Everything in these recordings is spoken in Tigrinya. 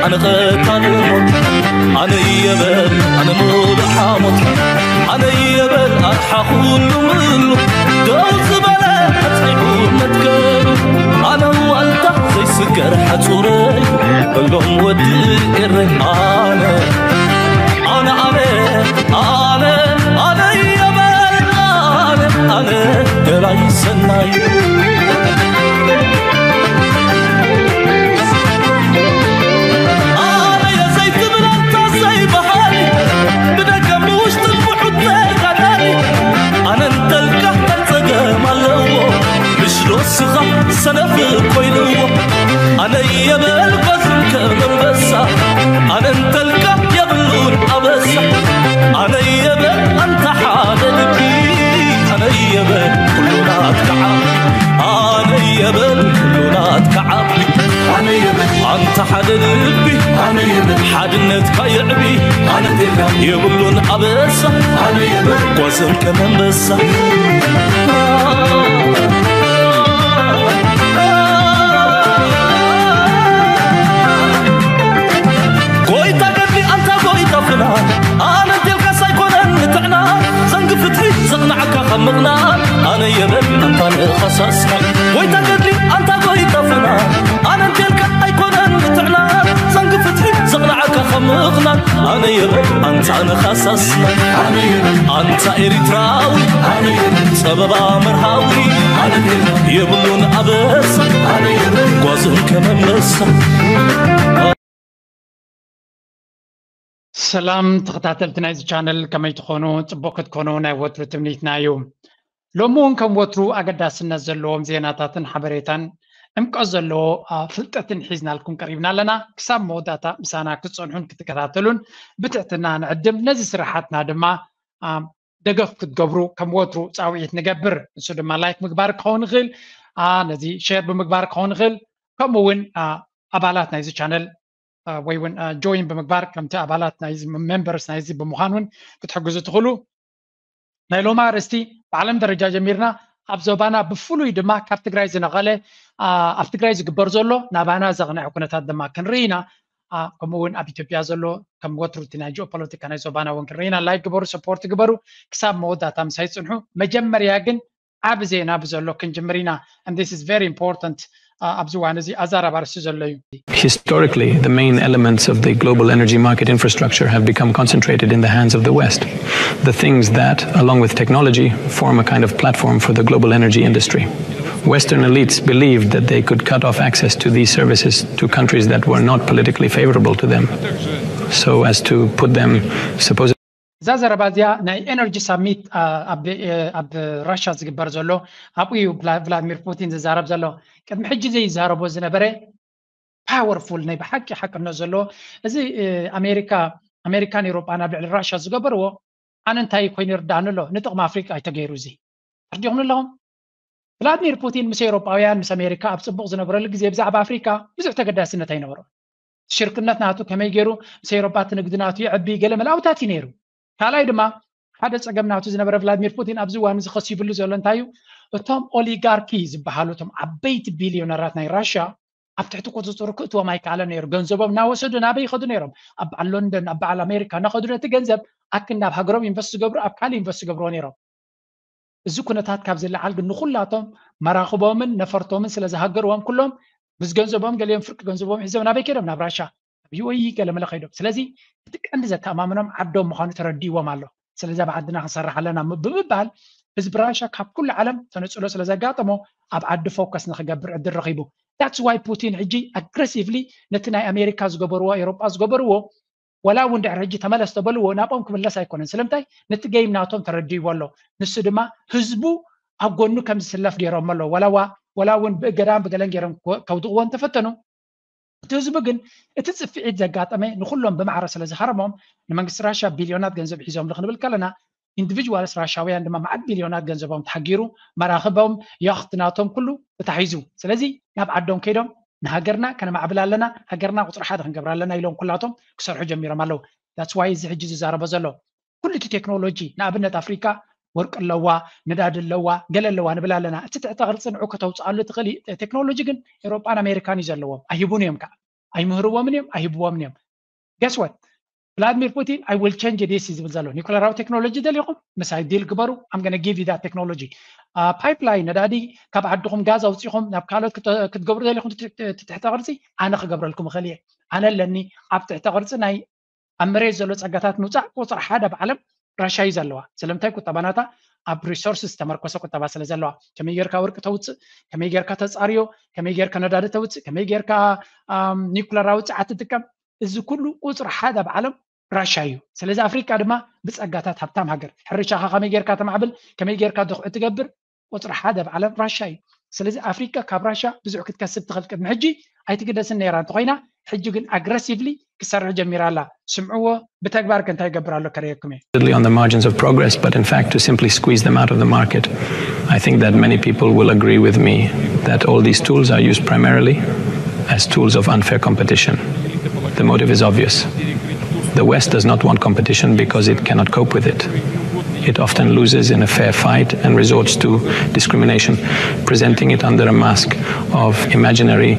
ኣነ ቐታሊ ሞት ኣነ የበል ኣነ ሙሉእ ሓሞት ኣነ የበል ኣርሓ ኩሉ ምሉ ደው ዝበለ ኣጽሒፉ መትከሉ ኣነ ዋልታ ዘይስገር ሓጹረይ በሎም ወዲ ኤረይ ኣነ ኣነ ኣነ ኣነ ኣነ የበል ኣነ ኣነ ደላይ ሰናይ ኣነ የዘይትብል ኣንታ ዘይበሃል ብደገ ብውሽጥን ብሑት ተጋዳሊ ኣነ እንተልካ እንታይ ጸገም ኣለዎ ምሽ ዶ ስኻ ሰነፍ ኮይንዎ ኣነ የበል ጓዝን ከም ኣንበሳ ኣነ እንተልካ የብሉን ኣበሳ ኣነ የበል ኣንታ ሓደ ልቢ ኣነ የበል ኩሉ ናትካ ዓቢ ኣነ የበል ኩሉ ናትካ ዓቢ ኣነ የበል ኣንታ ሓደ ልቢ ኣነ የበል ሓድነትካ የዕቢ ኣነ የብሉን ኣበሳ ኣነ የበል ጓዝን ከም ኣንበሳ ጎይታ ገድሊ ኣንታ ጎይታ ፍና ኣነ እንቴልካስ ኣይኮነን ንጥዕና ዘንጊ ፍትሒ ዘቕናዓካ ካብ ምቕናን ኣነ የበል ኣንታ ንኻሳስና ጎይታ ገድሊ ኣንታ ጎይታ ፍና ኣነ እንቴልካ ኣይኮነን ንጥዕና ዘንጊ ፍትሒ ዘቕናዓካ ካብ ምቕናን ኣነ የበል ኣንታ ንኻሳስና ኣነ የበል ኣንታ ኤሪትራዊ ኣነ የበል ጸበባ መርሃዊ ኣነ የበል የብሉን ኣበሳ ኣነ የበል ጓዝን ከም ኣንበሳ ሰላም ተኸታተልቲ ናይዚ ቻነል ከመይ ትኾኑ? ጽቡቕ ክትኮኑ ናይ ወትሩ ትምኒትና እዩ። ሎሚ እውን ከም ወትሩ ኣገዳስነት ዘለዎም ዜናታትን ሓበሬታን ዕምቀት ዘለዎ ፍልጠትን ሒዝናልኩም ቀሪብና ኣለና። ክሳብ መወዳእታ ምሳና ክትጸንሑን ክትከታተሉን ብትሕትና ንዕድም። ነዚ ስራሓትና ድማ ደገፍ ክትገብሩ ከም ወትሩ ጻውዒት ንገብር። ንሱ ድማ ላይክ ምግባር ክኸውን ይኽእል፣ ነዚ ሼር ብምግባር ክኸውን ይኽእል፣ ከምኡ እውን ኣባላት ናይዚ ቻነል ወይ እውን ጆይን ብምግባር ከምቲ ኣባላት ናይዚ ሜምበርስ ናይዚ ብምዃን እውን ክትሕግዙ ትኽእሉ። ናይ ሎማ ኣርእስቲ ብዓለም ደረጃ ጀሚርና ኣብ ዞባና ብፍሉይ ድማ ካብ ትግራይ ዝነቐለ ኣብ ትግራይ ዝግበር ዘሎ ናባና ዘቕንዐ ኩነታት ድማ ክንርኢ ኢና። ከምኡ እውን ኣብ ኢትዮጵያ ዘሎ ከም ወትሩ እቲ ናይ ጂኦፖለቲካ ናይ ዞባና እውን ክንርኢ ኢና። ላይክ ግበሩ፣ ሰፖርት ግበሩ። ክሳብ መወዳእታ ምሳይ ፅንሑ። መጀመርያ ግን ዓቢ ዜና ብዘሎ ክንጅምር ኢና። And this is very important ኣብዚ እዋን እዚ ኣዛራቢ ኣርእስቲ ዘሎ እዩ። Historically, the main elements of the global energy market infrastructure have become concentrated in the hands of the West. The things that, along with technology, form a kind of platform for the global energy industry. Western elites believed that they could cut off access to these services to countries that were not politically favorable to them, so as to put them supposedly እዛ ዘረባ እዚኣ ናይ ኤነርጂ ሳሚት ኣብ ራሻ ዝግበር ዘሎ ኣብኡ እዩ ቭላድሚር ፑቲን ዝዛረብ ዘሎ። ቅድሚ ሕጂ ዘይዛረቦ ዝነበረ ፓወርፉል ናይ ብሓቂ ሓቅነት ዘለዎ እዚ ኣሜሪካ ኣሜሪካን ኤውሮጳን ኣብ ልዕሊ ራሻ ዝገበርዎ ኣነ እንታይ ኮይኑ ይርዳእኒ ኣሎ? ንጥቕሚ ኣፍሪቃ ኣይተገይሩ እዚ ኣርዲኹም ኣለኹም። ቭላድሚር ፑቲን ምስ ኤውሮጳውያን ምስ ኣሜሪካ ኣብ ጽቡቕ ዝነበረሉ ግዜ ብዛዕባ ኣፍሪካ ብዙሕ ተገዳስነት ኣይነበሮን። ሽርክነት ናቱ ከመይ ገይሩ ምስ ኤውሮጳ እቲ ንግዲ ናቱ የዕቢ ገለ መላውታት እዩ ነይሩ። ካልኣይ ድማ ሓደ ጸገም ናቱ ዝነበረ ቭላድሚር ፑቲን ኣብዚ እዋን እዚ ከሲብሉ ዘሎ እንታይ እዩ? እቶም ኦሊጋርኪ ዝበሃሉ እቶም ዓበይቲ ቢልዮነራት ናይ ራሽያ ኣብ ትሕቲ ቁፅፅሩ ክእትዎም ኣይከኣለን ነይሩ። ገንዘቦም እናወሰዱ ናበይ ይኸዱ ነይሮም? ኣብ በዓል ሎንደን፣ ኣብ በዓል ኣሜሪካ እናኸዱ ነቲ ገንዘብ ኣክንዲ ኣብ ሃገሮም ኢንቨስት ዝገብሩ ኣብ ካልእ ኢንቨስት ዝገብርዎ ነይሮም። እዚ ኩነታት ካብ ዝለዓል ግን ንኹላቶም መራኽቦምን ነፈርቶምን ስለ ዝሃገርዎም ኩሎም ምስ ገንዘቦም ገሊኦም ፍርቂ ገንዘቦም ሒዞም ናበይ ከይዶም? ናብ ራሻ፣ ናብ ዩ ኤ ኢ ገለመለ ከይዶም። ስለዚ እቲ ቀንዲ ዘተኣማምኖም ዓዶም ምዃኑ ተረዲእዎም ኣሎ። ስለዚ ኣብ ዓድና ክንሰርሕ ኣለና ብምባል ህዝቢ ራሻ ካብ ኩሉ ዓለም ተነፅሎ ስለ ዘጋጠሞ ኣብ ዓዲ ፎከስ ንክገብር ዕድል ረኺቡ። That's why ፑቲን ሕጂ ኣግረሲቭሊ ነቲ ናይ ኣሜሪካ ዝገበርዎ ኤሮጳ ዝገበርዎ ወላ እውን ድሕሪ ሕጂ ተመለስ ተበልዎ ናብኦም ክምለስ ኣይኮነን። ስለምንታይ? ነቲ ጌም ናቶም ተረዲእዎ ኣሎ። ንሱ ድማ ህዝቡ ኣብ ጎኑ ከም ዝስለፍ ገይሮም ኣሎ። ወላ እውን ብእገዳን ብገለን ገይሮም ከውድቕዎ እንተፈተኑ እቲ ህዝቢ ግን እቲ ጽፍዒት ዘጋጠመ ንኹሎም ብማዕረ ስለ ዝሃረሞም ንመንግስቲ ራሽያ ቢልዮናት ገንዘብ ሒዞም ክንብል ከለና ኢንዲቪጅዋልስ ራሻውያን ድማ መዓት ቢልዮናት ገንዘቦም ተሓጊሩ መራኽቦም ያኽት ናቶም ኩሉ ተታሒዙ። ስለዚ ናብ ዓዶም ከይዶም ንሃገርና ከነማዕብል ኣለና፣ ሃገርና ቁፅሪ ሓደ ክንገብር ኣለና ኢሎም ኩላቶም ክሰርሑ ጀሚሮም ኣለዉ። That's why እዚ ሕጂ ዝዛረቦ ዘሎ ኩሉ እቲ ቴክኖሎጂ ንኣብነት ኣፍሪካ ወርቂ ኣለዋ፣ ነዳዲ ኣለዋ፣ ገለ ኣለዋ ንብል ኣለና። እቲ ትሕተ ቅርፂ ንዑ ከተውፅኣሉ ትኽእል ቴክኖሎጂ ግን ኤውሮጳን ኣሜሪካን እዩ ዘለዎም፣ ኣይህቡን እዮም ከዓ። ኣይምህርዎምን እዮም ኣይህብዎምን እዮም። Guess what? Vladimir Putin, I will change this ዝብል ዘሎ ኒኩለራዊ ቴክኖሎጂ ደሊኹም ምሳይ ዲል ግበሩ። I'm gonna give you that technology. ፓይፕላይን ነዳዲ ካብ ዓድኹም ጋዝ ኣውፂኹም ናብ ካልኦት ክትገብሩ ደሊኹም ትሕተ ቅርፂ ኣነ ክገብረልኩም እኽእል እየ። ኣነ ኣለኒ ኣብ ትሕተ ቅርፂ ናይ ኣብ መሬት ዘሎ ፀጋታት ምውፃእ ቁፅሪ ሓደ ኣብ ዓለም ራሻ እዩ ዘለዋ። ስለምንታይ? ቁጠባናታ ኣብ ሪሶርስ ዝተመርኮሰ ቁጠባ ስለ ዘለዋ። ከመይ ጌርካ ወርቂ ተውፅእ፣ ከመይ ጌርካ ተፃርዮ፣ ከመይ ጌርካ ነዳዲ ተውፅእ፣ ከመይ ጌርካ ኒኩለራዊ ፀዓት ትጥቀም፣ እዚ ኩሉ ቁፅሪ ሓደ ኣብ ዓለም ራሻ እዩ። ስለዚ ኣፍሪቃ ድማ ብፀጋታት ሃብታም ሃገር፣ ሕርሻኻ ከመይ ጌርካ ተማዕብል፣ ከመይ ጌርካ ድኽዒ ትገብር፣ ቁፅሪ ሓደ ኣብ ዓለም ራሻ እዩ። ስለዚ ኣፍሪቃ ካብ ራሻ ብዙሕ ክትከስብ ትኽእል ቅድሚ ሕጂ ኣይትግደስን ነይራ እንተኾይና፣ ሕጂ ግን ኣግረሲቭሊ ክሰርሕ ጀሚራ ኣላ። ስምዕዎ፣ ብተግባር ከ እንታይ ይገብር ኣሎ ከርእየኩም እየ። On the margins of progress, but in fact to simply squeeze them out of the market. I think that many people will agree with me that all these tools are used primarily as tools of unfair competition. The motive is obvious. The West does not want competition because it cannot cope with it. It often loses in a fair fight and resorts to discrimination, presenting it under a mask of imaginary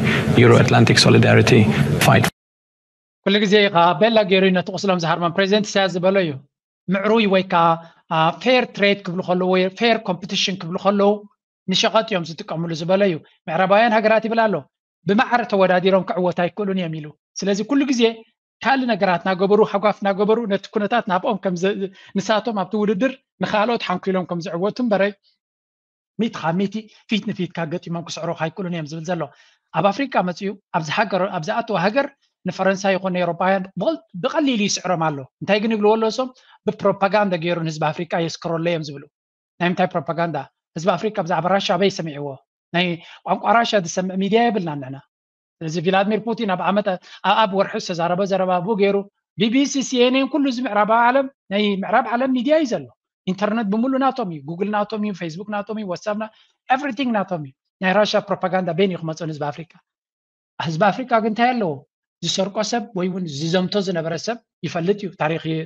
Euro-Atlantic solidarity fight. ኩሉ ግዜ ከ ቤላ ገይሩ ነቲ ቁስሎም ዝሃርሞም ፕሬዚደንት ኢሳያስ ዝበሎ እዩ። ምዕሩይ ወይ ከዓ ፌር ትሬድ ክብሉ ከለዉ ወይ ፌር ኮምፒቲሽን ክብሉ ከለዉ ንሸቐጥ እዮም ዝጥቀምሉ ዝበሎ እዩ። ምዕራባውያን ሃገራት ይብል ኣሎ ብማዕረ ተወዳዲሮም ክዕወት ኣይክእሉን እዮም ኢሉ። ስለዚ ኩሉ ግዜ ካልእ ነገራት እናገበሩ ሃጓፍ እናገበሩ ነቲ ኩነታት ናብኦም ንሳቶም ኣብቲ ውድድር ንካልኦት ሓንኪሎም ከም ዝዕወቱ እምበረ ሚእቲ ካብ ሚእቲ ፊት ንፊት ካብ ገጢሞም ክስዕሩ ኣይክእሉን እዮም ዝብል ዘሎ። ኣብ ኣፍሪቃ መፅኡ ኣብዚ ዝኣተወ ሃገር ንፈረንሳ ይኹን ንኤሮፓውያን ብቀሊሉ ይስዕሮም ኣሎ። እንታይ ግን ይብልዎ ኣለዉ እሶም? ብፕሮፓጋንዳ ገይሩ ንህዝቢ ኣፍሪቃ የስክረሎ እዮም ዝብሉ። ናይ ምንታይ ፕሮፓጋንዳ? ህዝቢ ኣፍሪቃ ብዛዕባ ራሻ ኣበይ ሰሚዕዎ? ናይ ቋንቋ ራሻ ዝሰምዕ ሚድያ የብልናን ንሕና። ስለዚ ቪላድሚር ፑቲን ኣብ ዓመት ኣብ ወርሒ ዝተዛረበ ዘረባ ብኡ ገይሩ ቢቢሲ፣ ሲኤንኤን ኩሉ እዚ ምዕራባዊ ዓለም ናይ ምዕራብ ዓለም ሚድያ እዩ ዘሎ። ኢንተርነት ብምሉ ናቶም እዩ። ጉግል ናቶም እዩ፣ ፌስቡክ ናቶም እዩ፣ ዋትሳፕ ኤቭሪቲንግ ናቶም እዩ። ናይ ራሻ ፕሮፓጋንዳ በይን እዩ ክመፅኦ ንህዝቢ ኣፍሪካ። ህዝቢ ኣፍሪካ ግን እንታይ ኣለዎ? ዝሰርቆ ሰብ ወይ እውን ዝዘምቶ ዝነበረ ሰብ ይፈልጥ እዩ።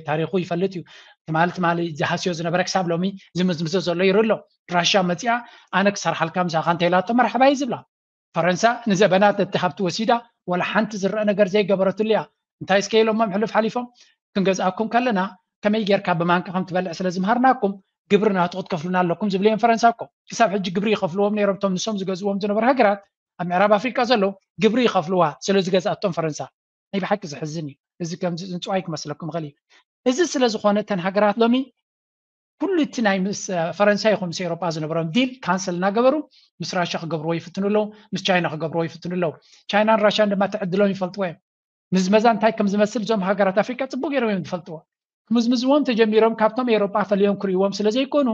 ታሪኹ ይፈልጥ እዩ። ትማሊ ትማሊ ዝሃስዮ ዝነበረ ክሳብ ሎሚ ዝምዝምዞ ዘሎ ይርኢ ኣሎ። ራሻ መፂኣ ኣነ ክሰርሓልካ ምሳኻ እንተኢላቶ መርሓባ እዩ ዝብላ። ፈረንሳ ንዘበናት ነቲ ሃብቲ ወሲዳ ወላ ሓንቲ ዝረአ ነገር ዘይገበረትሉ እያ። እንታይ እስከ ኢሎሞም ሕሉፍ ሓሊፎም ክንገዝኣኩም ከለና ከመይ ጌርካ ብማንካ ከም ትበልዕ ስለ ዝምሃርናኩም ግብሪ ናቱ ክትከፍሉና ኣለኩም ዝብሉ እዮም ፈረንሳ እኮ። ክሳብ ሕጂ ግብሪ ይኸፍልዎም ነይሮም እቶም ንሶም ዝገዝእዎም ዝነበሩ ሃገራት ኣብ ምዕራብ ኣፍሪቃ ዘለዉ ግብሪ ይኸፍልዋ ስለ ዝገዝኣቶም ፈረንሳ። ናይ ብሓቂ ዘሕዝን እዩ። እዚ ከምዚ ንፅዋይ ክመስለኩም ይኽእል እዩ። እዚ ስለ ዝኾነ እተን ሃገራት ሎሚ ኩሉ እቲ ናይ ምስ ፈረንሳ ይኹን ምስ ኤሮጳ ዝነበሮም ዲል ካንሰል እናገበሩ ምስ ራሻ ክገብርዎ ይፍትኑ ኣለዉ፣ ምስ ቻይና ክገብርዎ ይፍትኑ ኣለዉ። ቻይናን ራሻን ድማ ተዕድሎም ይፈልጥዎ እዮም። ምዝመዛ እንታይ ከም ዝመስል እዞም ሃገራት ኣፍሪቃ ጽቡቅ ገይሮም እዮም ዝፈልጥዎ። ክምዝምዝዎም ተጀሚሮም ካብቶም ኤሮጳ ፈልዮም ክርእይዎም ስለ ዘይኮኑ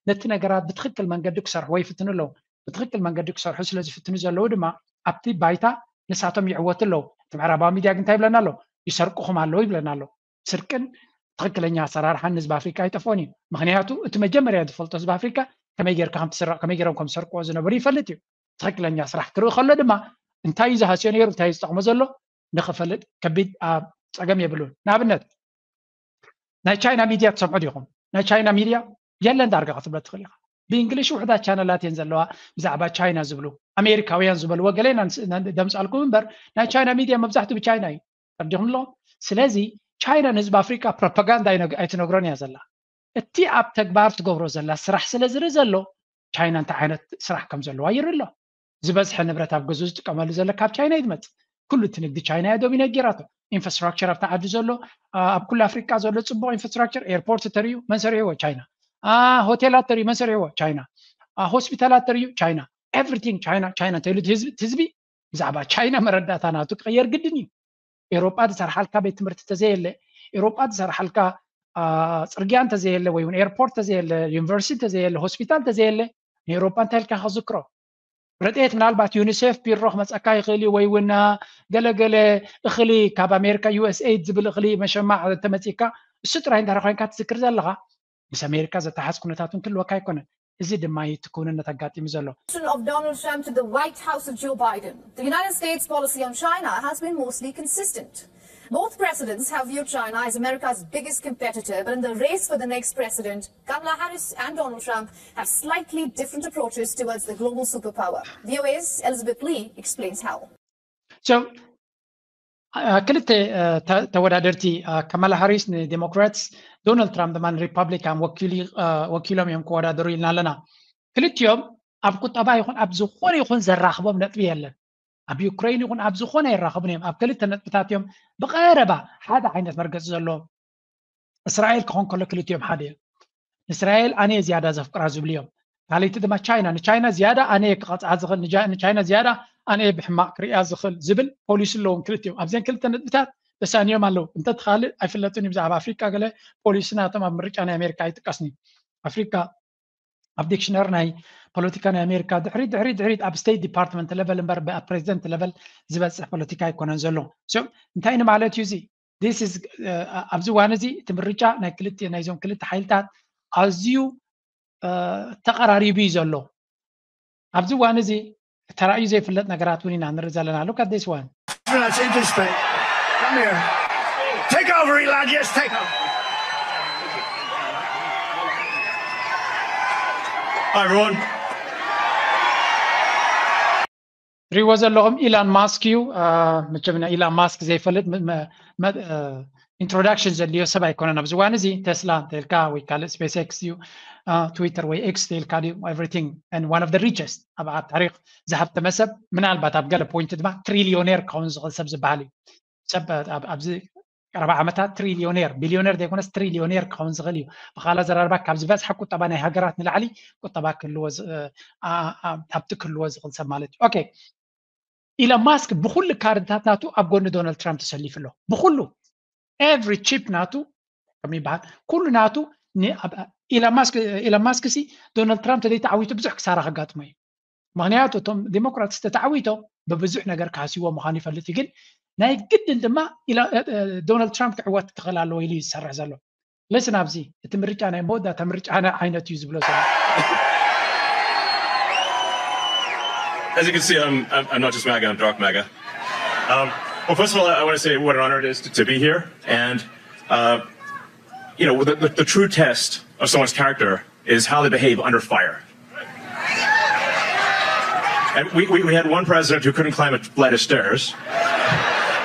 ነቲ ነገራት ብትኽክል መንገዲ ክሰርሕዎ ይፍትኑ ኣለዉ። ብትኽክል መንገዲ ክሰርሑ ስለ ዝፍትኑ ዘለዉ ድማ ኣብቲ ባይታ ንሳቶም ይዕወቱ ኣለዉ። እቲ ምዕራባዊ ሚድያ ግን እንታይ ይብለና ኣሎ? ይሰርቁኹም ኣለዉ ይብለና ኣሎ። ስርቅን ትኽክለኛ ኣሰራርሓን ህዝቢ ኣፍሪካ ኣይጠፍኦን እዩ። ምክንያቱ እቲ መጀመርያ ዝፈልጦ ህዝቢ ኣፍሪካ ከመይ ጌርካ ከም ትስረቕ ከመይ ጌሮም ከም ዝሰርቅዎ ዝነበሩ ይፈልጥ እዩ። ትኽክለኛ ስራሕ ክርኢ ከሎ ድማ እንታይ እዩ ዝሃስዮ ነይሩ እንታይ እዩ ዝጠቕሞ ዘሎ ንኽፈልጥ ከቢድ ኣብ ፀገም የብሉን። ንኣብነት ናይ ቻይና ሚድያ ትሰምዑ ዲኹም? ናይ ቻይና ሚድያ የለን ዳርጋ ክትብሎ ትኽእል ኢኻ። ብእንግሊሽ ውሕዳት ቻነላት እየን ዘለዋ ብዛዕባ ቻይና ዝብሉ ኣሜሪካውያን ዝበልዎ ገለ ኢና ደምፃልኩም እምበር ናይ ቻይና ሚድያ መብዛሕትኡ ብቻይና እዩ። ተረዲኹም ኣለኹም? ስለዚ ቻይና ንህዝቢ ኣፍሪቃ ፕሮፓጋንዳ ኣይትነግሮን እያ ዘላ። እቲ ኣብ ተግባር ትገብሮ ዘላ ስራሕ ስለ ዝርኢ ዘሎ ቻይና እንታይ ዓይነት ስራሕ ከም ዘለዋ ይርኢ ኣሎ። ዝበዝሐ ንብረት ኣብ ገዝኡ ዝጥቀመሉ ዘሎ ካብ ቻይና እዩ ዝመፅእ። ኩሉ እቲ ንግዲ ቻይና እያ ዶሚኔት ጌራቶ። ኢንፍራስትራክቸር ኣብታ ዓዲ ዘሎ ኣብ ኩሉ ኣፍሪቃ ዘሎ ፅቡቅ ኢንፍራስትራክቸር ኤርፖርት ተርእዩ መን ሰሪሕዎ? ቻይና። ሆቴላት ተርእዩ መን ሰሪሕዎ? ቻይና። ሆስፒታላት ተርእዩ ቻይና። ኤቭሪቲንግ ቻይና ቻይና እንተኢሉ ህዝቢ ብዛዕባ ቻይና መረዳእታ ናቱ ክቀየር ግድን እዩ። ኤሮጳ ዝሰርሓልካ ቤት ትምህርቲ ተዘየለ፣ ኤሮጳ ዝሰርሓልካ ፅርግያ እንተዘየለ ወይ እውን ኤርፖርት ተዘየለ፣ ዩኒቨርሲቲ ተዘየለ፣ ሆስፒታል ተዘየለ ንኤሮጳ እንታይ ኢልካ ክዝክሮ? ረድኤት ምናልባት ዩኒሴፍ ቢሮ ክመፀካ ይኽእል እዩ ወይ እውን ገለገለ እኽሊ ካብ ኣሜሪካ ዩኤስኤይድ ዝብል እኽሊ መሸማዕ እንተመፂካ እሱ ጥራይ እንድሕር ኮይንካ ትዝክር ዘለኻ ምስ ኣሜሪካ ዘተሓዝ ኩነታት እውን ክህልወካ ኣይኮነን። እዚ ድማ እዩ እቲ ክውንነት ኣጋጢሙ ዘሎ። Of Donald Trump to the White House of Joe Biden, the United States policy on China has been mostly consistent. Both presidents have viewed China as America's biggest competitor, but in the race for the next president, Kamala Harris and Donald Trump have slightly different approaches towards the global superpower. V O A's Elizabeth Lee explains how. So, ክልተ ተወዳደርቲ፣ ካማላ ሃሪስ ንዴሞክራትስ፣ ዶናልድ ትራምፕ ድማ ንሪፓብሊካን ወኪሎም እዮም ክወዳደሩ ኢልና ኣለና። ክልቲኦም ኣብ ቁጠባ ይኹን ኣብ ዝኾነ ይኹን ዘራኽቦም ነጥቢ የለን። ኣብ ዩክሬን ይኹን ኣብ ዝኾነ የራኽቡን እዮም። ኣብ ክልተ ነጥብታት እዮም ብቐረባ ሓደ ዓይነት መርገፂ ዘለዎም። እስራኤል ክኾን ከሎ ክልቲኦም ሓደ እዮም። እስራኤል ኣነ ዝያዳ ዘፍቅራ ዝብሉ እዮም። ካልይቲ ድማ ቻይና፣ ንቻይና ዝያዳ ኣነ ክቐፅዓ ዝኽእል፣ ንቻይና ዝያዳ ኣነ ብሕማቕ ክሪኣ ዝኽእል ዝብል ፖሊሲ ኣለዎም ክልቲኦም። ኣብዘን ክልተ ነጥብታት ተሳንዮም ኣለዉ። እንተትኻልእ ኣይፍለጥን እዩ። ብዛዕባ ኣፍሪካ ገለ ፖሊሲ ናቶም ኣብ ምርጫ ናይ ኣሜሪካ ኣይጥቀስን እዩ። ኣፍሪካ ኣብ ዲክሽነር ናይ ፖለቲካ ናይ ኣሜሪካ ድሕሪት ድሕሪት ድሕሪት ኣብ ስቴት ዲፓርትመንት ለቨል እምበር ኣብ ፕሬዚደንት ለቨል ዝበፅሕ ፖለቲካ ኣይኮነን ዘሎ። እንታይ ንማለት እዩ እዚ? ኣብዚ እዋን እዚ እቲ ምርጫ ናይ ክልተ ናይዞም ክልተ ሓይልታት ኣዝዩ ተቐራሪቡ እዩ ዘሎ። ኣብዚ እዋን እዚ ተራእዩ ዘይፍለጥ ነገራት እውን ኢና ንርኢ ዘለና። Look at this one. That's interesting. Come here. Take over, Elon. Yes, take over. Hi, everyone. ትሪእዎ ዘለኹም ኢላን ማስክ እዩ። መቸም ኢላን ማስክ ዘይፈልጥ ኢንትሮዳክሽን ዘድልዮ ሰብ ኣይኮነን። ኣብዚ እዋን እዚ ቴስላ እንተልካ ወይ ካልእ ስፔስ ኤክስ እዩ፣ ትዊተር ወይ ኤክስ ተልካ ድዩ፣ everything and one of the richest፣ ኣብ ታሪክ ዝሃብተመ ሰብ፣ ምናልባት ኣብ ገለ ፖይንት ድማ ትሪሊዮኔር ክኸውን ዝኽእል ሰብ ዝበሃል እዩ። ሰብ ኣብዚ ቀረባ ዓመታት ትሪሊዮኔር፣ ቢሊዮኔር ዘይኮነስ ትሪሊዮኔር ክኸውን ዝኽእል እዩ። ብኻላ ዘራርባ ካብ ዝበዝሐ ቁጠባ ናይ ሃገራት ንላዕሊ ቁጠባ ክህልዎ፣ ሃብቲ ክህልዎ ዝኽእል ሰብ ማለት እዩ። ኦኬ፣ ኢሎን ማስክ ብኩሉ ካርድታት ናቱ ኣብ ጎኒ ዶናልድ ትራምፕ ተሰሊፉ ኣሎ። ብኩሉ ኤቭሪ ቺፕ ናቱ ከም ይበሃል፣ ኩሉ ናቱ። ኢሎን ማስክ ሲ ዶናልድ ትራምፕ ተዘይተዓዊቱ ብዙሕ ክሳራ ከጋጥሞ እዩ። ምክንያቱ እቶም ዴሞክራትስ ተተዓዊቶም ብብዙሕ ነገር ክሃስይዎ ምዃኑ ይፈልጥ እዩ። ግን ናይ ግድን ድማ ዶናልድ ትራምፕ ክዕወት ክኽእል ኣለዎ ኢሉ እዩ ዝሰርሕ ዘሎ። ለስን ኣብዚ እቲ ምርጫ ናይ መወዳእታ ምርጫ ዓይነት እዩ ዝብሎ ዘሎ። As you can see, I'm, I'm, I'm not just MAGA, I'm Dark MAGA. Um, well, first of all, I want to say what an honor it is to, to be here. And, uh, you know, the, the, the true test of someone's character is how they behave under fire. And we, we, we had one president who couldn't climb a flight of stairs,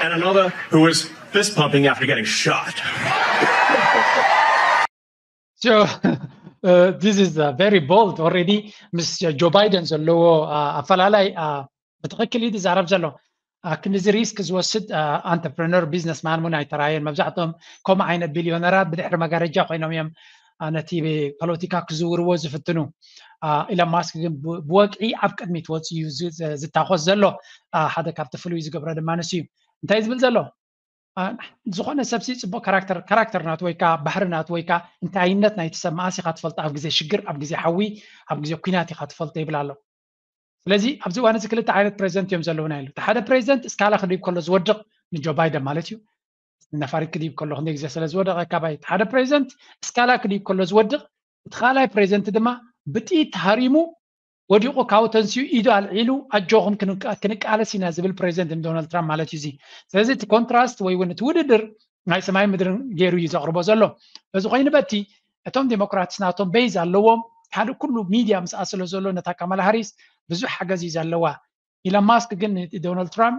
and another who was fist pumping after getting shot. So, uh, this is uh, very bold already. ምስ ጆ ባይደን ዘለዎ ኣፈላላይ ብትኽክል እዩ ዝዛረብ ዘሎ። ክንዚ ሪስክ ዝወስድ ኣንተርፕረነር ቢዝነስማን እውን ኣይተራየን። መብዛሕትኦም ከምኡ ዓይነት ቢልዮነራት ብድሕሪ መጋረጃ ኮይኖም እዮም ነቲ ፖለቲካ ክዝውርዎ ዝፍትኑ። ኢሎን ማስክ ግን ብወግዒ ኣብ ቅድሚት ወፂኡ እዩ ዝታኮስ ዘሎ። ሓደ ካብቲ ፍሉይ ዝገብሮ ድማ ንሱ እዩ። እንታይ ዝብል ዘሎ? ዝኾነ ሰብሲ ፅቡቅ ካራክተር ናቱ ወይ ከዓ ባህሪ ናቱ ወይ ከዓ እንታይነት ናይቲ ሰብ መዓስ ኢካ ትፈልጦ? ኣብ ግዜ ሽግር፣ ኣብ ግዜ ሓዊ፣ ኣብ ግዜ ኩናት ኢካ ትፈልጦ ይብል ኣሎ። ስለዚ ኣብዚ እዋን እዚ ክልተ ዓይነት ፕሬዚደንት እዮም ዘለውና ኢሉ። እቲ ሓደ ፕሬዚደንት እስካላ ክድይብ ከሎ ዝወድቕ ንጆ ባይደን ማለት እዩ። ነፋሪት ክድይብ ከሎ ክንደይ ግዜ ስለ ዝወደቐ ካባይ፣ እቲ ሓደ ፕሬዚደንት እስካላ ክድይብ ከሎ ዝወድቕ፣ እቲ ካልኣይ ፕሬዚደንት ድማ ብጥይት ተሃሪሙ ወዲቑ ካብኡ ተንሲኡ ኢዱ ኣልዒሉ ኣጆኹም ክንቃለስ ኢና ዝብል ፕሬዚደንት ንዶናልድ ትራምፕ ማለት እዩ። እዚ ስለዚ እቲ ኮንትራስት ወይ እውን እቲ ውድድር ናይ ሰማይ ምድርን ገይሩ እዩ ዘቕርቦ ዘሎ። በዚ ኮይኑ በቲ እቶም ዴሞክራትስ ናቶም ቤዝ ኣለዎም። ካልእ ኩሉ ሚድያ ምስኣ ስለ ዘሎ ነታ ካማላ ሃሪስ ብዙሕ ሓገዝ እዩ ዘለዋ። ኢሎን ማስክ ግን ንዶናልድ ትራምፕ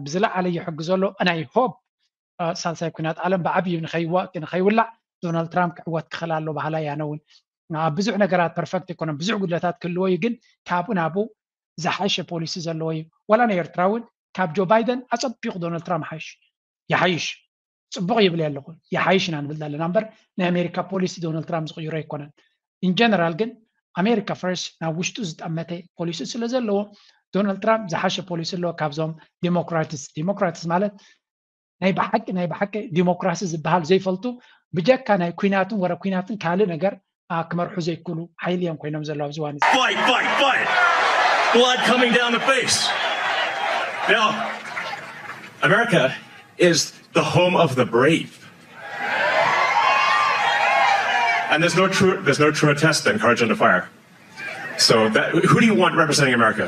ብዝለዓለ ይሕግዞ ኣሎ። ናይ ሆፕ ሳልሳይ ኩናት ዓለም ብዓብዩ ንኸይውላዕ ዶናልድ ትራምፕ ክዕወት ክኽእል ኣሎ በሃላይ ኣነ እውን። ኣብ ብዙሕ ነገራት ፐርፈክት ኣይኮነን፣ ብዙሕ ጉድለታት ክህልዎ እዩ፣ ግን ካብኡ ናብኡ ዝሓሸ ፖሊሲ ዘለዎ እዩ። ዋላ ናይ ኤርትራ እውን ካብ ጆ ባይደን ኣፀቢቑ ዶናልድ ትራምፕ ይሓይሽ። ይሓይሽ። ፅቡቕ ይብል ኣለኹ፣ ይሓይሽ ኢና ንብል ዘለና እምበር ናይ ኣሜሪካ ፖሊሲ ዶናልድ ትራምፕ ዝቕይሮ ኣይኮነን። ኢንጀነራል ግን ኣሜሪካ ፈርስት ናብ ውሽጡ ዝጠመተ ፖሊሲ ስለ ዘለዎ ዶናልድ ትራምፕ ዝሓሸ ፖሊሲ ኣለዎ ካብዞም ዴሞክራትስ። ዴሞክራትስ ማለት ናይ ብሓቂ ናይ ብሓቂ ዲሞክራሲ ዝበሃል ዘይፈልጡ፣ ብጀካ ናይ ኩናትን ወረ ኩናትን ካልእ ነገር ክመርሑ ዘይክእሉ ሓይሊ እዮም ኮይኖም ዘለዉ ኣብዚ እዋን እዚ። Fight, fight, fight! Blood coming down the face. Now, America is the home of the brave. And there's no true there's no truer test than courage under fire. So that, who do you want representing America?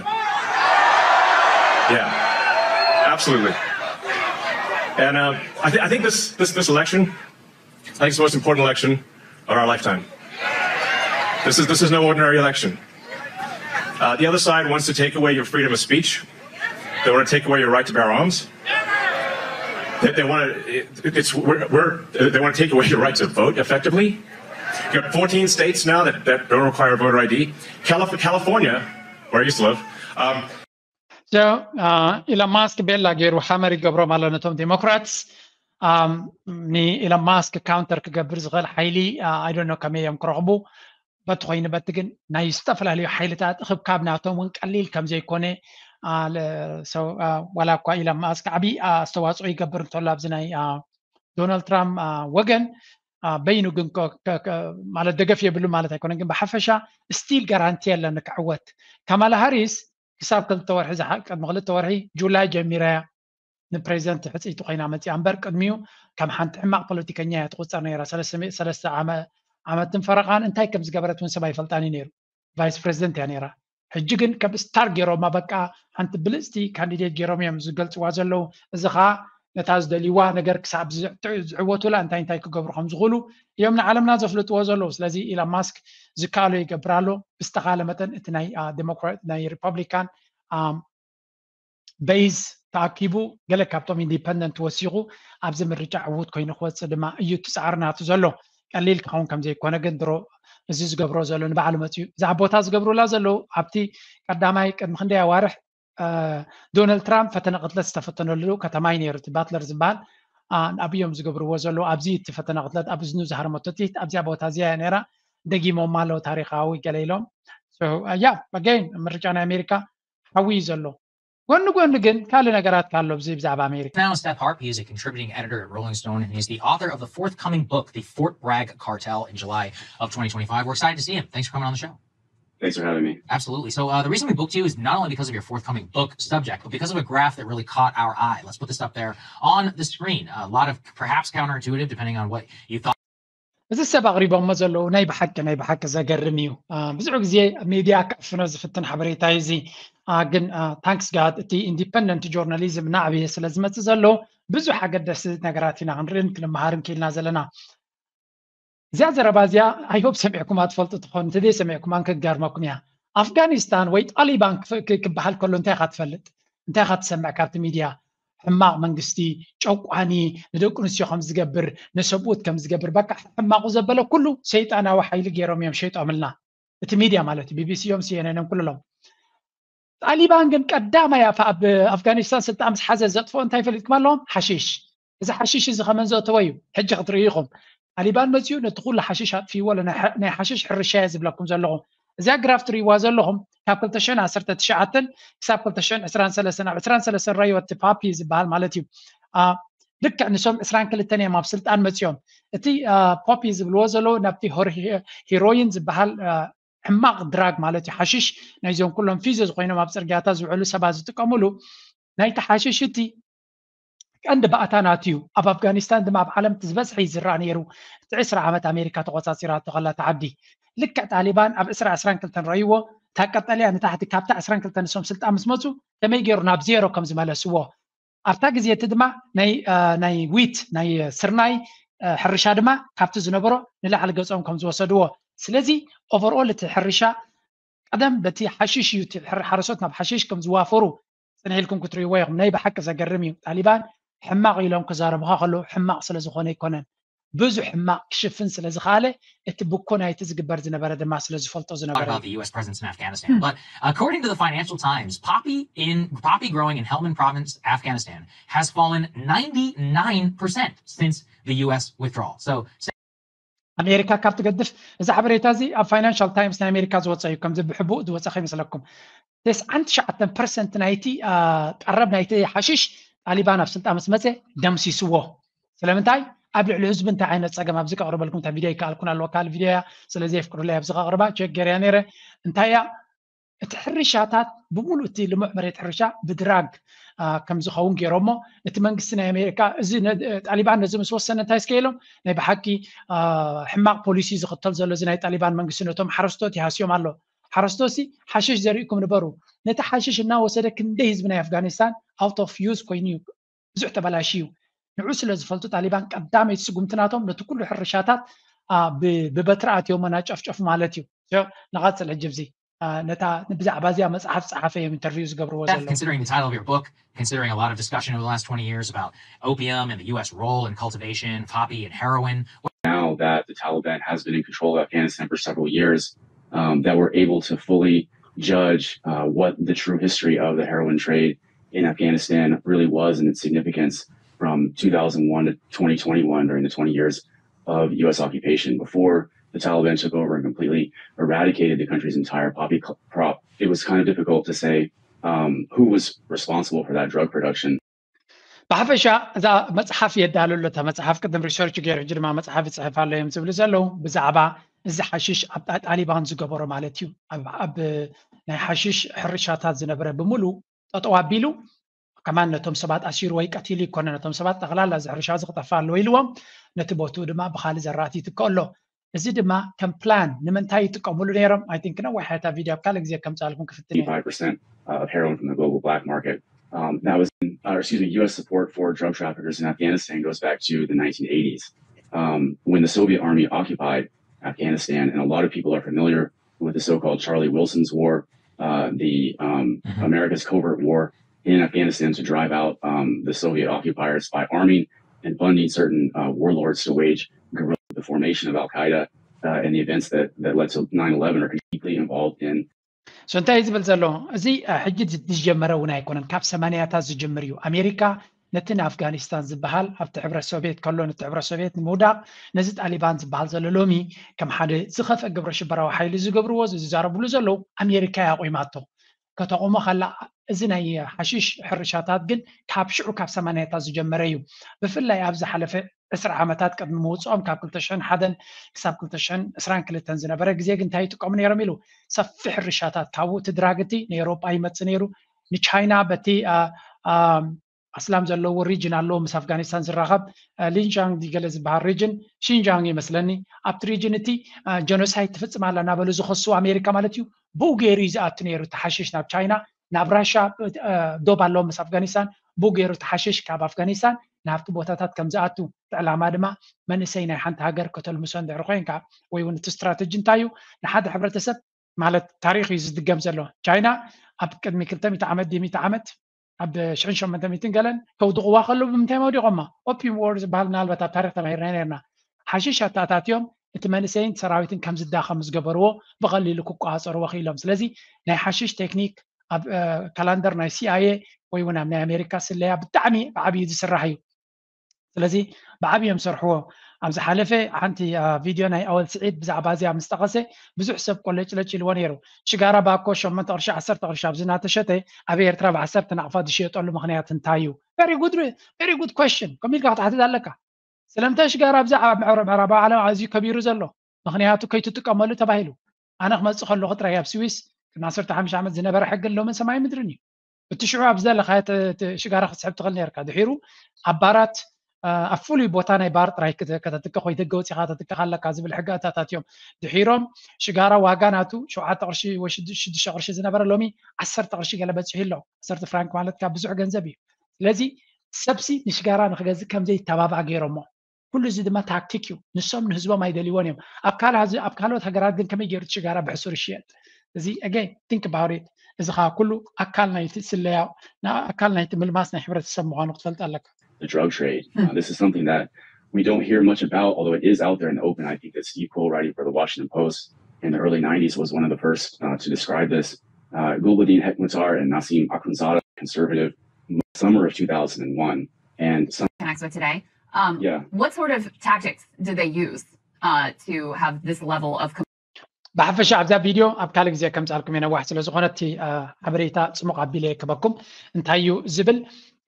Yeah, absolutely. And uh, I, th- I think this, this this election, I think it's the most important election of our lifetime. This is this is no ordinary election. Uh, the other side wants to take away your freedom of speech. They want to take away your right to bear arms. They, they want to. It's we're, we're, they want to take away your right to vote effectively. You have fourteen states now that, that don't require voter I D. Calif- California, where I used to live, um, So ኢሎን ማስክ ቤላ ገይሩ ሃመር ይገብሮም ኣሎ ነቶም ዴሞክራትስ። ንኢሎን ማስክ ካውንተር ክገብር ዝኽእል ሓይሊ ኣይዶኖ ከመይ እዮም ክረኽቡ። በቲ ኮይኑ በቲ ግን ናይ ዝተፈላለዩ ሓይልታት እኽብካብ ናቶም እውን ቀሊል ከም ዘይኮነ ዋላ እኳ ኢሎን ማስክ ዓብዪ ኣስተዋፅኦ ይገብር እንተሎ ኣብዚ ናይ ዶናልድ ትራምፕ ወገን በይኑ ግን ማለት ደገፍ የብሉ ማለት ኣይኮነን፣ ግን ብሓፈሻ ስቲል ጋራንቲ የለን ክዕወት። ካማላ ሃሪስ ክሳብ ክልተ ወርሒ ዝሓ- ቅድሚ ክልተ ወርሒ ጁላይ ጀሚራ እያ ንፕሬዚደንት ሕፅይቲ ኮይና መፂኣ እምበር ቅድሚኡ ከም ሓንቲ ሕማቕ ፖለቲከኛ እያ ትቁፀር ነይራ። ሰለስተ ዓመትን ፈረቓን እንታይ ከም ዝገበረት እውን ሰብ ኣይፈልጣን እዩ ነይሩ። ቫይስ ፕሬዚደንት እያ ነይራ። ሕጂ ግን ከም ስታር ገይሮማ በቃ ሓንቲ ብልፅቲ ካንዲዴት ገይሮም እዮም ዝገልፅዋ ዘለዉ። እዚ ከዓ ነታ ዝደልይዋ ነገር ክሳብ ዝዕወቱላ እንታይ እንታይ ክገብሩ ከም ዝኽእሉ እዮም ንዓለምና ዘፍልጥዎ ዘለዉ። ስለዚ ኢሎን ማስክ ዝከኣሎ ይገብር ኣሎ። ብዝተኻለ መጠን እቲ ናይ ዴሞክራት ናይ ሪፐብሊካን ቤዝ ተኣኪቡ ገለ ካብቶም ኢንዲፐንደንት ወሲኹ ኣብዚ ምርጫ ዕዉት ኮይኑ ክወፅእ ድማ እዩ እቲ ፃዕሪ ናቱ ዘሎ። ቀሊል ክኸውን ከም ዘይኮነ ግን ድሮ እዚ ዝገብሮ ዘሎ ንባዕሉ መፅዩ እዛ ቦታ ዝገብሩላ ዘለዉ ኣብቲ ቀዳማይ ቅድሚ ክንደይ ኣዋርሕ ዶናልድ ትራምፕ ፈተነ ቅትለት ዝተፈተነሉ ከተማ እዩ ነይሩ እቲ ባትለር ዝበሃል ኣብዮም ዝገብርዎ ዘለዉ ኣብዚ እቲ ፈተነ ቅትለት ኣብ እዝኑ ዝሃርመቶ ጥይት ኣብዚኣ ቦታ እዚኣ እያ ነይራ። ደጊሞማ ኣለዉ ታሪካዊ ገለ ኢሎም ያ ኣገይን ምርጫ ናይ ኣሜሪካ ሓዊ እዩ ዘሎ። ጎኒ ጎኒ ግን ካልእ ነገራት ካሎ ብዚ ብዛዕባ ኣሜሪካ Now, Seth Harp, he is a contributing editor at Rolling Stone, and he's the author of the forthcoming book, The Fort Bragg Cartel, in July of twenty twenty-five. We're excited to see him. Thanks for coming on the show. Thanks for having me. Absolutely. So uh, the reason we booked you is not only because of your forthcoming book subject, but because of a graph that really caught our eye. Let's put this up there on the screen. A lot of perhaps counterintuitive, depending on what you thought. እዚ ሰብ ኣቕሪቦሞ ዘለዉ ናይ ብሓቂ ናይ ብሓቂ ዘገርም እዩ። ብዙሕ ግዜ ሚድያ ክዕፍኖ ዝፍትን ሓበሬታ እዩ እዚ። ግን ታንክስ ጋድ እቲ ኢንዲፐንደንት ጆርናሊዝም እናዕበየ ስለ ዝመፅእ ዘሎ ብዙሕ ኣገደሲ ነገራት ኢና ክንርእን ክንመሃርን ክኢልና ዘለና። እዚኣ ዘረባ እዚኣ ኣይሆፕ ሰሚዕኩማ ትፈልጡ ትኾኑ፣ እንተዘይ ሰሚዕኩማ ክገርመኩም እያ። ኣፍጋኒስታን ወይ ጣሊባን ክበሃል ከሎ እንታይ ኢኻ ትፈልጥ? እንታይ ኢኻ ትሰምዕ ካብቲ ሚድያ? ሕማቕ መንግስቲ፣ ጨቋኒ፣ ንደቂ ኣንስትዮ ከም ዝገብር፣ ንሰብኡት ከም ዝገብር፣ በቃ ሕማቑ ዘበለ ኩሉ ሰይጣናዊ ሓይሊ ገይሮም እዮም ሸይጦምልና። እቲ ሚድያ ማለት እዩ፣ ቢቢሲ እዮም፣ ሲኤንኤን እዮም ኩሎም። ጣሊባን ግን ቀዳማይ ኣብ ኣፍጋኒስታን ስልጣን ምስ ሓዘ ዘጥፍኦ እንታይ ፈሊጥኩም ኣለዎም? ሓሽሽ። እዚ ሓሽሽ እዚ ከመን ዘእተወ እዩ ሕጂ ክትርእዩ ኢኹም። ጣሊባን መፅኡ ነቲ ኩሉ ሓሽሽ ኣጥፍዎ ኣሎ። ናይ ሓሽሽ ሕርሻ እየ ዝብለኩም ዘለኹ። እዚኣ ግራፍ ትርእይዋ ዘለኹም ካብ ክልተ ሽሕን ዓሰርተ ትሽዓተን ክሳብ ክልተ ሽሕን ዕስራን ሰለስተን ኣብ ዕስራን ሰለስተን ረዮ እቲ ፓፒ ዝበሃል ማለት እዩ። ልክዕ ንሶም ዕስራን ክልተን እዮም ኣብ ስልጣን መፅኦም። እቲ ፖፒ ዝብልዎ ዘለዉ ናብቲ ሂሮይን ዝበሃል ሕማቕ ድራግ ማለት እዩ ሓሽሽ ናይዞም ኩሎም ፊዘ ዝኾይኖም ኣብ ፅርግያታት ዝውዕሉ ሰባት ዝጥቀምሉ ናይቲ ሓሽሽ እቲ ቀንዲ ባእታ ናቱ እዩ። ኣብ ኣፍጋኒስታን ድማ ኣብ ዓለም ዝበዝሐ እዩ ዝረኣ ነይሩ። እቲ ዕስራ ዓመት ኣሜሪካ ተቆፃፂራቶ ከላ እቲ ዓዲ። ልክዕ ጣሊባን ኣብ ዕስራ ዕስራን ክልተን ረእይዎ እታ ቀጠልያ ንታሕቲ ካብታ ዕስራን ክልተን ንሶም ስልጣን ምስ መፁ ከመይ ገይሩ ናብ ዜሮ ከም ዝመለስዎ ኣብታ ግዜ እቲ ድማ ናይ ዊት ናይ ስርናይ ሕርሻ ድማ ካብቲ ዝነበሮ ንላዕሊ ገፆም ከም ዝወሰድዎ። ስለዚ ኦቨርኦል እቲ ሕርሻ ቀደም በቲ ሓሽሽ እዩ ሓረሶት ናብ ሓሽሽ ከም ዝዋፈሩ ፅንሕ ኢልኩም ክትርእይዎ ኢኹም። ናይ ብሓቂ ዘገርም እዩ። ጣሊባን ሕማቕ ኢሎም ክዛረቡኻ ከለዉ ሕማቕ ስለ ዝኾነ ኣይኮነን፣ ብዙሕ ሕማቕ ክሽፍን ስለ ዝኸኣለ እቲ ብኮ ናይቲ ዝግበር ዝነበረ ድማ ስለ ዝፈልጦ ዝነበረ about the U S presence in Afghanistan. But according to the Financial Times, poppy in poppy growing in Helmand province, Afghanistan, has fallen ninety-nine percent since the U S withdrawal. So ኣሜሪካ ካብ ትገድፍ እዚ ሓበሬታ እዚ ኣብ ፋይናንሻል ታይምስ ናይ ኣሜሪካ ዝወፀ እዩ። ከምዚ ብሕቡእ ዝወፀ ከይመስለኩም። ተስዓን ትሽዓተን ፐርሰንት ናይቲ ቀረብ ናይቲ ሓሽሽ ጣሊባን ኣብ ስልጣን ምስ መፀ ደምሲስዎ። ስለምንታይ ኣብ ልዕሊ ህዝቢ እንታይ ዓይነት ፀገም ኣብዚ ከቕርበልኩም እታ ቪድዮ ይከኣልኩን ኣለዎ ካልእ ቪድዮ እያ ስለ ዘየፍቅዱላ ኣብዚ ከቕርባ ቸክ ገይረያ ነይረ። እንታይ እያ እቲ ሕርሻታት ብምሉእ እቲ ልሙዕ መሬት ሕርሻ ብድራግ ከም ዝኸውን ገይሮሞ። እቲ መንግስቲ ናይ ኣሜሪካ እዚ ጣሊባን ነዚ ምስ ወሰነ እንታይ እስከ ኢሎም ናይ ብሓቂ ሕማቕ ፖሊሲ ዝኽተል ዘሎ እዚ ናይ ጣሊባን መንግስቲ ነቶም ሓረስቶት ይሃስዮም ኣሎ። ሓረስቶት ሲ ሓሽሽ ዘሪእኩም ንበሩ። ነቲ ሓሽሽ እናወሰደ ክንደይ ህዝቢ ናይ ኣፍጋኒስታን ኣውት ኦፍ ዩዝ ኮይኑ እዩ ብዙሕ ተበላሽዩ። ንዑ ስለ ዝፈልጡ ጣሊባን ቀዳመይቲ ስጉምቲ ናቶም ነቲ ኩሉ ሕርሻታት ብበትሪ ኣትዮሞ ናጨፍጨፉ ማለት እዩ። ንቐፅል ሕጂ ብዚ ነታ ብዛዕባ እዚኣ መፅሓፍ ፀሓፈ እዮም ኢንተርቪው ዝገብርዎ ዘለዉ። Considering the title of your book, considering a lot of discussion over the last twenty years about opium and the U S role in cultivation, poppy and heroin. Now that the Taliban has been in control of Afghanistan for several years, um, that we're able to fully judge uh, what the true history of the heroin trade in Afghanistan really was and its significance from two thousand one to twenty twenty-one during the twenty years of U S occupation. Before the Taliban took over and completely eradicated the country's entire poppy crop, it was kind of difficult to say um, who was responsible for that drug production. ብሓፈሻ እዛ መፅሓፍ የዳሉ ኣሎ። እታ መፅሓፍ ቅድም ሪሰርች ገይሩ ሕጂ ድማ መፅሓፍ ይፅሕፍ ኣሎ እዮም ዝብሉ ዘለዉ ብዛዕባ እዚ ሓሽሽ ኣብ ጣሊባን ዝገበሮ ማለት እዩ። ኣብ ናይ ሓሽሽ ሕርሻታት ዝነበረ ብምሉ ጠጠው ኣቢሉ ከማን ነቶም ሰባት ኣሲሩ ወይ ቀቲሉ ይኮነ ነቶም ሰባት ጠቕላላ እዚ ሕርሻ እዚ ክጠፋ ኣለዎ ኢልዎም ነቲ ቦትኡ ድማ ብካልእ ዘራእቲ ይትከ ኣሎ። እዚ ድማ ከም ፕላን ንምንታይ ይጥቀምሉ ነይሮም? I think ነዊሕ እያ እታ ቪድዮ ኣብ ካልእ ግዜ ከምፅኣልኩም ክፍትን እየ። Five percent of heroin from the global black market. Um, that was, or excuse me, U S support for drug traffickers in Afghanistan goes back to the nineteen eighties, um, when the Soviet Army occupied Afghanistan, and a lot of people are familiar with the so-called Charlie Wilson's War, uh, the um, America's covert war in Afghanistan to drive out um, the Soviet occupiers by arming and funding certain uh, warlords to wage guerrilla. The formation of Al Qaeda uh, and the events that, that led to nine eleven are deeply involved in so እንታይ እዩ ዝብል ዘሎ? እዚ ሕጂ ዝጀመረ እውን ኣይኮነን፣ ካብ ሰማንያታት ዝጅምር እዩ። ኣሜሪካ ነቲ ንኣፍጋኒስታን ዝበሃል ኣብቲ ሕብረት ሶቪየት ከሎ ነቲ ሕብረት ሶቪየት ንምውዳቕ ነዚ ጣሊባን ዝበሃል ዘሎ ሎሚ ከም ሓደ ዝኸፍአ ግብረ ሽበራዊ ሓይሊ ዝገብርዎ ዝዛረብሉ ዘለዉ ኣሜሪካ እያ ኣቑማቶ ከተቑሞ ከላ። እዚ ናይ ሓሽሽ ሕርሻታት ግን ካብ ሽዑ ካብ ሰማንያታት ዝጀመረ እዩ። ብፍላይ ኣብ ዝሓለፈ ዕስራ ዓመታት ቅድሚ ምውፅኦም ካብ ክልተ ሽሕን ሓደን ክሳብ ክልተ ሽሕን ዕስራን ክልተን ዝነበረ ግዜ ግን እንታይ ይጥቀሙ ነይሮም ኢሉ ሰፊሕ ሕርሻታት ካብኡ እቲ ድራግ እቲ ንኤሮጳ ይመፅእ ነይሩ። ንቻይና በቲ ኣስላም ዘለዎ ሪጅን ኣለዎ ምስ ኣፍጋኒስታን ዝራኸብ ሊንጃንግ ገለ ዝበሃል ሪጅን ሺንጃንግ ይመስለኒ ኣብቲ ሪጅን እቲ ጀኖሳይድ ትፍፅም ኣላ እናበሉ ዝኸስዎ ኣሜሪካ ማለት እዩ። ብኡ ገይሩ እዩ ዝኣቱ ነይሩ እቲ ሓሽሽ ናብ ቻይና ናብ ራሻ ዶብ ኣለዎ ምስ ኣፍጋኒስታን ብኡ ገይሩ እቲ ሓሽሽ ካብ ኣፍጋኒስታን ናብቲ ቦታታት ከም ዝኣቱ እቲ ዕላማ ድማ መንእሰይ ናይ ሓንቲ ሃገር ከተልምሶ እንድሕር ኮይንካ ወይ እውን እቲ ስትራተጂ እንታይ እዩ ንሓደ ሕብረተሰብ ማለት ታሪክ እዩ ዝድገም ዘሎ። ቻይና ኣብ ቅድሚ ክልተ ሚእቲ ዓመት ድዩ ሚእቲ ዓመት ኣብ ሽሕን ሸሞንተ ሚእትን ገለን ከውድቕዋ ከለዉ ብምንታይ መውዲቖማ? ኦፒም ዎር ዝበሃል ምናልባት ኣብ ታሪክ ተማሂርና ነርና። ሓሽሽ ኣተኣታትዮም እቲ መንእሰይን ሰራዊትን ከም ዝዳኸም ዝገበርዎ ብቐሊሉ ክቆፃፀርዎ ክኢሎም። ስለዚ ናይ ሓሽሽ ቴክኒክ ኣብ ካላንደር ናይ ሲኣይኤ ወይ እውን ኣብ ናይ ኣሜሪካ ስለያ ብጣዕሚ ብዓብዩ ዝስራሕ እዩ። ስለዚ ብዓብዮም ሰርሕዎ። ኣብ ዝሓለፈ ሓንቲ ቪድዮ ናይ ኣወል ስዒድ ብዛዕባ እዚኣ ምስ ጠቐሰ ብዙሕ ሰብ ቆለጭለጭ ኢልዎ ነይሩ። ሽጋራ ባኮ ሸሞንተ ቅርሺ ዓሰርተ ቅርሺ ኣብዚ እናተሸጠ ኣብ ኤርትራ ብዓሰርተ ናቕፋ ዝሽየጠሉ ምኽንያት እንታይ እዩ? Very good question። ከምኡ ኢልካ ክትሓትት ኣለካ። ስለምንታይ ሽጋራ ኣብዚ ኣብ ምዕራብ ዓለም ኣዝዩ ከቢሩ ዘሎ? ምኽንያቱ ከይትጥቀመሉ ተባሂሉ። ኣነ ክመፅእ ከለኹ ጥራይ ኣብ ስዊስ ቅድሚ ዓሰርተ ሓሙሽተ ዓመት ዝነበረ ሕግን ሎምን ሰማይ ምድርን እዩ። እቲ ሽዑ ኣብ ዝደለኻዮ ሽጋራ ክትስሕብ ትኽእል ነርካ። ድሒሩ ኣብ ባራት ኣብ ፍሉይ ቦታ ናይ ባር ጥራይ ከተትክኽ ወይ ደገ ወፂኻ ተትክኽ ኣለካ ዝብል ሕግታት እዮም ድሒሮም። ሽጋራ ዋጋ ናቱ ሸውዓተ ቅርሺ ወይ ሽዱሽተ ቅርሺ ዝነበረ ሎሚ ዓሰርተ ቅርሺ ገለ በፂሑ ኣሎ። ዓሰርተ ፍራንክ ማለት ካብ ብዙሕ ገንዘብ እዩ። ስለዚ ሰብሲ ንሽጋራ ንክገዝእ ከምዘይተባባዕ ገይሮሞ። ኩሉ እዚ ድማ ታክቲክ እዩ። ንሶም ንህዝቦም ኣይደልይዎን እዮም። ኣብ ካልእ ኣብ ካልኦት ሃገራት ግን ከመይ ገይሩ እቲ ሽጋራ ብሕሱር ይሽየጥ? እዚ again think about it። እዚ ከዓ ኩሉ ኣካል ናይቲ ስለያ ኣካል ናይቲ ምልማስ ናይ ሕብረተሰብ ምዃኑ ክትፈልጥ ኣለካ። The drug trade. Uh, this is something that we don't hear much about, although it is out there in the open. I think that Steve Quayle, writing for the Washington Post in the early nineties, was one of the first uh, to describe this. Uh, Gulbuddin Hekmatyar and Naseem Akhundzada, conservative, summer of two thousand one. And some connects with today. Um, yeah. What sort of tactics did they use uh, to have this level of ብሓፈሻ ኣብዛ ቪድዮ ኣብ ካልእ ግዜ ከምፃልኩም እየ። ነዋሕ ስለ ዝኾነ እቲ ሓበሬታ ፅሙቕ ኣቢለ ክበኩም እንታይ እዩ ዝብል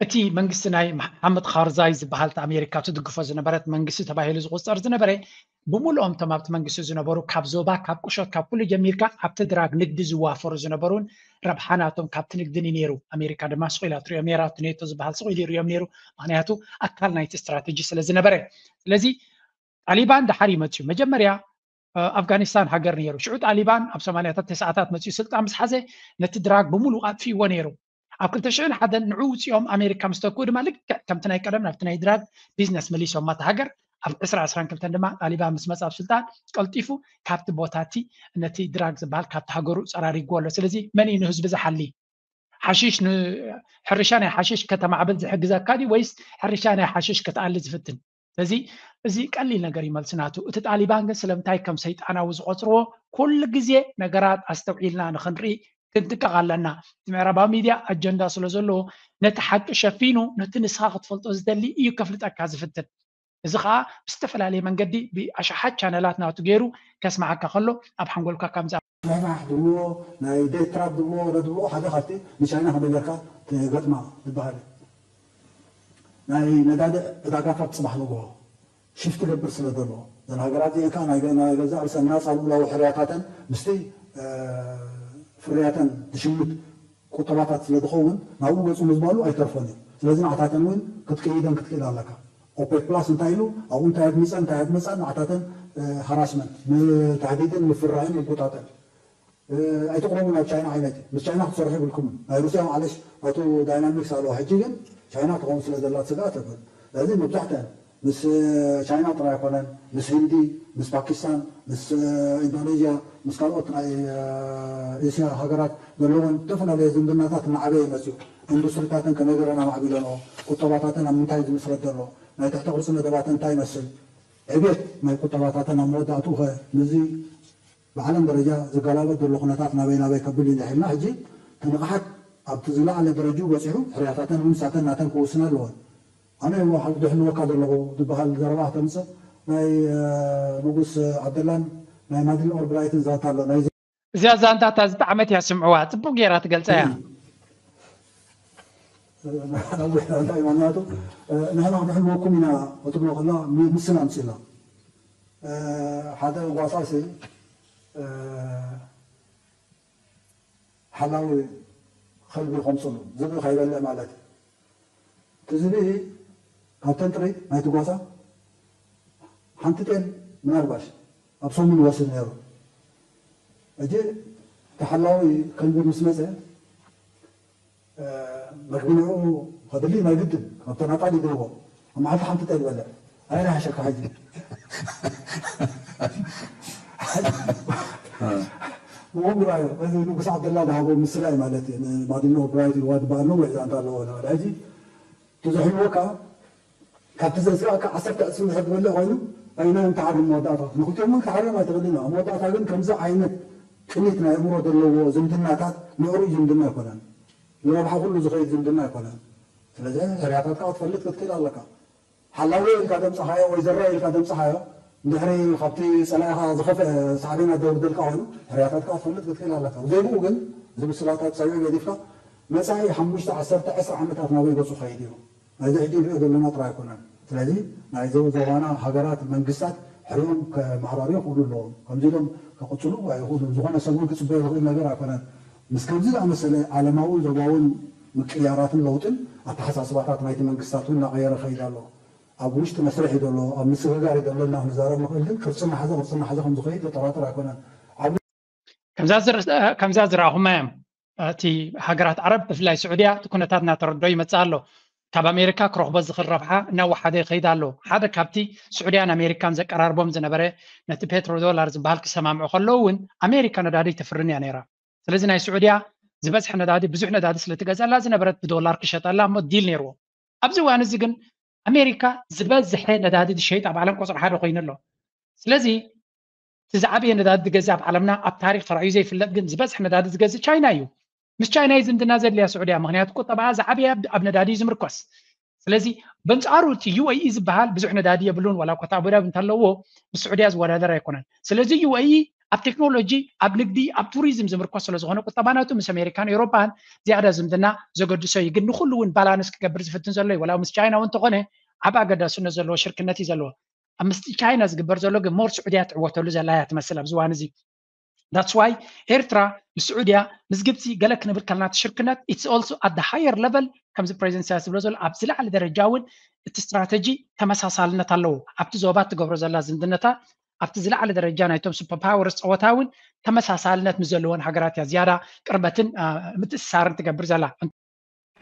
እቲ መንግስቲ ናይ መሓመድ ካርዛይ ዝበሃል ኣሜሪካ ትድግፎ ዝነበረት መንግስቲ ተባሂሉ ዝቁፀር ዝነበረ ብምልኦም እቶም ኣብቲ መንግስቲ ዝነበሩ ካብ ዞባ ካብ ቁሸት ካብ ኩሉ ጀሚርካ ኣብቲ ድራግ ንግዲ ዝዋፈሩ ዝነበሩን ረብሓ ናቶም ካብቲ ንግዲ እዩ ነይሩ። ኣሜሪካ ድማ ስቑኢላ ትሪኦም ነይራ። እቲ ኔቶ ዝበሃል ስቑኢሉ ይሪኦም ነይሩ። ምክንያቱ ኣካል ናይቲ ስትራተጂ ስለ ዝነበረ። ስለዚ ጣሊባን ድሓር ይመፅዩ። መጀመርያ ኣፍጋኒስታን ሃገር ነይሩ። ሽዑ ጣሊባን ኣብ ሰማንያታት ተስዓታት መፅዩ ስልጣን ምስ ሓዘ ነቲ ድራግ ብምሉእ ኣጥፊእዎ ነይሩ። ኣብ ክልተ ሽሕን ሓደን ንዑ ውፅኦም ኣሜሪካ ምስ ተክኡ ድማ ልክዕ ከምቲ ናይ ቀደም ናብቲ ናይ ድራግ ቢዝነስ መሊሶማ እታ ሃገር ኣብ ዕስራ ዕስራን ክልተን ድማ ጣሊባን ምስ መፃ ኣብ ስልጣን ቀልጢፉ ካብቲ ቦታ እቲ ነቲ ድራግ ዝበሃል ካብቲ ሃገሩ ፀራሪግዎ ኣሎ። ስለዚ መን እዩ ንህዝቢ ዝሓሊ? ሓሽሽ ሕርሻ ናይ ሓሽሽ ከተማዕብል ዝሕግዘካ ድዩ ወይስ ሕርሻ ናይ ሓሽሽ ክትኣሊ ዝፍትን? ስለዚ እዚ ቀሊል ነገር እዩ መልሲ ናቱ። እቲ ጣሊባን ግን ስለምንታይ ከም ሰይጣናዊ ዝቆፅርዎ ኩሉ ግዜ ነገራት ኣስተውዒልና ንክንርኢ ክንጥቀቕ ኣለና። እቲ ምዕራባዊ ሚድያ ኣጀንዳ ስለ ዘለዎ ነቲ ሓቂ ሸፊኑ ነቲ ንስኻ ክትፈልጦ ዝደሊ እዩ ከፍልጠካ ዝፍትን። እዚ ከዓ ብዝተፈላለየ መንገዲ ብኣሽሓት ቻነላት ናቱ ገይሩ ከስምዓካ ከሎ ኣብ ሓንጎልካ ከምዚ ምሕፋሕ ድብዎ ናይ ዴት ትራፕ ድብዎ ረድብዎ ሓደ ካብቲ ንቻይና ከመይ ጌርካ ትገጥማ ዝበሃል እዩ። ናይ ነዳዲ ዕዳጋታት ፅባሕ ንግሆ ሽፍት ገብር ስለ ዘሎ እዘን ሃገራት እዚአን ከዓ ናይ ገ- ናይ ገዛእ ርእሰን ናፃ ልኡላዊ ሕርያታተን ምስቲ እ፣ ፍርያተን ዝሽምት ቁጠባታት ስለ ዝኸውን ናብኡ ገፁ ምዝባሉ ኣይተርፎን እዩ። ስለዚ ንዓታተን እውን ክትቅይደን ክትክእል ኣለካ። ኦፔክ ፕላስ እንታይ ኢሉ ኣብኡ እንታይ ኣድሚፀን እንታይ ኣድመፀን ንዓታተን ሃራስመንት ምትሕዲድን ምፍራይን ምቁጣጠር ኣይትቕረቡ ናብ ቻይና ዓይነት እዩ። ምስ ቻይና ክትሰርሑ ይብልኩምን ናይ ሩስያ ማዕለሽ ናቱ ዳይናሚክስ ኣለዋ። ሕጂ ግን ቻይና ትኸውን ስለ ዘላ ስጋኣት ኣይኮን። ስለዚ መብዛሕተን ምስ ቻይና ጥራይ ኣይኮነን፣ ምስ ህንዲ፣ ምስ ፓኪስታን፣ ምስ ኢንዶኔዥያ፣ ምስ ካልኦት ናይ ኤስያ ሃገራት ዘለወን ዝተፈላለየ ዝምድናታት እናዓበየ መፅኡ። ኢንዱስትሪታተን ከመይ ገረን ኣማዕቢለንኦ፣ ቁጠባታተን ኣብ ምንታይ ዝምስረት ዘሎ፣ ናይ ትሕቲ ቅርፂ መደባተን እንታይ ይመስል፣ ዕብየት ናይ ቁጠባታተን ኣብ መወዳእትኡ ኸ ምስዚ ብዓለም ደረጃ ዝገላበጥ ዘሎ ኩነታት ናበይ ናበይ ከብል እዩ እንድሕልና ሕጂ እቲ ንቕሓት ኣብቲ ዝለዓለ ደረጅኡ በፂሑ ሕርያታተን እውን ንሳተን ናተን ክውስና ኣለወን። ኣነ እሞ ሓቂ ዝሕልወካ ዘለኹ ዝበሃል ዘረባ ክተምፅእ ናይ ንጉስ ዓብደላን ናይ ማድሊን ኦልብራይትን ዛንታ ኣሎ። ናይ እዚኣ ዛንታ እታ ዝጠዓመት እያ ስምዕዋ፣ ፅቡቅ ገይራ ትገልፃ እያ። እንታይ ማናቱ ንሕና ክንሕልወኩም ኢና ክትብሎ ከላ ምስላ ኣምፅእና ሓደ ጓሳ ሲ ሓላዊ ከልቢ ከምፅሉ ዝብኢ ከይበልዕ ማለት እዩ። እቲ ዝብኢ ካብተን ጥሪት ናይቲ ጓሳ ሓንቲ ጤል ምናልባሽ ኣብ ሰሙን ይወስድ ነይሩ። ሕጂ እቲ ሓላዊ ከልቢ ምስ መፀ መግቢ ንዕኡ ከድሊ ናይ ግድን ካብተን ኣጣል ይድርቦ ኣብ መዓልቲ ሓንቲ ጤል ይበልዕ። ኣይ ርሓሸካ ሕጂ ብኡ ምርኣዮ እዚ ንጉስ ዓብደላ ዝሃቦ ምስላ እዩ ማለት እዩ። ንማዲኖ ብራይት ኢልዋ ዝበሃል ነዊሕ ዛንታ ኣለዎ። ሕጂ እቲ ዘሕልወካ ካብቲ ዘስጋእካ ዓሰርተ ዕፅፊ እንድሕር ዝበልዕ ኮይኑ ኣይናዮም ተሓርም መወዳእታ ንክልቲኦም እውን ተሓርም ኣይትኽእልን። ኣብ መወዳእታ ግን ከምዚ ዓይነት ጥሜት ናይ ኣእምሮ ዘለዎ ዝምድናታት ምዕሩይ ዝምድና ኣይኮነን። ንረብሓ ኩሉ ዝኸይድ ዝምድና ኣይኮነን። ስለዚ ሕርያታትካ ክትፈልጥ ክትክእል ኣለካ። ሓላዊ ኢልካ ደምፅኻዮ ወይ ዘራይ ኢልካ ደምፅኻዮ እንድሕሪ ካብቲ ፀላኢኻ ዝኸፍአ ሳዕቤናት ዘውርደልካ ኮይኑ ሕርያታትካ ክትፈልጥ ክትክእል ኣለካ። ዘይብኡ ግን እዚ ምስላታት ፀዊዑ ገዲፍካ መፃኢ ሓሙሽተ ዓሰርተ ዕስራ ዓመታት ናበይ ገፁ ኸይድ እዩ? ናይዚ ሕጂ ንሪኦ ዘለና ጥራይ ኣይኮነን። ስለዚ ናይ ዞባና ሃገራት መንግስታት ሕሪኦም ከመሓዳርዮ ክእሉ ኣለዎም። ከምዚ ኢሎም ከቕፅሉ ኣይኽእሉን። ዝኾነ ሰብ እውን ክፅበዮ ዝኽእል ነገር ኣይኮነን። ምስ ከምዚ ዝኣመሰለ ዓለማውን ዞባውን ምቅያራትን ለውጥን ኣተሓሳስባታት ናይቲ መንግስታት እውን እናቐየረ ኸይድ ኣሎ። ኣብ ውሽጢ መስርሕ እዩ ዘሎ። ኣብ ምስግጋር እዩ ዘለና ክንዛረብ ንኽእል፣ ግን ቅርፂ እናሓዘ ቅርፂ እናሓዘ ከም ዝኸይድ ዘጠራጥር ኣይኮነን። ዓብ ከምዛ ዝረኣኹማ እዮም። እቲ ሃገራት ዓረብ ብፍላይ ስዑድያ እቲ ኩነታት እናተረዶ ይመፅእ ኣሎ። ካብ ኣሜሪካ ክረኽቦ ዝኽእል ረብሓ እናወሓደ ይኸይድ ኣሎ። ሓደ ካብቲ ስዑድያን ኣሜሪካን ዘቀራርቦም ዝነበረ ነቲ ፔትሮ ዶላር ዝበሃል ክሰማምዑ ከለዉ እውን ኣሜሪካ ነዳዲ ተፍርን እያ ነይራ። ስለዚ ናይ ስዑድያ ዝበዝሐ ነዳዲ ብዙሕ ነዳዲ ስለትገዝኣላ ዝነበረት ብዶላር ክሸጠላ እሞ ዲል ነይርዎ። ኣብዚ እዋን እዚ ግን ኣሜሪካ ዝበዝሐ ነዳዲ ዝሸይጥ ኣብ ዓለም ቁፅሪ ሓደ ኮይኑ ኣሎ። ስለዚ እቲ ዝዓበየ ነዳዲ ዝገዝእ ኣብ ዓለምና ኣብ ታሪክ ተራእዩ ዘይፍለጥ ግን ዝበዝሐ ነዳዲ ዝገዝእ ቻይና እዩ። ምስ ቻይና እዩ ዝምድና ዘድልያ ስዑድያ፣ ምክንያቱ ቁጠባኣ ዝዓበየ ኣብ ነዳዲ እዩ ዝምርኮስ። ስለዚ በንፃሩ እቲ ዩኤኢ ዝበሃል ብዙሕ ነዳዲ የብሉን፣ ዋላ ኮታ ኣቡዳቢ እንተለዎ ምስ ስዑድያ ዝወዳደር ኣይኮነን። ስለዚ ዩኤኢ ኣብ ቴክኖሎጂ፣ ኣብ ንግዲ፣ ኣብ ቱሪዝም ዝምርኮስ ስለዝኾነ ቁጠባ ናቱ ምስ ኣሜሪካን ኤውሮፓን ዝያዳ ዝምድና ዘገድሶ እዩ። ግን ንኩሉ እውን ባላንስ ክገብር ዝፍትን ዘሎ እዩ። ዋላ ምስ ቻይና እውን እንተኾነ ዓብ ኣገዳስነት ዘለዎ ሽርክነት እዩ ዘለዎ። ኣብ ምስ ቻይና ዝግበር ዘሎ ግን ሞር ስዑድያ ትዕወተሉ ዘላ እያ ትመስል ኣብዚ እዋን እዚ። That's why ኤርትራ ምስ ስዑድያ ምስ ግብፂ ገለ ክንብል ከለና እቲ ሽርክነት it's also at the higher level ከምዚ ፕሬዚደንት ኢሳያስ ዝብሎ ዘሎ ኣብ ዝለዓለ ደረጃ እውን እቲ ስትራተጂ ተመሳሳልነት ኣለዎ። ኣብቲ ዞባ እትገብሮ ዘላ ዝምድነታት ኣብቲ ዝለዓለ ደረጃ ናይቶም ሱፐር ፓወርስ ፀወታ እውን ተመሳሳልነት ምስ ዘለወን ሃገራት እያ ዝያዳ ቅርበትን ምትእስሳርን ትገብር ዘላ።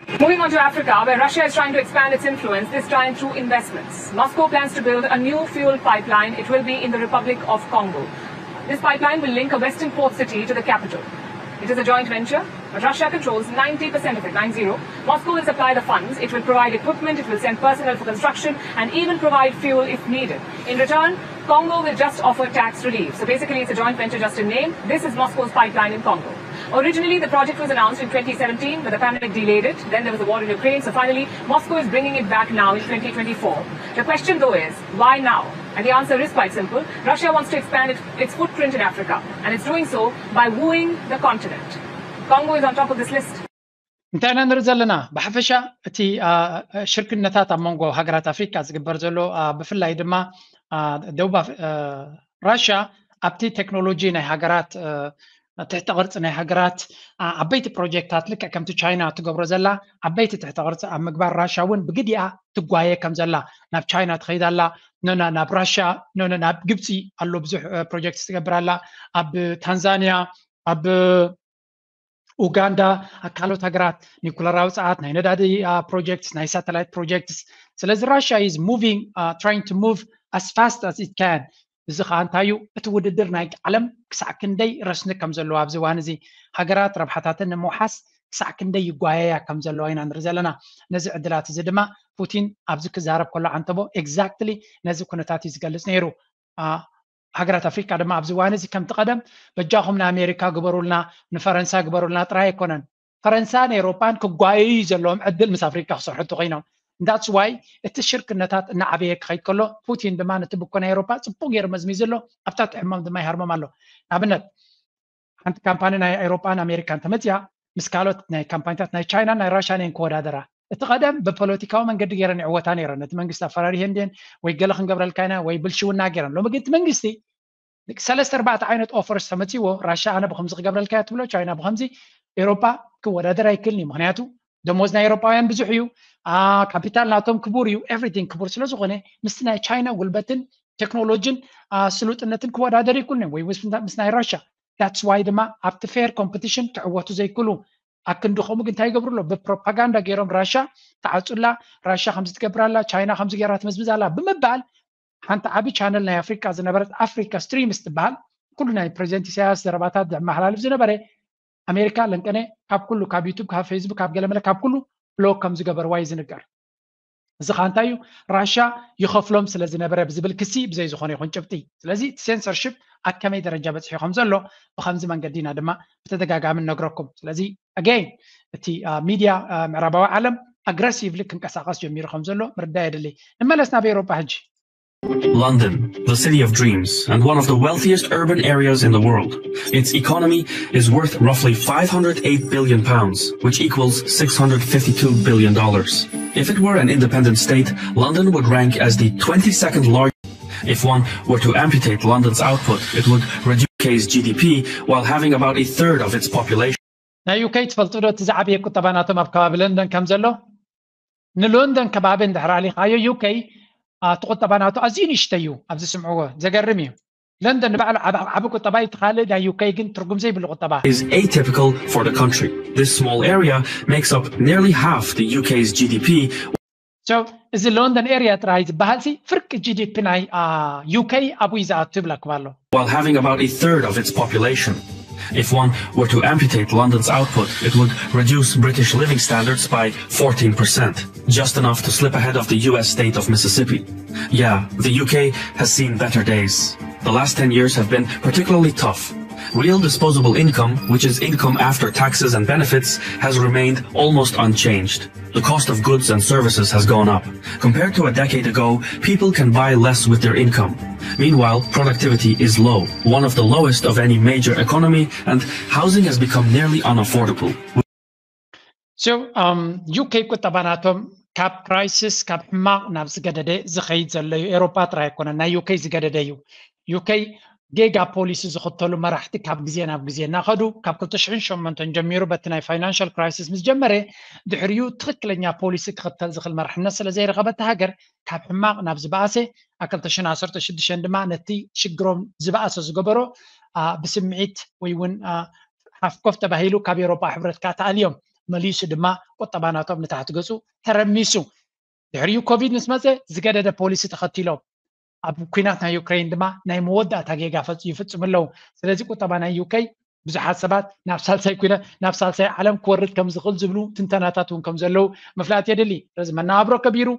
Moving on to Africa, where Russia is trying to expand its influence, this time through investments. Moscow plans to build a new fuel pipeline. It will be in the Republic of Congo. This pipeline will link a western port city to the capital. It is a joint venture, but Russia controls ninety percent of it, nine zero. Moscow will supply the funds, it will provide equipment, it will send personnel for construction, and even provide fuel if needed. In return, Congo will just offer tax relief. So basically, it's a joint venture just in name. This is Moscow's pipeline in Congo. Originally, the project was announced in twenty seventeen, but the pandemic delayed it. Then there was a war in Ukraine, so finally, Moscow is bringing it back now in twenty twenty-four. The question, though, is why now? And the answer is quite simple. Russia wants to expand it, its footprint in Africa, and it's doing so by wooing the continent. Congo is on top of this list. እንታይ ኢና ንርኢ ዘለና? ብሓፈሻ እቲ ሽርክነታት ኣብ መንጎ ሃገራት ኣፍሪካ ዝግበር ዘሎ፣ ብፍላይ ድማ ደቡብ ራሽያ ኣብቲ ቴክኖሎጂ ናይ ሃገራት፣ ትሕቲ ቅርፂ ናይ ሃገራት፣ ዓበይቲ ፕሮጀክታት፣ ልክዕ ከምቲ ቻይና ትገብሮ ዘላ ዓበይቲ ትሕቲ ቅርፂ ኣብ ምግባር፣ ራሽያ እውን ብግዲኣ ትጓየ ከም ዘላ፣ ናብ ቻይና ትኸይድ ኣላ፣ ናብ ራሽያ፣ ናብ ግብፂ ኣሎ ብዙሕ ፕሮጀክት ትገብር ኣላ፣ ኣብ ታንዛኒያ፣ ኣብ ኡጋንዳ፣ ኣብ ካልኦት ሃገራት ኒኩለራዊ ፀዓት፣ ናይ ነዳዲ ፕሮጀክትስ፣ ናይ ሳተላይት ፕሮጀክትስ። ስለዚ ራሽያ is moving, trying to move as fast as it can. እዚ ከዓ እንታይ እዩ? እቲ ውድድር ናይ ዓለም ክሳዕ ክንደይ ረስኒ ከም ዘለዎ ኣብዚ እዋን እዚ፣ ሃገራት ረብሓታተን ንምውሓስ ክሳዕ ክንደይ ይጓየያ ከም ዘለዋ ኢና ንርኢ ዘለና። ነዚ ዕድላት እዚ ድማ ፑቲን ኣብዚ ክዛረብ ከሎ ዓንተቦ exactly ነዚ ኩነታት እዩ ዝገልፅ ነይሩ። ሃገራት ኣፍሪካ ድማ ኣብዚ እዋን እዚ ከምቲ ቀደም በጃኹም ንኣሜሪካ ግበሩልና፣ ንፈረንሳ ግበሩልና ጥራይ ኣይኮነን፣ ፈረንሳን ኤውሮጳን ክጓየዩ ዘለዎም ዕድል ምስ ኣፍሪካ ክሰርሑ እንተኮይኖም። That's why እቲ ሽርክነታት እናዓበየ ክኸይድ ከሎ፣ ፑቲን ድማ ነቲ ብኮ ናይ ኤውሮጳ ፅቡቅ ገይሩ መዝሚዙ ኣሎ። ኣብታ ትሕሞም ድማ ይሃርሞም ኣሎ። ንኣብነት ሓንቲ ካምፓኒ ናይ ኤውሮጳን ኣሜሪካን ተመፅያ ምስ ካልኦት ናይ ካምፓኒታት ናይ ቻይናን ናይ ራሽያን እየን ክወዳደራ። እቲ ቀደም ብፖለቲካዊ መንገዲ ገይረን ይዕወታ ነይረን። ነቲ መንግስቲ ኣፈራሪሀን ድየን ወይ ገለ ክንገብረልካ ኢና ወይ ብልሽውና ገይረን። ሎሚ ግን እቲ መንግስቲ ሰለስተ ኣርባዕተ ዓይነት offers ተመፅዎ፣ ራሽያ ኣነ ብከምዚ ክገብረልካ እየ ትብሎ፣ ቻይና ብከምዚ። ኤውሮጳ ክወዳደር ኣይክልን እዩ። ምክንያቱ ደሞዝ ናይ ኤውሮጳውያን ብዙሕ እዩ፣ ካፒታል ናቶም ክቡር እዩ፣ everything ክቡር ስለ ዝኾነ ምስቲ ናይ ቻይና ጉልበትን ቴክኖሎጂን ስሉጥነትን ክወዳደር ይክልን እዮም፣ ወይ ምስ ናይ ራሽያ። That's why ድማ ኣብቲ fair competition ክዕወቱ ዘይክሉ። ኣክንዲ ከምኡ ግን እንታይ ይገብሩ ኣሎ? ብፕሮፓጋንዳ ገይሮም ራሻ ተዓፁላ፣ ራሻ ከምዚ ትገብር ኣላ፣ ቻይና ከምዚ ገይራ ትመዝምዝ ኣላ ብምባል ሓንቲ ዓቢ ቻነል ናይ ኣፍሪካ ዝነበረት ኣፍሪካ ስትሪምስ ትበሃል፣ ኩሉ ናይ ፕሬዚደንት ኢሳያስ ዘረባታት ዘመሓላልፍ ዝነበረ፣ ኣሜሪካ ለንቀነ ካብ ኩሉ፣ ካብ ዩቱብ፣ ካብ ፌስቡክ፣ ካብ ገለመለ፣ ካብ ኩሉ ብሎክ ከም ዝገበርዋ እዩ ዝንገር። እዚ ከዓ እንታይ እዩ? ራሻ ይኸፍሎም ስለ ዝነበረ ብዝብል ክሲ ብዘይ ዝኾነ ይኹን ጭብጢ። ስለዚ እቲ ሴንሰርሽፕ ኣብ ከመይ ደረጃ በፂሑ ከም ዘሎ ብከምዚ መንገዲ ኢና ድማ ብተደጋጋሚ ንነግረኩም። ስለዚ ኣገይን እቲ ሚድያ ምዕራባዊ ዓለም ኣግረሲቭሊ ክንቀሳቀስ ጀሚሩ ከም ዘሎ ምርዳእ የድሊ። ንመለስ ናብ ኤውሮጳ ሕጂ። London, the city of dreams and one of the wealthiest urban areas in the world. Its economy is worth roughly five hundred eight billion pounds, which equals six hundred fifty-two billion dollars. If it were an independent state, London would rank as the twenty-second largest. If one were to amputate London's output, it would reduce U K's G D P while having about a third of its population. ናይ ዩ ኬ ትፈልጡ ዶ? እቲ ዝዓበየ ቁጠባ ናቶም ኣብ ከባቢ ለንደን ከም ዘሎ፣ ንሎንደን ከባቢ እንድሕር ኣሊኻዮ ዩ ኬ እቲ ቁጠባ ናቱ ኣዝዩ ንእሽተይ እዩ። ኣብዚ ስምዕዎ፣ ዘገርም እዩ። ለንደን ንባዕሉ ዓብ- ዓብ- ዓቢ ቁጠባ እዩ፣ እቲ ካልእ ናይ ዩ ኬ ግን ትርጉም ዘይብሉ ቁጠባ። Is atypical for the country. This small area makes up nearly half the U K's G D P. So እዚ ሎንደን ኤርያ ጥራይ ዝበሃል ሲ ፍርቂ ጂ ዲ ፒ ናይ ዩ ኬ ኣብኡ እዩ ዝኣቱ ይብለኩም ኣሎ። While having about a third of its population. If one were to amputate London's output, it would reduce British living standards by fourteen percent, just enough to slip ahead of the U S state of Mississippi. Yeah, the U K has seen better days. The last ten years have been particularly tough. Real disposable income, which is income after taxes and benefits, has remained almost unchanged. The cost of goods and services has gone up. Compared to a decade ago, people can buy less with their income. Meanwhile, productivity is low, one of the lowest of any major economy, and housing has become nearly unaffordable. So ዩ ኬ ቁጠባ ናቶም ካብ ክራይሲስ፣ ካብ ሕማቕ ናብ ዝገደደ ዝኸይድ ዘሎ እዩ። ኤውሮጳ ጥራይ ኣይኮነን፣ ናይ ዩ ኬ ዝገደደ እዩ። ዩ ኬ ጌጋ ፖሊሲ ዝኽተሉ መራሕቲ ካብ ግዜ ናብ ግዜ እናኸዱ፣ ካብ ክልተ ሽሕን ሸሞንተን ጀሚሩ በቲ ናይ ፋይናንሻል ክራይሲስ ምስ ጀመረ፣ ድሕሪኡ ትኽክለኛ ፖሊሲ ክኽተል ዝኽእል መራሕነት ስለ ዘይረኸበ፣ እታ ሃገር ካብ ሕማቕ ናብ ዝበኣሰ፣ ኣብ ክልተ ሽሕን ዓሰርተ ሽዱሽተን ድማ ነቲ ሽግሮም ዝበኣሰ ዝገበሮ ብስምዒት ወይ እውን ሓፍኮፍ ተባሂሉ ካብ ኤውሮጳ ሕብረት ከዓ ተኣልዮም። መሊሱ ድማ ቁጠባ ናቶም ንታሕቲ ገጹ ተረሚሱ። ድሕሪኡ ኮቪድ ምስ መጸ ዝገደደ ፖሊሲ ተኸቲሎም ኣብ ኩናት ናይ ዩክሬን ድማ ናይ መወዳእታ ጌጋ ይፍጽሙ ኣለዉ። ስለዚ ቁጠባ ናይ ዩከይ ብዙሓት ሰባት ናብ ሳልሳይ ኩናት ናብ ሳልሳይ ዓለም ክወርድ ከም ዝኽእል ዝብሉ ትንተናታት እውን ከም ዘለዉ ምፍላጥ የድሊ። ስለዚ መነባብሮ ከቢሩ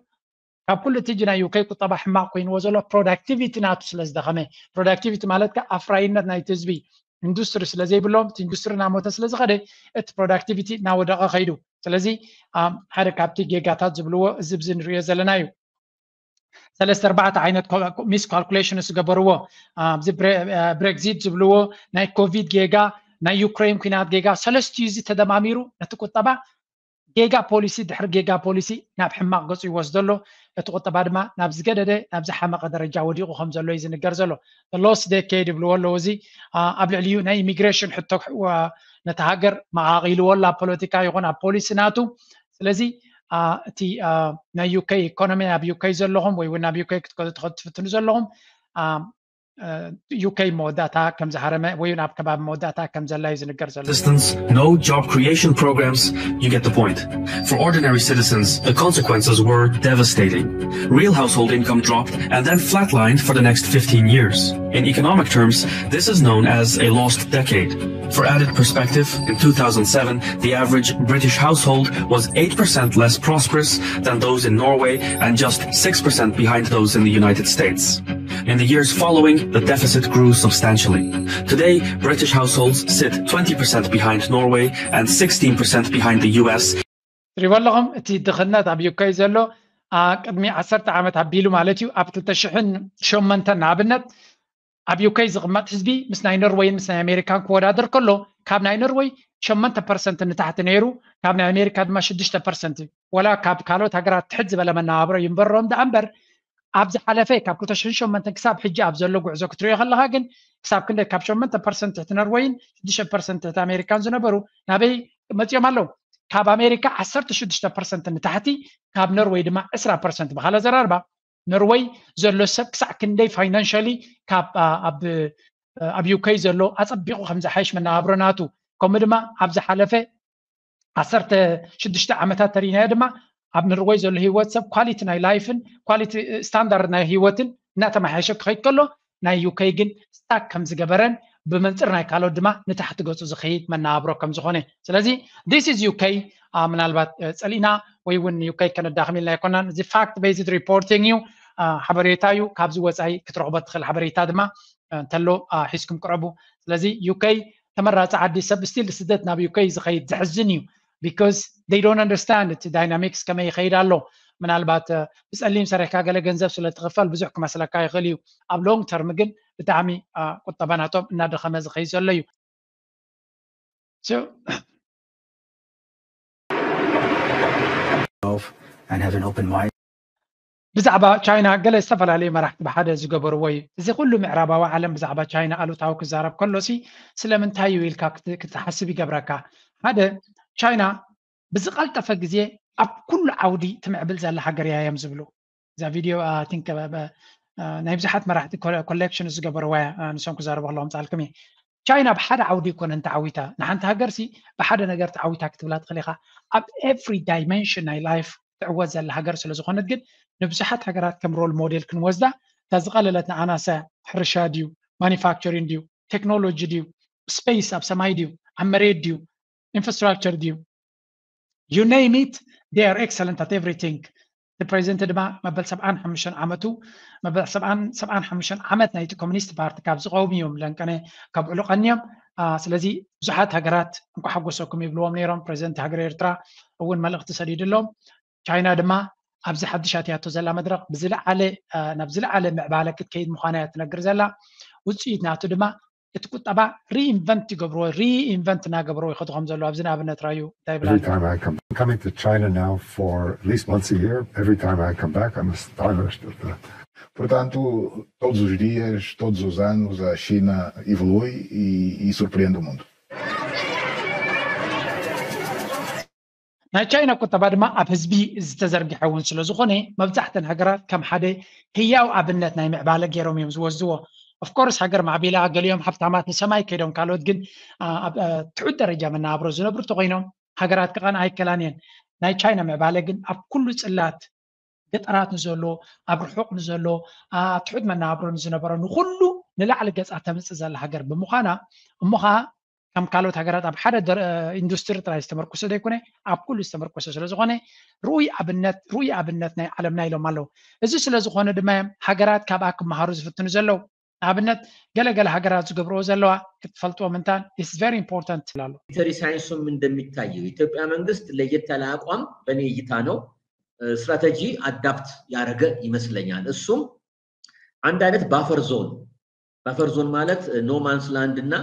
ካብ ኩሉ እቲ ናይ ዩከይ ቁጠባ ሕማቕ ኮይንዎ ዘሎ ፕሮዳክቲቪቲ ናቱ ስለ ዝደኸመ፣ ፕሮዳክቲቪቲ ማለት ከ ኣፍራይነት ናይቲ ህዝቢ ኢንዱስትሪ ስለ ዘይብሎም እቲ ኢንዱስትሪ እናሞተ ስለ ዝኸደ እቲ ፕሮዳክቲቪቲ እናወደቐ ከይዱ። ስለዚ ሓደ ካብቲ ጌጋታት ዝብልዎ እዚ ብዚ ንሪኦ ዘለና እዩ። ሰለስተ ኣርባዕተ ዓይነት ሚስ ካልኩሌሽን ዝገበርዎ ኣብዚ ብሬግዚት ዝብልዎ ናይ ኮቪድ ጌጋ ናይ ዩክሬን ኩናት ጌጋ ሰለስቲዩ እዚ ተደማሚሩ ነቲ ቁጠባ ጌጋ ፖሊሲ ድሕሪ ጌጋ ፖሊሲ ናብ ሕማቕ ገጹ ይወስዶ ኣሎ። እቲ ቁጠባ ድማ ናብ ዝገደደ ናብ ዝሓመቐ ደረጃ ወዲቑ ከም ዘሎ እዩ ዝንገር ዘሎ። ሎስ ዴኬድ ይብልዎ ኣለዉ። እዚ ኣብ ልዕሊኡ ናይ ኢሚግሬሽን ሕቶ ነቲ ሃገር መቓቒልዎ ኣሎ። ኣብ ፖለቲካ ይኹን ኣብ ፖሊሲ ናቱ ስለዚ እቲ ናይ ዩከይ ኢኮኖሚ ኣብ ዩከይ ዘለኹም ወይ እውን ናብ ዩከይ ክትከዱ ትኸ- ትፍትኑ ዘለኹም ዩከይ መወዳእታ ከም ዝሃረመ ወይ እውን ኣብ ከባቢ መወዳእታ ከም ዘላ እዩ ዝንገር ዘሎ። Assistance, no job creation programs, you get the point. For ordinary citizens, the consequences were devastating. Real household income dropped and then flatlined for the next fifteen years. In economic terms, this is known as a lost decade. For added perspective, in two thousand seven, the average British household was eight percent less prosperous than those in Norway and just six percent behind those in the United States. In the years following, the deficit grew substantially. Today, British households sit twenty percent behind Norway and sixteen percent behind the U S. ትሪእዎ ኣለኹም እቲ ድኽነት ኣብ ዩከይ ዘሎ ቅድሚ ዓሰርተ ዓመት ኣቢሉ ማለት እዩ ኣብ ክልተ ሽሕን ሸሞንተን ንኣብነት ኣብ ዩከይ ዝቕመጥ ህዝቢ ምስ ናይ ኖርወይን ምስ ናይ ኣሜሪካን ክወዳደር ከሎ ካብ ናይ ኖርወይ ሸሞንተ ፐርሰንት ንታሕቲ ነይሩ፣ ካብ ናይ ኣሜሪካ ድማ ሽዱሽተ ፐርሰንት እዩ። ወላ ካብ ካልኦት ሃገራት ትሕት ዝበለ መነባብሮ ይንበሮም ደኣ እምበር ኣብ ዝሓለፈ ካብ ክልተ ሽሕን ሸሞንተን ክሳብ ሕጂ ኣብ ዘሎ ጉዕዞ ክትሪኦ ከለኻ ግን ክሳብ ክንደይ ካብ ሸሞንተ ፐርሰንት ትሕቲ ኖርወይን ሽዱሽተ ፐርሰንት ትሕቲ ኣሜሪካን ዝነበሩ ናበይ መፂኦም ኣለዉ? ካብ ኣሜሪካ ዓሰርተ ሽዱሽተ ፐርሰንት ንታሕቲ ካብ ኖርወይ ድማ ዕስራ ፐርሰንት ብካልእ ኣዘራርባ ኖርወይ ዘሎ ሰብ ክሳዕ ክንደይ ፋይናንሻሊ ካብ ኣብ ዩከይ ዘሎ ኣፀቢቑ ከም ዝሓይሽ መነባብሮ ናቱ ከምኡ ድማ ኣብ ዝሓለፈ ዓሰርተ ሽዱሽተ ዓመታት ተሪእናዮ ድማ ኣብ ኖርወይ ዘሎ ህይወት ሰብ ኳሊቲ ናይ ላይፍን ኳሊቲ ስታንዳርድ ናይ ህይወትን እናተመሓየሸ ክኸይድ ከሎ ናይ ዩከይ ግን ስታክ ከም ዝገበረን ብመንፅር ናይ ካልኦት ድማ ንታሕቲ ገፁ ዝኸይድ መነባብሮ ከም ዝኾነ ስለዚ this is ዩከይ ምናልባት ፀሊእና ወይ እውን ዩከይ ከነዳኽም ኢልና ኣይኮናን እዚ fact based reporting እዩ ሓበሬታ እዩ ካብዚ ወፃኢ ክትረኽቦ ትኽእል ሓበሬታ ድማ እንተሎ ሒዝኩም ቅረቡ ስለዚ ዩከይ ተመራፂ ዓዲ ሰብ ስቲል ስደት ናብ ዩከይ ዝኸይድ ዘሕዝን እዩ because they don't understand እቲ ዳይናሚክስ ከመይ ይኸይድ ኣሎ ምናልባት ብፀሊም ሰሪሕካ ገለ ገንዘብ ስለ ትኽፈል ብዙሕ ክመስለካ ይኽእል እዩ ኣብ long term ግን ብጣዕሚ ቁጠባ ናቶም እናደኸመ ዝኸይድ ዘሎ እዩ and have an open mind. ብዛዕባ ቻይና ገለ ዝተፈላለዩ መራሕቲ ብሓደ ዝገበርዎ እዩ እዚ ኩሉ ምዕራባዊ ዓለም ብዛዕባ ቻይና ኣሉታዊ ክዛረብ ከሎሲ ስለምንታይ እዩ ኢልካ ክትሓስብ ይገብረካ ሓደ ቻይና ብዝቐልጠፈ ግዜ ኣብ ኩሉ ዓውዲ ትምዕብል ዘላ ሃገር እያ እዮም ዝብሉ እዛ ቪድዮ ቲንክ ናይ ብዙሓት መራሕቲ ኮሌክሽን ዝገበርዋ እያ ንሶም ክዛረቡ ከለዎም ፃልክም እየ ቻይና ብሓደ ዓውዲ ይኮነን ተዓዊታ ንሓንቲ ሃገር ሲ ብሓደ ነገር ተዓዊታ ክትብላ ትኽእል ኢኻ ኣብ every dimension ናይ life ትዕወት ዘላ ሃገር ስለ ዝኾነት ግን ንብዙሓት ሃገራት ከም role model ክንወስዳ እታ ዝቐለለት ንኣናሰ ሕርሻ ድዩ manufacturing ድዩ technology ድዩ space ኣብ ሰማይ ድዩ ኣብ መሬት ድዩ infrastructure ድዩ you name it they are excellent at everything እቲ ፕሬዚደንት ድማ መበል ሰብዓን ሓሙሽተን ዓመቱ መበል ሰብዓን ሰብዓን ሓሙሽተን ዓመት ናይቲ ኮሚኒስት ፓርቲ ካብ ዝቐውም እዮም ለንቀነ ከብዕሉ ቀንዮም ስለዚ ብዙሓት ሃገራት እንኳ ሓጎሰኩም ይብልዎም ነይሮም ፕሬዚደንት ሃገር ኤርትራ እውን መልእኽቲ ሰዲድሎም ቻይና ድማ ኣብዚ ሓድሽ ኣትያቶ ዘላ መድረክ ብዝለዓለ ናብ ዝለዓለ ምዕባለ ክትከይድ ምዃና እያ ትነግር ዘላ ውፅኢት ናቱ ድማ እቲ ቁጠባ reinvent ይገብርዎ reinvent እናገብርዎ ይኸዱ ከም ዘለዉ ኣብዚ ንኣብነት ራዩ እንታይ ይብላ Every time I come, coming to China now for at least once a year, every time I come back, I'm astonished at the. Portanto, todos os dias, todos os anos, a China evolui e, e surpreende o mundo. ናይ ቻይና ቁጠባ ድማ ኣብ ህዝቢ ዝተዘርግሐ እውን ስለ ዝኾነ መብዛሕተን ሃገራት ከም ሓደ ህያው ኣብነት ናይ ምዕባለ ገይሮም እዮም ዝወስድዎ ኦፍኮርስ ሃገር ማዕቢላ ገሊኦም ሃብታማት ንሰማይ ከይዶም ካልኦት ግን ኣብ ትሑት ደረጃ መነባብሮ ዝነብሩ ተኮይኖም ሃገራት ክቐንኣ ኣይከላን እየን። ናይ ቻይና ምዕባለ ግን ኣብ ኩሉ ጽላት ገጠራት ንዘሎ፣ ኣብ ርሑቕ ንዘሎ፣ ኣብ ትሑት መነባብሮ ንዝነበሮ ንኹሉ ንላዕሊ ገጻ ተምጽእ ዘላ ሃገር ብምዃና፣ እሞ ኸዓ ከም ካልኦት ሃገራት ኣብ ሓደ ኢንዱስትሪ ጥራይ ዝተመርኮሰ ዘይኮነ ኣብ ኩሉ ዝተመርኮሰ ስለ ዝኾነ ርኡይ ኣብነት ርኡይ ኣብነት ናይ ዓለምና ኢሎም ኣለዉ። እዚ ስለ ዝኾነ ድማ እዮም ሃገራት ካብኣ ክመሃሩ ዝፍትኑ ዘለዉ። ንኣብነት ገለገለ ሃገራት ዝገብርዎ ዘለዋ ክትፈልጥዎ ምንታን is very important ትላሉ። ሚሊተሪ ሳይንሱም እንደሚታየው የኢትዮጵያ መንግስት ለየት ያለ አቋም በእኔ እይታ ነው ስትራቴጂ አዳፕት ያደረገ ይመስለኛል። እሱም አንድ አይነት ባፈር ዞን ባፈር ዞን ማለት no man's land እና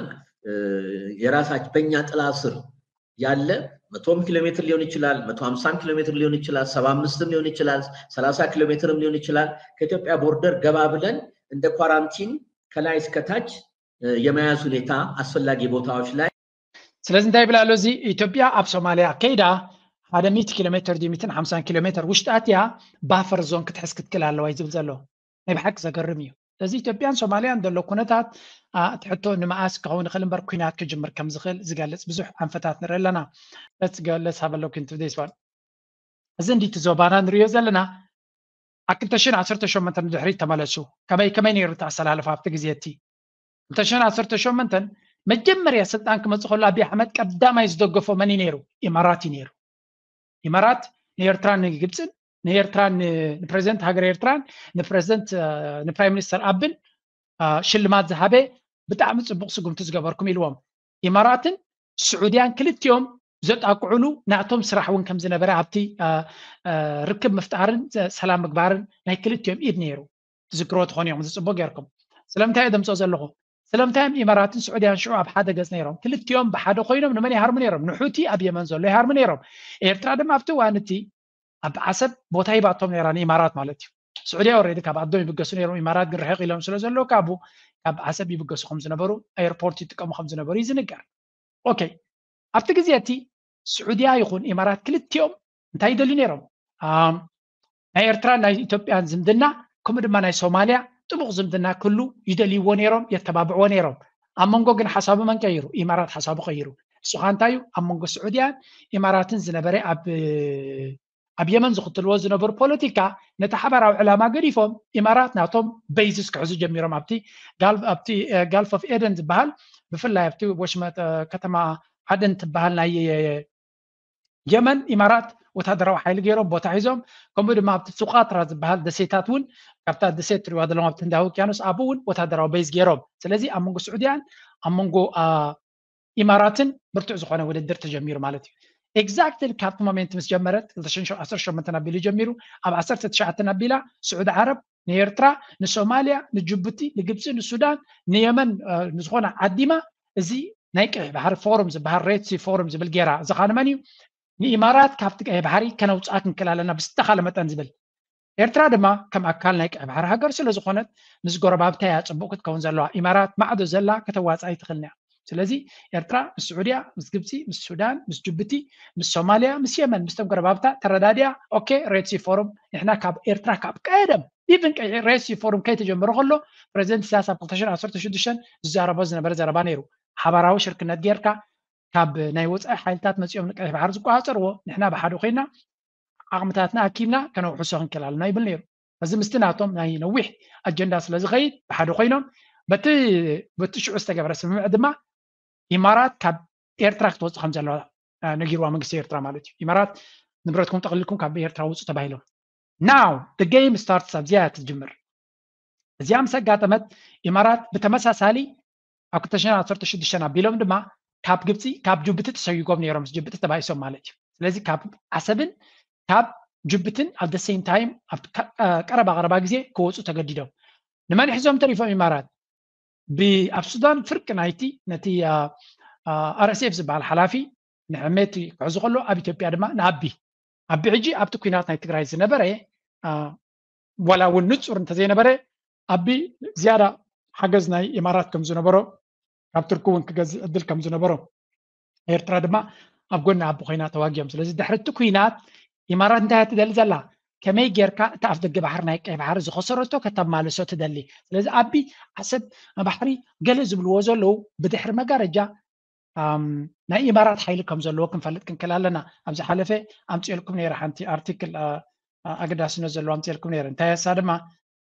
የራሳች በእኛ ጥላ ስር ያለ መቶም ኪሎ ሜትር ሊሆን ይችላል፣ መቶ ሀምሳም ኪሎ ሜትር ሊሆን ይችላል፣ ሰባ አምስትም ሊሆን ይችላል፣ ሰላሳ ኪሎ ሜትርም ሊሆን ይችላል። ከኢትዮጵያ ቦርደር ገባ ብለን እንደ ኳራንቲን ከላይ እስከታች የመያዝ ሁኔታ አስፈላጊ ቦታዎች ላይ ስለዚ እንታይ ይብል ኣሎ እዚ? ኢትዮጵያ ኣብ ሶማልያ ከይዳ ሓደ ሚእቲ ኪሎ ሜትር ድዩ ሚእትን ሓምሳን ኪሎ ሜትር ውሽጢ ኣትያ ባፈር ዞን ክትሕዝ ክትክል ኣለዋ እዩ ዝብል ዘሎ። ናይ ብሓቂ ዘገርም እዩ። ስለዚ ኢትዮጵያን ሶማልያን ዘሎ ኩነታት እቲ ሕቶ ንመኣስ ክኸውን ይኽእል እምበር ኩናት ክጅምር ከም ዝኽእል ዝገልጽ ብዙሕ ኣንፈታት ንርኢ ኣለና። Let's have a look into this one። እዚ እንዲ እቲ ዞባና ንሪኦ ዘለና ኣብ ክልተ ሽሕን ዓሰርተ ሸሞንተን ንድሕሪት ተመለሱ። ከመይ ከመይ ነይሩ እቲ ኣሰላልፋ ኣብቲ ግዜ እቲ? ክልተ ሽሕን ዓሰርተ ሸሞንተን መጀመርያ ስልጣን ክመፅእ ከሎ ኣብይ ኣሕመድ ቀዳማይ ዝደገፎ መን እዩ ነይሩ? ኢማራት እዩ ነይሩ። ኢማራት ንኤርትራን ንግብፅን ንኤርትራን ንፕሬዚደንት ሃገር ኤርትራን ንፕሬዚደንት ንፕራይም ሚኒስተር ኣብን ሽልማት ዝሃበ ብጣዕሚ ፅቡቕ ስጉምቲ ዝገበርኩም ኢልዎም። ኢማራትን ስዑድያን ክልቲኦም ዘጣቅዕሉ ናቶም ስራሕ እውን ከም ዝነበረ ኣብቲ ርክብ ምፍጣርን ሰላም ምግባርን ናይ ክልቲኦም ኢድ ነይሩ። ትዝክርዎ ትኾኑ እዮም፣ እዚ ፅቡቅ ጌርኩም። ስለምንታይ እየ ደምፅኦ ዘለኹ? ስለምንታይ እዮም ኢማራትን ስዑድያን ሽዑ ኣብ ሓደ ገፅ ነይሮም? ክልቲኦም ብሓደ ኮይኖም ንመን ይሃርሙ ነይሮም? ንሑቲ ኣብ የመን ዘሎ ይሃርሙ ነይሮም። ኤርትራ ድማ ኣብቲ እዋን እቲ ኣብ ዓሰብ ቦታ ሂባቶም ነይራ ንኢማራት ማለት እዩ። ስዑድያ ኦሬዲ ካብ ዓዶም ይብገሱ ነይሮም። ኢማራት ግን ርሕቕ ኢሎም ስለ ዘለዉ ካብኡ ካብ ዓሰብ ይብገሱ ከም ዝነበሩ፣ ኤርፖርት ይጥቀሙ ከም ዝነበሩ እዩ ዝንገር። ኦኬ፣ ኣብቲ ግዜ እቲ ስዑድያ ይኹን ኢማራት ክልቲኦም እንታይ ይደልዩ ነይሮም? ናይ ኤርትራን ናይ ኢትዮጵያን ዝምድና ከምኡ ድማ ናይ ሶማልያ ጥቡቕ ዝምድና ክህሉ ይደልይዎ ነይሮም፣ የተባብዕዎ ነይሮም። ኣብ መንጎ ግን ሓሳቡ መን ቀይሩ? ኢማራት ሓሳቡ ቀይሩ። እሱ ኸዓ እንታይ እዩ? ኣብ መንጎ ስዑድያን ኢማራትን ዝነበረ ኣብ ኣብ የመን ዝኽትልዎ ዝነበሩ ፖለቲካ ነቲ ሓባራዊ ዕላማ ገዲፎም ኢማራት ናቶም ቤዝስ ክሕዙ ጀሚሮም። ኣብቲ ኣብቲ ጋልፍ ኦፍ ኤደን ዝበሃል ብፍላይ ኣብቲ ወሽመጥ ከተማ ዓደን ትበሃል ናይ የመን ኢማራት ወታደራዊ ሓይሊ ገይሮም ቦታ ሒዞም፣ ከምኡ ድማ ኣብቲ ሱቃትራ ዝበሃል ደሴታት እውን ካብታ ደሴት ትሪዋ ዘለኹም ኣብቲ ህንዳዊ ውቅያኖስ ኣብኡ እውን ወታደራዊ ቤዝ ገይሮም። ስለዚ ኣብ መንጎ ስዑድያን ኣብ መንጎ ኢማራትን ብርቱዕ ዝኾነ ውድድር ተጀሚሩ ማለት እዩ። ኤግዛክትሊ ካብቲ ሞሜንት ምስ ጀመረት ክልተ ሽሕን ዓሰርተ ሸሞንተን ኣቢሉ ጀሚሩ ኣብ ዓሰርተ ትሽዓተ ኣቢላ ስዑዲ ዓረብ ንኤርትራ፣ ንሶማልያ፣ ንጅቡቲ፣ ንግብፂ፣ ንሱዳን፣ ንየመን ንዝኾነ ዓዲማ እዚ ናይ ቀይሕ ባሕሪ ፎርም ዝበሃል ሬድ ሲ ፎርም ዝብል ጌራ። እዚ ኸዓ ንመን እዩ? ንኢማራት ካብቲ ቀይሕ ባሕሪ ከነውፅኣ ክንክእል ኣለና ብዝተኻለ መጠን ዝብል። ኤርትራ ድማ ከም ኣካል ናይ ቀይሕ ባሕሪ ሃገር ስለ ዝኾነት ምስ ጎረባብታ እያ ፅቡቕ ክትከውን ዘለዋ። ኢማራት ማዕዶ ዘላ ከተዋፅኣ ኣይትኽእልን እያ። ስለዚ ኤርትራ ምስ ስዑድያ፣ ምስ ግብፂ፣ ምስ ሱዳን፣ ምስ ጅቡቲ፣ ምስ ሶማልያ፣ ምስ የመን ምስቶም ጎረባብታ ተረዳዲያ። ኦኬ፣ ሬድ ሲ ፎርም ንሕና ካብ ኤርትራ ካብ ቀደም ኢቭን ሬድ ሲ ፎርም ከይተጀመረ ከሎ ፕሬዚደንት ኢሳያስ ኣብ ክልተ ሽሕን ዓሰርተ ሽዱሽተን ዝዛረቦ ዝነበረ ዘረባ ነይሩ። ሓባራዊ ሽርክነት ጌርካ ካብ ናይ ወፃኢ ሓይልታት መፂኦም ንቀይሕ ባሕሪ ዝቆፃፀርዎ ንሕና ብሓደ ኮይና ዓቕምታትና ኣኪብና ከነውሕሶ ክንክእል ኣለና ይብል ነይሩ። እዚ ምስቲ ናቶም ናይ ነዊሕ ኣጀንዳ ስለ ዝኸይድ ብሓደ ኮይኖም በቲ በቲ ሽዑ ዝተገበረ ስምምዕ ድማ ኢማራት ካብ ኤርትራ ክትወፅእ ከም ዘለዋ ነጊርዋ መንግስቲ ኤርትራ ማለት እዩ። ኢማራት ንብረትኩም ጠቕሊልኩም ካብ ኤርትራ ውፁ ተባሂሎም። ናው ጌም ስታርትስ ኣብዚያ እያ ትጅምር። እዚኣ ምስ ኣጋጠመት ኢማራት ብተመሳሳሊ ኣብ ክልተ ሽሕን ዓሰርተ ሽዱሽተን ኣቢሎም ድማ ካብ ግብፂ ካብ ጅቡቲ ተሰጊጎም ነይሮም። ጅቡቲ ተባኢሶም ማለት እዩ። ስለዚ ካብ ዓሰብን ካብ ጅቡትን ኣብ the same time ቀረባ ቀረባ ግዜ ክወፁ ተገዲዶም። ንመን ሒዞም ተሪፎም ኢማራት? ኣብ ሱዳን ፍርቂ ናይቲ ነቲ ኣር ኤስ ኤፍ ዝበሃል ሓላፊ ንሕሜቲ ክሕዙ ከሎ ኣብ ኢትዮጵያ ድማ ንኣቢ ኣቢ ሕጂ ኣብቲ ኩናት ናይ ትግራይ ዝነበረ ዋላ እውን ንፁር እንተዘይነበረ ኣቢ ዝያዳ ሓገዝ ናይ ኢማራት ከም ዝነበሮ ካብ ቱርኪ እውን ክገዝእ ዕድል ከም ዝነበሮ ኤርትራ ድማ ኣብ ጎኒ ኣቢ ኮይና ተዋጊኦም። ስለዚ ድሕሪ እቲ ኩናት ኢማራት እንታይ እያ ትደሊ ዘላ? ከመይ ጌርካ እቲ ኣፍ ደገ ባሕሪ ናይ ቀይ ባሕሪ ዝኸሰረቶ ከተማልሶ ትደሊ። ስለዚ ኣቢ ዓሰብ ባሕሪ ገለ ዝብልዎ ዘለዉ ብድሕሪ መጋረጃ ናይ ኢማራት ሓይሊ ከም ዘለዎ ክንፈልጥ ክንክእል ኣለና። ኣብ ዝሓለፈ ኣምፅኤልኩም ነይረ ሓንቲ ኣርቲክል ኣገዳስነት ዘለዎ ኣምፅኤልኩም ነይረ። እንታይ እያ እሳ ድማ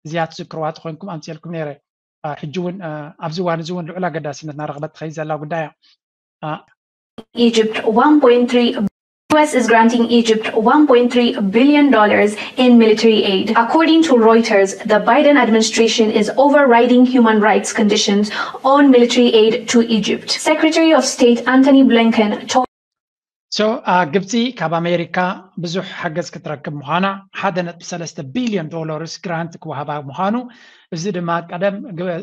እዚኣ ትዝክርዋ ተኾይንኩም ኣምፅኤልኩም ነይረ። ሕጂ እውን ኣብዚ እዋን እዚ እውን ልዑል ኣገዳስነት እናረኽበት ትኸይድ ዘላ ጉዳይ እያ። Egypt one point three U S is granting Egypt one point three billion dollars in military aid. According to Reuters, the Biden administration is overriding human rights conditions on military aid to Egypt. Secretary of State Antony Blinken told So ግብፂ ካብ ኣሜሪካ ብዙሕ ሓገዝ ክትረክብ ምዃና ሓደ ነጥቢ ሰለስተ ቢልዮን ዶላርስ ግራንት ክወሃባ ምዃኑ፣ እዚ ድማ ቀደም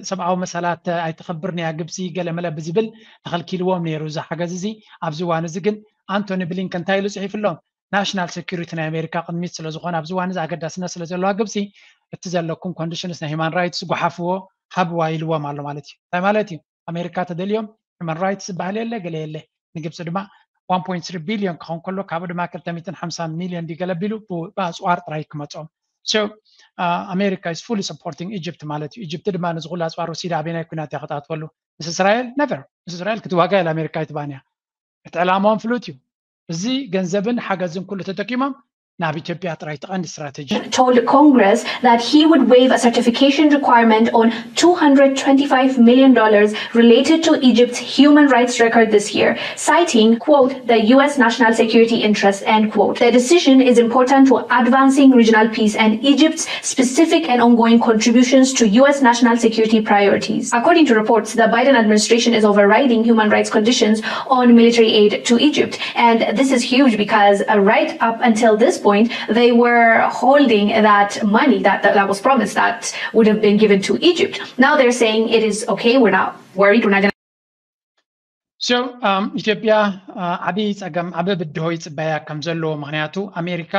ሰብኣዊ መሰላት ኣይተኸብርን እያ ግብፂ ገለመለ ብዝብል ተኸልኪልዎም ነይሩ እዚ ሓገዝ እዚ። ኣብዚ እዋን እዚ ግን ኣንቶኒ ብሊንከን እንታይ ኢሉ ፅሒፍሎም? ናሽናል ሴኩሪቲ ናይ ኣሜሪካ ቅድሚት ስለዝኾነ ኣብዚ እዋን እዚ ኣገዳስነት ስለዘለዋ ግብፂ እቲ ዘለኩም ኮንዲሽንስ ናይ ሂማን ራይትስ ጓሓፍዎ ሃብዋ ኢልዎም ኣሎ ማለት እዩ። እንታይ ማለት እዩ? ኣሜሪካ ተደልዮም ሂማን ራይትስ ዝበሃል የለ ገለ የለ። ንግብፂ ድማ one point three ቢልዮን ክኸውን ከሎ ካብኡ ድማ ክልተ ሚእትን ሓምሳን ሚልዮን ድዩ ገለ ቢሉ ብኣፅዋር ጥራይ ክመፆም። So ኣሜሪካ is fully supporting Egypt ማለት እዩ። ኢጅፕት ድማ ነዚ ኩሉ ኣፅዋር ወሲዳ ኣበናይ ኩናት እያ ክታትወሉ? ምስ እስራኤል ነቨር። ምስ እስራኤል ክትዋጋ ኢላ ኣሜሪካ ኣይትባን እያ። እቲ ዕላማኦም ፍሉጥ እዩ። እዚ ገንዘብን ሓገዝን ኩሉ ተጠቂሞም ናብ ኢትዮጵያ ጥራይ ትቐንዲ ስትራቴጂ። told Congress that he would waive a certification requirement on two hundred twenty-five million dollars related to Egypt's human rights record this year, citing, quote, the U S national security interest, end quote. The decision is important to advancing regional peace and Egypt's specific and ongoing contributions to U S national security priorities. According to reports, the Biden administration is overriding human rights conditions on military aid to Egypt. And this is huge because uh, right up until this point, they were holding that money that, that, that was promised that would have been given to Egypt. Now they're saying it is okay, we're not worried, we're not going to. So ኢትዮጵያ ዓብዪ ፀገም ዓብዪ ብድሆ ይፅበያ ከም ዘለዎ፣ ምክንያቱ ኣሜሪካ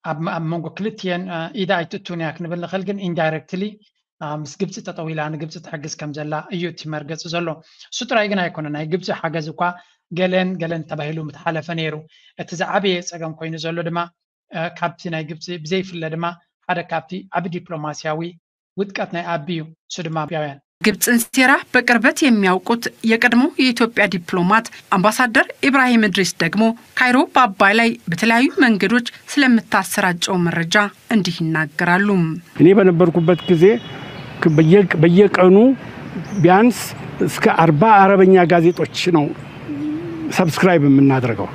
ኣብ መንጎ ክልቲኤን ኢዳ ኣይትእቱን እያ ክንብል ንኽእል፣ ግን ኢንዳይረክትሊ ምስ ግብፂ ጠጠው ኢላ ንግብፂ ትሕግዝ ከም ዘላ እዩ እቲ መርገፂ ዘሎ። እሱ ጥራይ ግን ኣይኮነ፣ ናይ ግብፂ ሓገዝ እኳ ገለን ገለን ተባሂሉ ምተሓለፈ ነይሩ። እቲ ዝዓበየ ፀገም ኮይኑ ዘሎ ድማ ካብቲ ናይ ግብፂ ብዘይፍለ ድማ ሓደ ካብቲ ዓቢ ዲፕሎማሲያዊ ውድቀት ናይ ኣቢ እዩ። እሱ ድማ ኣቢያውያን ግብፅን ሴራ በቅርበት የሚያውቁት የቀድሞ የኢትዮጵያ ዲፕሎማት አምባሳደር ኢብራሂም እድሪስ ደግሞ ካይሮ በአባይ ላይ በተለያዩ መንገዶች ስለምታሰራጨው መረጃ እንዲህ ይናገራሉ። እኔ በነበርኩበት ጊዜ በየቀኑ ቢያንስ እስከ አርባ አረበኛ ጋዜጦች ነው ሰብስክራይብ የምናደርገው።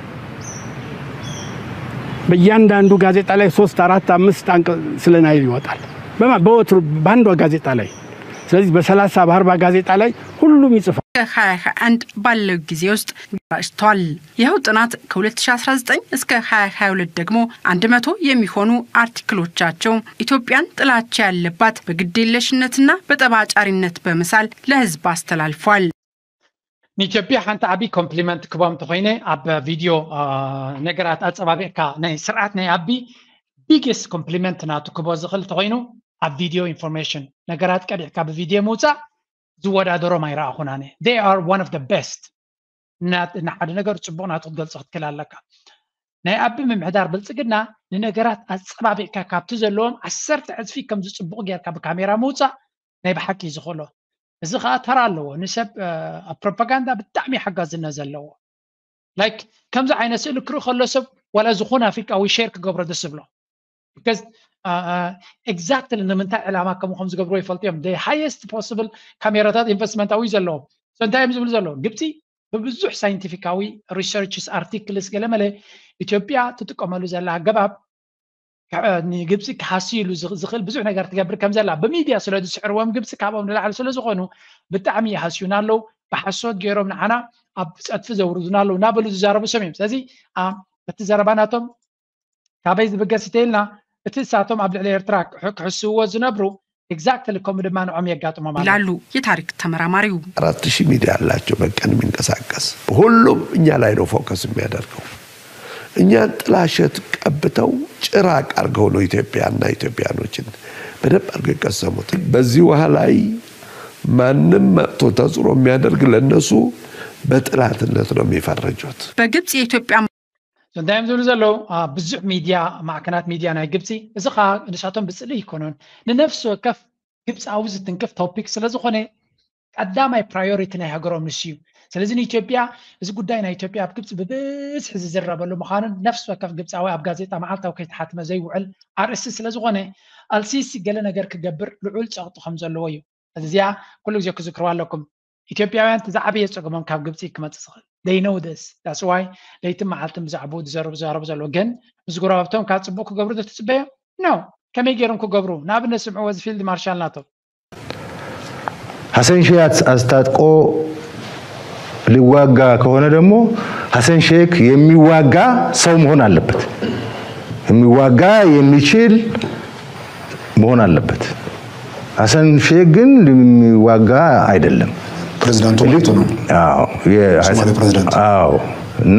በእያንዳንዱ ጋዜጣ ላይ ሶስት አራት አምስት አንቀጽ ስለ ናይል ይወጣል በወትሩ በአንዷ ጋዜጣ ላይ። ስለዚህ በሰላሳ በአርባ ጋዜጣ ላይ ሁሉም ይጽፋል። ከ2021 ባለው ጊዜ ውስጥ ተደራጅቷል። ይኸው ጥናት ከ2019 እስከ 2022 ደግሞ 100 የሚሆኑ አርቲክሎቻቸው ኢትዮጵያን ጥላቻ ያለባት በግዴለሽነትና በጠባጫሪነት በመሳል ለህዝብ አስተላልፏል። ንኢትዮጵያ ሓንቲ ዓቢ ኮምፕሊመንት ክቦም ተኮይነ ኣብ ቪድዮ ነገራት ኣጸባቢቕካ ናይ ስርዓት ናይ ኣቢ ቢግስት ኮምፕሊመንት ናቱ ክቦ ዝኽእል ተኮይኑ ኣብ ቪድዮ ኢንፎርሜሽን ነገራት ቀዲሕካ ብቪድዮ ምውፃእ ዝወዳደሮም ኣይረኣኹን ኣነ። They are one of the best። ንሓደ ነገር ፅቡቕ ናቱ ክትገልፆ ክትክእል ኣለካ። ናይ ኣቢ ምምሕዳር ብልፅግና ንነገራት ኣፀባቢቕካ ካብቲ ዘለዎም ዓሰርተ ዕፅፊ ከም ዝፅቡቕ ጌርካ ብካሜራ ምውፃእ ናይ ብሓቂ እዩ ዝኽእሎ። እዚ ከዓ ተራ ኣለዎ። ንሰብ ኣብ ፕሮፓጋንዳ ብጣዕሚ ሓጋዝነት ዘለዎ። ላይክ ከምዚ ዓይነት ስእሊ ክርኢ ከሎ ሰብ ዋላ ዝኾነ ኣፍሪቃዊ ሼር ክገብሮ ደስ ዝብሎ። Because exactly ንምንታይ ዕላማ ከምኡ ከም ዝገብርዎ ይፈልጡ እዮም። The highest possible ካሜራታት ኢንቨስትመንት ኣብኡ እዩ ዘለዎም። So እንታይ እዮም ዝብሉ ዘለዉ? ግብፂ ብብዙሕ ሳይንቲፊካዊ ሪሰርችስ ኣርቲክልስ ገለመለ ኢትዮጵያ ትጥቀመሉ ዘላ ኣገባብ ንግብፂ ክሃስይሉ ዝኽእል ብዙሕ ነገር ትገብር ከም ዘላ ብሚድያ ስለ ዝስዕርዎም ግብፂ ካብኦም ንላዕሊ ስለ ዝኾኑ ብጣዕሚ ይሃስዩና ኣለዉ። ብሓሶት ገይሮም ንዓና ኣብ ፀድፊ ዘውርዱና ኣለዉ እናበሉ ዝዛረቡ ሰብ እዮም። ስለዚ እቲ ዘረባ ናቶም ካበይ ዝብገስ እንተኢልና እቲ እሳቶም ኣብ ልዕሊ ኤርትራ ክሕስውዎ ዝነብሩ ኤግዛክትሊ ከምኡ ድማ ንዖም የጋጥሞም ኣሎ። ይላሉ የታሪክ ተመራማሪው። አራት ሺህ ሚዲያ አላቸው በቀን የሚንቀሳቀስ ሁሉም እኛ ላይ ነው ፎከስ የሚያደርገው። እኛን ጥላሸት ቀብተው ጭራቅ አድርገው ነው ኢትዮጵያና ኢትዮጵያኖችን በደንብ አድርገው የቀሰሙት። በዚህ ውሃ ላይ ማንም መጥቶ ተጽዕኖ የሚያደርግ ለነሱ በጥላትነት ነው የሚፈርጁት። በግብጽ የኢትዮጵያ እንታይ እዮም ዝብሉ ዘለዉ? ብዙሕ ሚድያ ማዕከናት ሚድያ ናይ ግብፂ እዚ ከዓ ንሳቶም ብፅልኢ ኣይኮኑን ንነፍሲ ወከፍ ግብፃዊ ዝትንክፍ ቶፒክ ስለዝኾነ ቀዳማይ ፕራዮሪቲ ናይ ሃገሮም ንሱ እዩ። ስለዚ ንኢትዮጵያ፣ እዚ ጉዳይ ናይ ኢትዮጵያ ኣብ ግብፂ ብብዝሒ ዝዝረበሉ ምዃኑን ነፍሲ ወከፍ ግብፃዊ ኣብ ጋዜጣ መዓልታዊ ከይተሓትመ ዘይውዕል ኣርእስቲ ስለዝኾነ፣ ኣልሲሲ ገለ ነገር ክገብር ልዑል ፀቕጢ ከም ዘለዎ እዩ። እዚኣ ኩሉ ግዜ ክዝክርዋ ኣለኩም። ኢትዮጵያውያን እቲ ዝዓበየ ፀገሞም ካብ ግብፂ ክመፅእ ዝኽእል they know this that's why ለይትን መዓልትን ብዛዕባኡ ዝዘረቡ ዝዛረቡ ዘለዉ። ግን ምስ ጎረባብቶም ካብ ፅቡቕ ክገብሩ ዶ ትፅበዮም? No። ከመይ ገይሮም ክገብሩ? ንኣብነት ስምዕዎ፣ እዚ ፊልድ ማርሻል ናቶም። ሐሰን ሼህ አስታጥቆ ሊዋጋ ከሆነ ደግሞ ሐሰን ሼክ የሚዋጋ ሰው መሆን አለበት። የሚዋጋ የሚችል መሆን አለበት። ሐሰን ሼክ ግን የሚዋጋ አይደለም። ፕሬዚዳንቱ ማለት ነው። አዎ፣ የሶማሌ ፕሬዚዳንት። አዎ። እና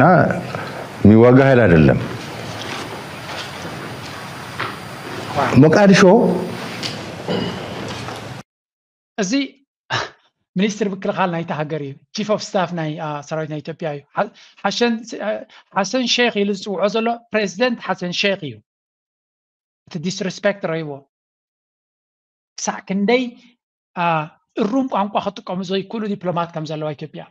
የሚዋጋ ኃይል አይደለም። ሞቃዲሾ እዚ ሚኒስትር ምክልኻል ናይቲ ሃገር እዩ። ቺፍ ኦፍ ስታፍ ናይ ሰራዊት ናይ ኢትዮጵያ እዩ። ሓሰን ሼክ ኢሉ ዝፅውዖ ዘሎ ፕሬዚደንት ሓሰን ሼክ እዩ። እቲ ዲስሪስፔክት ረይዎ። ክሳዕ ክንደይ እሩም ቋንቋ ክጥቀሙ ዘይክእሉ ዲፕሎማት ከም ዘለዋ ኢትዮጵያ።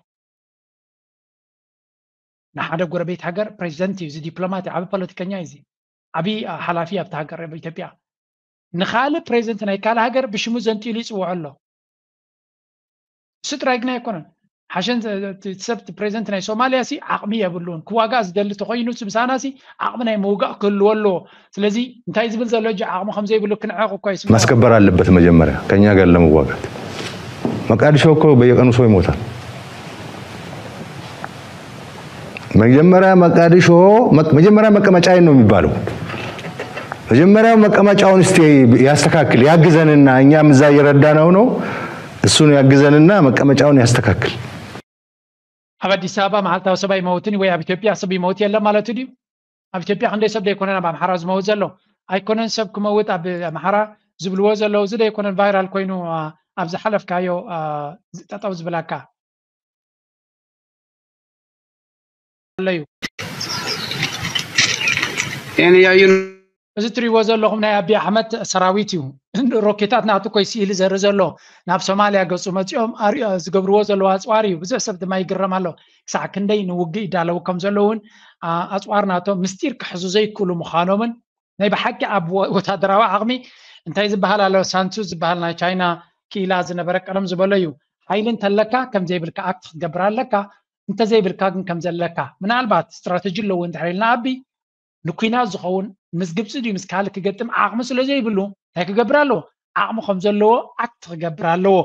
ንሓደ ጎረቤት ሃገር ፕሬዚደንት እዩ፣ እዚ ዲፕሎማት እዩ፣ ዓቢ ፖለቲከኛ እዩ፣ እዚ ዓቢ ሓላፊ ኣብቲ ሃገር ኢትዮጵያ። ንኻልእ ፕሬዚደንት ናይ ካልእ ሃገር ብሽሙ ዘንጢሉ ይፅውዖ ኣሎ። እሱ ጥራይ ግን ኣይኮነን። ሓሸን ሰብ ፕሬዚደንት ናይ ሶማሊያ ሲ ዓቕሚ የብሉን። ክዋጋእ ዝደሊ ተኮይኑ ምሳና ሲ ዓቕሚ ናይ ምውጋእ ክህልዎ ኣለዎ። ስለዚ እንታይ ዝብል ዘሎ ሕጂ ዓቕሚ ከም ዘይብሉ ክንዕቕ እኮ ይስምዖ። ማስከበር አለበት መጀመሪያ ከኛ ጋር ለመዋጋት። መቃዲሾ እኮ በየቀኑ ሰው ይሞታል። መጀመሪያ መቃዲሾ መጀመሪያ መቀመጫዬን ነው የሚባለው። መጀመሪያው መቀመጫውን እስቲ ያስተካክል ያግዘንና እኛም እዛ እየረዳነው ነው እሱን ያግዘንና መቀመጫውን ያስተካክል። ኣብ ኣዲስ ኣበባ መዓልታዊ ሰብ ኣይመውትን ወይ ኣብ ኢትዮጵያ ሰብ ይመውት የለ ማለት ድዩ? ኣብ ኢትዮጵያ ክንደይ ሰብ ዘይኮነን ኣብ ኣምሓራ ዝመውት ዘሎ ኣይኮነን። ሰብ ክመውት ኣብ ኣምሓራ ዝብልዎ ዘለዉ እዚ ዘይኮነን ቫይራል ኮይኑ ኣብ ዝሓለፍካዮ ጠጠው ዝብላካ ኣለዩ። እዚ ትሪእዎ ዘለኹም ናይ ኣቢ ኣሕመድ ሰራዊት እዩ። ሮኬታት ናቱ ኮይ ስኢሊ ዘሪ ዘሎ ናብ ሶማሊያ ገፁ መፂኦም ዝገብርዎ ዘለዉ ኣፅዋር እዩ። ብዙሕ ሰብ ድማ ይግረም ኣሎ። ክሳዕ ክንደይ ንውግእ ይዳለዉ ከም ዘለዉ እውን ኣፅዋር ናቶም ምስጢር ክሕዙ ዘይክእሉ ምዃኖምን ናይ ብሓቂ ኣብ ወታደራዊ ዓቕሚ እንታይ ዝበሃል ኣሎ ሳንሱ ዝበሃል ናይ ቻይና ክኢላ ዝነበረ ቀደም ዝበሎ እዩ። ሓይሊ እንተለካ ከም ዘይብልካ ኣክት ክትገብር ኣለካ፣ እንተዘይብልካ ግን ከም ዘለካ። ምናልባት ስትራተጂ ኣለዎ እንድሕር ኢልና ኣቢ ንኩናት ዝኸውን ምስ ግብፂ ድዩ ምስ ካልእ ክገጥም ዓቕሚ ስለ ዘይብሉ እንታይ ክገብር ኣለዎ? ዓቕሚ ከም ዘለዎ ኣክት ክገብር ኣለዎ።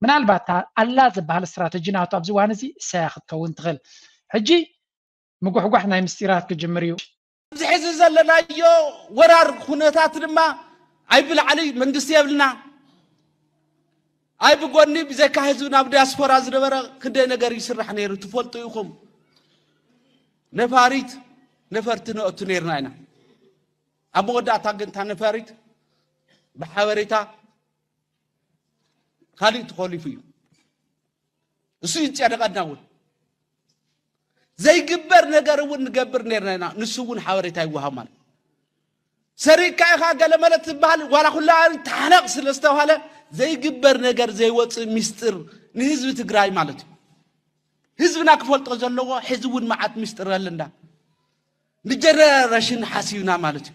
ምናልባት እታ ኣላ ዝበሃል ስትራተጂ ናቱ ኣብዚ እዋን እዚ እሳያ ክትከውን ትኽእል። ሕጂ ምጉሕጓሕ ናይ ምስጢራት ክጅምር እዩ። ኣብዚ ሕዚ ዘለናዮ ወራር ኩነታት ድማ ኣይ ብላዕሊ መንግስቲ የብልና ኣይ ብጎኒ ብዘይካ ህዝቢ ናብ ዲያስፖራ ዝነበረ ክንደይ ነገር ይስራሕ ነይሩ ትፈልጡ ኢኹም። ነፋሪት ነፈርቲ ነእቱ ነይርና ኢና። ኣብ መወዳእታ ግን እታ ነፋሪት ብሓበሬታ ካሊእ ተኾሊፉ እዩ። እሱ ይጨነቐና እውን ዘይግበር ነገር እውን ንገብር ነርና ኢና። ንሱ እውን ሓበሬታ ይወሃብ ማለት ሰሪቅካ ኢኻ ገለመለ ትበሃል ዋላ ኩላ ተሓነቕ ስለ ዝተባሃለ ዘይግበር ነገር ዘይወፅእ ሚስጥር ንህዝቢ ትግራይ ማለት እዩ። ህዝብና ክፈልጦ ዘለዎ ሕዚ እውን መዓት ሚስጥር ኣለና ንጀነሬሽን ሓሲብና ማለት እዩ።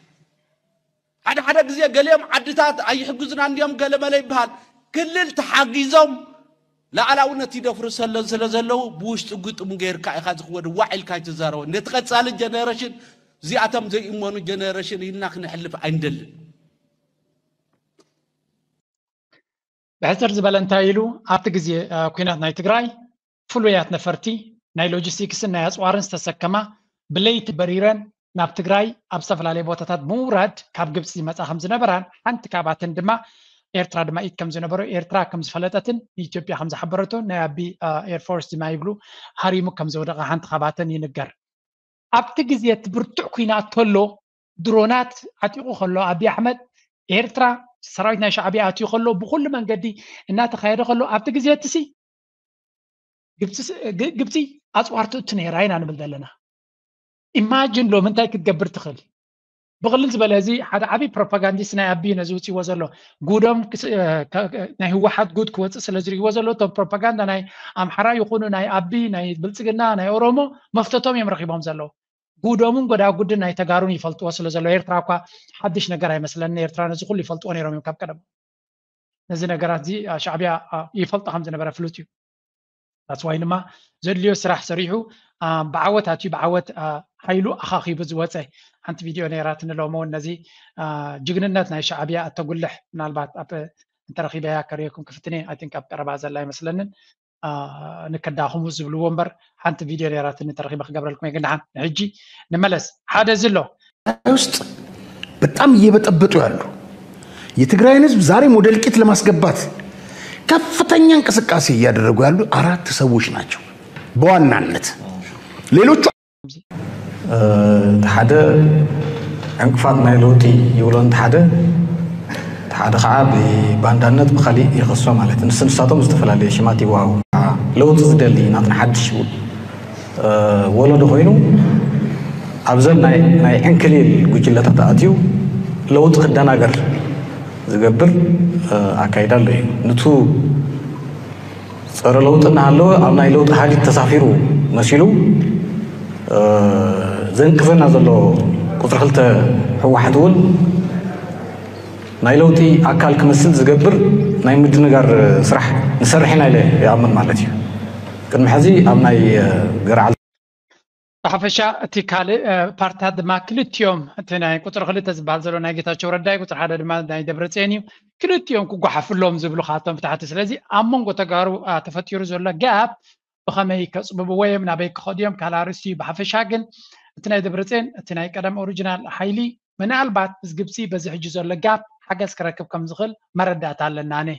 ሓደ ሓደ ግዜ ገሊኦም ዓድታት ኣይሕግዙና እንዲዮም ገለመለ ይበሃል። ክልል ተሓጊዞም ላዕላውነት ይደፍሩ ሰለ ስለ ዘለዉ ብውሽጢ ግጥሙ ገይርካ ኢኻ ዝኽወድ ዋዕ ኢልካ ኣይትዛረቦ። ነቲ ቀጻሊ ጀነሬሽን እዚኣቶም ዘይእመኑ ጀነሬሽን ኢልና ክነሕልፍ ኣይንደልን። ብሕፅር ዝበለ እንታይ ኢሉ ኣብቲ ግዜ ኩናት ናይ ትግራይ ፍሉያት ነፈርቲ ናይ ሎጂስቲክስን ናይ ኣፅዋርን ዝተሰከማ ብለይቲ በሪረን ናብ ትግራይ ኣብ ዝተፈላለየ ቦታታት ብምውራድ ካብ ግብፂ ዝመፃ ከም ዝነበራን ሓንቲ ካብኣተን ድማ ኤርትራ ድማ ኢድ ከም ዝነበሮ ኤርትራ ከም ዝፈለጠትን ንኢትዮጵያ ከም ዝሓበረቶ ናይ ኣቢ ኤርፎርስ ድማ ይብሉ ሃሪሙ ከም ዝወደቐ ሓንቲ ካብኣተን ይንገር። ኣብቲ ግዜ እቲ ብርቱዕ ኩናት ከሎ ድሮናት ዓጢቑ ከሎ ኣቢ ኣሕመድ ኤርትራ ሰራዊት ናይ ሻዕቢያ ኣትዩ ከሎ ብኩሉ መንገዲ እናተኻየደ ከሎ ኣብቲ ግዜ እትሲ ግብፂ ኣፅዋር ትእቱ ነይራ ኢና ንብል ዘለና። ኢማጅን ሎም እንታይ ክትገብር ትኽእል? ብቕልል ዝበለ እዚ ሓደ ዓብዪ ፕሮፓጋንዲስት ናይ ኣቢ ነዚ ውፅእዎ ዘሎ ጉዶም ናይ ህወሓት ጉድ ክወፅእ ስለ ዝርእዎ ዘሎ እቶም ፕሮፓጋንዳ ናይ ኣምሓራ ይኹኑ ናይ ኣቢ ናይ ብልፅግና ናይ ኦሮሞ መፍተቶም እዮም ረኪቦም ዘለዉ። ጉዶምን ጎዳጉድን ናይ ተጋሩን ይፈልጥዎ ስለ ዘሎ ኤርትራ እኳ ሓድሽ ነገር ኣይመስለኒ። ኤርትራ ነዚ ኩሉ ይፈልጥዎ ነይሮም እዮም ካብ ቀደም። ነዚ ነገራት እዚ ሻዕቢያ ይፈልጦ ከም ዝነበረ ፍሉጥ እዩ። ታስዋይ ድማ ዘድልዮ ስራሕ ሰሪሑ ብዓወት ኣትዩ ብዓወት ሓይሉ ኣኻኺቡ ዝወፀ ሓንቲ ቪድዮ ነይራትኒ። ሎሚ እውን ነዚ ጅግንነት ናይ ሻዕቢያ እተጉልሕ ምናልባት ኣብ እንተረኺበያ ከርእየኩም ክፍትነ ኣይ ቲንክ ኣብ ቀረባ ዘላ ኣይመስለንን። ንከዳኽሙ ዝብልዎ እምበር ሓንቲ ቪድዮ ነይራትኒ ተረኺበ ክገብረልኩም እየ። ግን ደሓን ንሕጂ ንመለስ። ሓደ እዚ ኣሎ ውስጥ በጣም እየበጠበጡ ያሉ የትግራይን ህዝብ ዛሬም ወደ እልቂት ለማስገባት ከፍተኛ እንቅስቃሴ እያደረጉ ያሉ አራት ሰዎች ናቸው በዋናነት። ሌሎቹ ሓደ ዕንቅፋት ናይ ለውጢ ይብሎ እንተ ሓደ ሓደ ከዓ ብባንዳነት ብካሊእ ይኸሶ ማለት ንስ ንሳቶም ዝተፈላለየ ሽማት ይዋሃቡ። ለውጢ ዝደሊ ናትና ሓድሽ ይብሉ ወለዶ ኮይኑ ኣብዘን ናይ ዕንክሊል ጉጅለታት ኣትዩ ለውጢ ክደናገር ዝገብር ኣካይዳ ኣሎ እዩ። ንቱ ፀረ ለውጢ እናሃለወ ኣብ ናይ ለውጢ ሃዲድ ተሳፊሩ መሲሉ ዘንቅፈና ዘሎ ቁፅሪ ክልተ ህወሓት እውን ናይ ለውጢ ኣካል ክመስል ዝገብር ናይ ምድንጋር ስራሕ ንሰርሕ ኢና ኢለ ይኣምን ማለት እዩ። ቅድሚ ሕዚ ኣብ ናይ ገርዓል ብሓፈሻ እቲ ካልእ ፓርትታት ድማ ክልቲኦም እቲ ናይ ቁፅሪ ክልተ ዝበሃል ዘሎ ናይ ጌታቸው ረዳይ ቁፅሪ ሓደ ድማ ናይ ደብረፅዮን እዩ። ክልቲኦም ክጓሓፍሎም ዝብሉ ካቶም ብታሕቲ። ስለዚ ኣብ መንጎ ተጋሩ ተፈጢሩ ዘሎ ጋፕ ብኸመይ ከፅብብዎ እዮም ናበይ ክኸዱ እዮም ካልእ ኣርእስቲ እዩ። ብሓፈሻ ግን እቲ ናይ ደብረፅዮን እቲ ናይ ቀደም ኦሪጂናል ሓይሊ ምናልባት እዚ ግብፂ በዚ ሕጂ ዘሎ ጋፕ ሓገዝ ክረክብ ከም ዝኽእል መረዳእታ ኣለና። ኣነ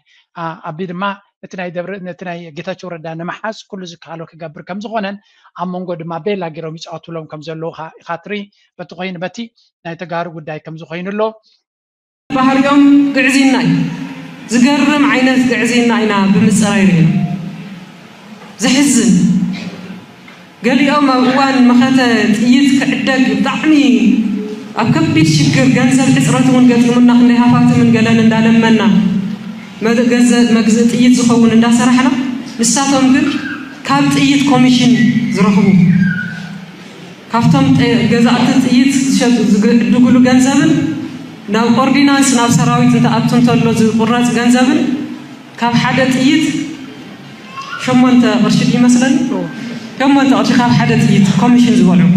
ኣቢ ድማ እቲ ናይ ደብረ እቲ ናይ ጌታቸው ረዳ ንምሓዝ ኩሉ ዝከኣሎ ክገብር ከም ዝኾነን ኣብ መንጎ ድማ ቤላ ገይሮም ይፃወቱሎም ከም ዘለዉ ኢኻ ትርኢ። በቲ ኮይኑ በቲ ናይ ተጋሩ ጉዳይ ከም ዝኾይኑ ኣሎ። ባህሪኦም ግዕዝይና እዩ። ዝገርም ዓይነት ግዕዝይና ኢና ብምፅራይ ርኢና። ዘሕዝን ገሊኦም ኣብ እዋን መኸተ ጥይት ክዕደግ ብጣዕሚ ኣብ ከቢድ ሽግር ገንዘብ ሕፅረት እውን ገጢሙና ክንደይ ሃፋትምን ገለን እንዳለመና መግዝእ ጥይት ዝኸውን እንዳሰራሕና ንሳቶም ግን ካብ ጥይት ኮሚሽን ዝረኽቡ ካብቶም ገዛእቲ ጥይት ዝሸጡ ዝዕድግሉ ገንዘብን ናብ ኦርዲናንስ ናብ ሰራዊት እንትኣቱ እንተሎ ዝቁረፅ ገንዘብን ካብ ሓደ ጥይት ሸሞንተ ቅርሺ ይመስለኒ ሸሞንተ ቅርሺ ካብ ሓደ ጥይት ኮሚሽን ዝበልዑ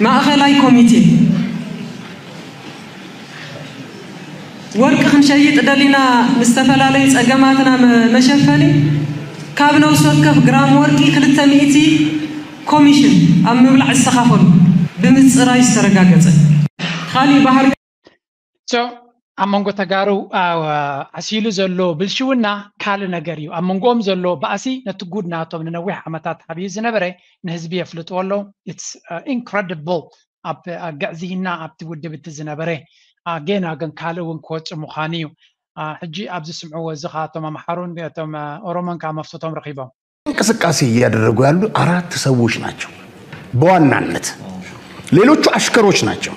ማእኸላይ ኮሚቴ ወርቂ ክንሸይጥ ደሊና ንዝተፈላለዩ ፀገማትና መሸፈኒ ካብ ነብሲ ወከፍ ግራም ወርቂ ክልተ ሚእቲ ኮሚሽን ኣብ ምብላዕ ዝተኻፈሉ ብምፅራይ ዝተረጋገፀ ካሊእ ባህሪ So ኣብ መንጎ ተጋሩ ዓሲሉ ዘሎ ብልሽውና ካልእ ነገር እዩ። ኣብ መንጎኦም ዘሎ ባእሲ ነቲ ጉድ ናቶም ንነዊሕ ዓመታት ሓብዩ ዝነበረ ንህዝቢ የፍልጥዎ ኣለዉ። It's incredible ኣብ ግዕዝይና ኣብቲ ውድብ እቲ ዝነበረ ጌና ግን ካልእ እውን ክወፅእ ምዃኑ እዩ። ሕጂ ኣብዚ ስምዕዎ እዚ ከዓ እቶም ኣምሓሩን እቶም ኦሮሞን ከዓ መፍትቶም ረኺቦም እንቅስቃሴ እያደረጉ ያሉ አራት ሰዎች ናቸው በዋናነት ሌሎቹ አሽከሮች ናቸው።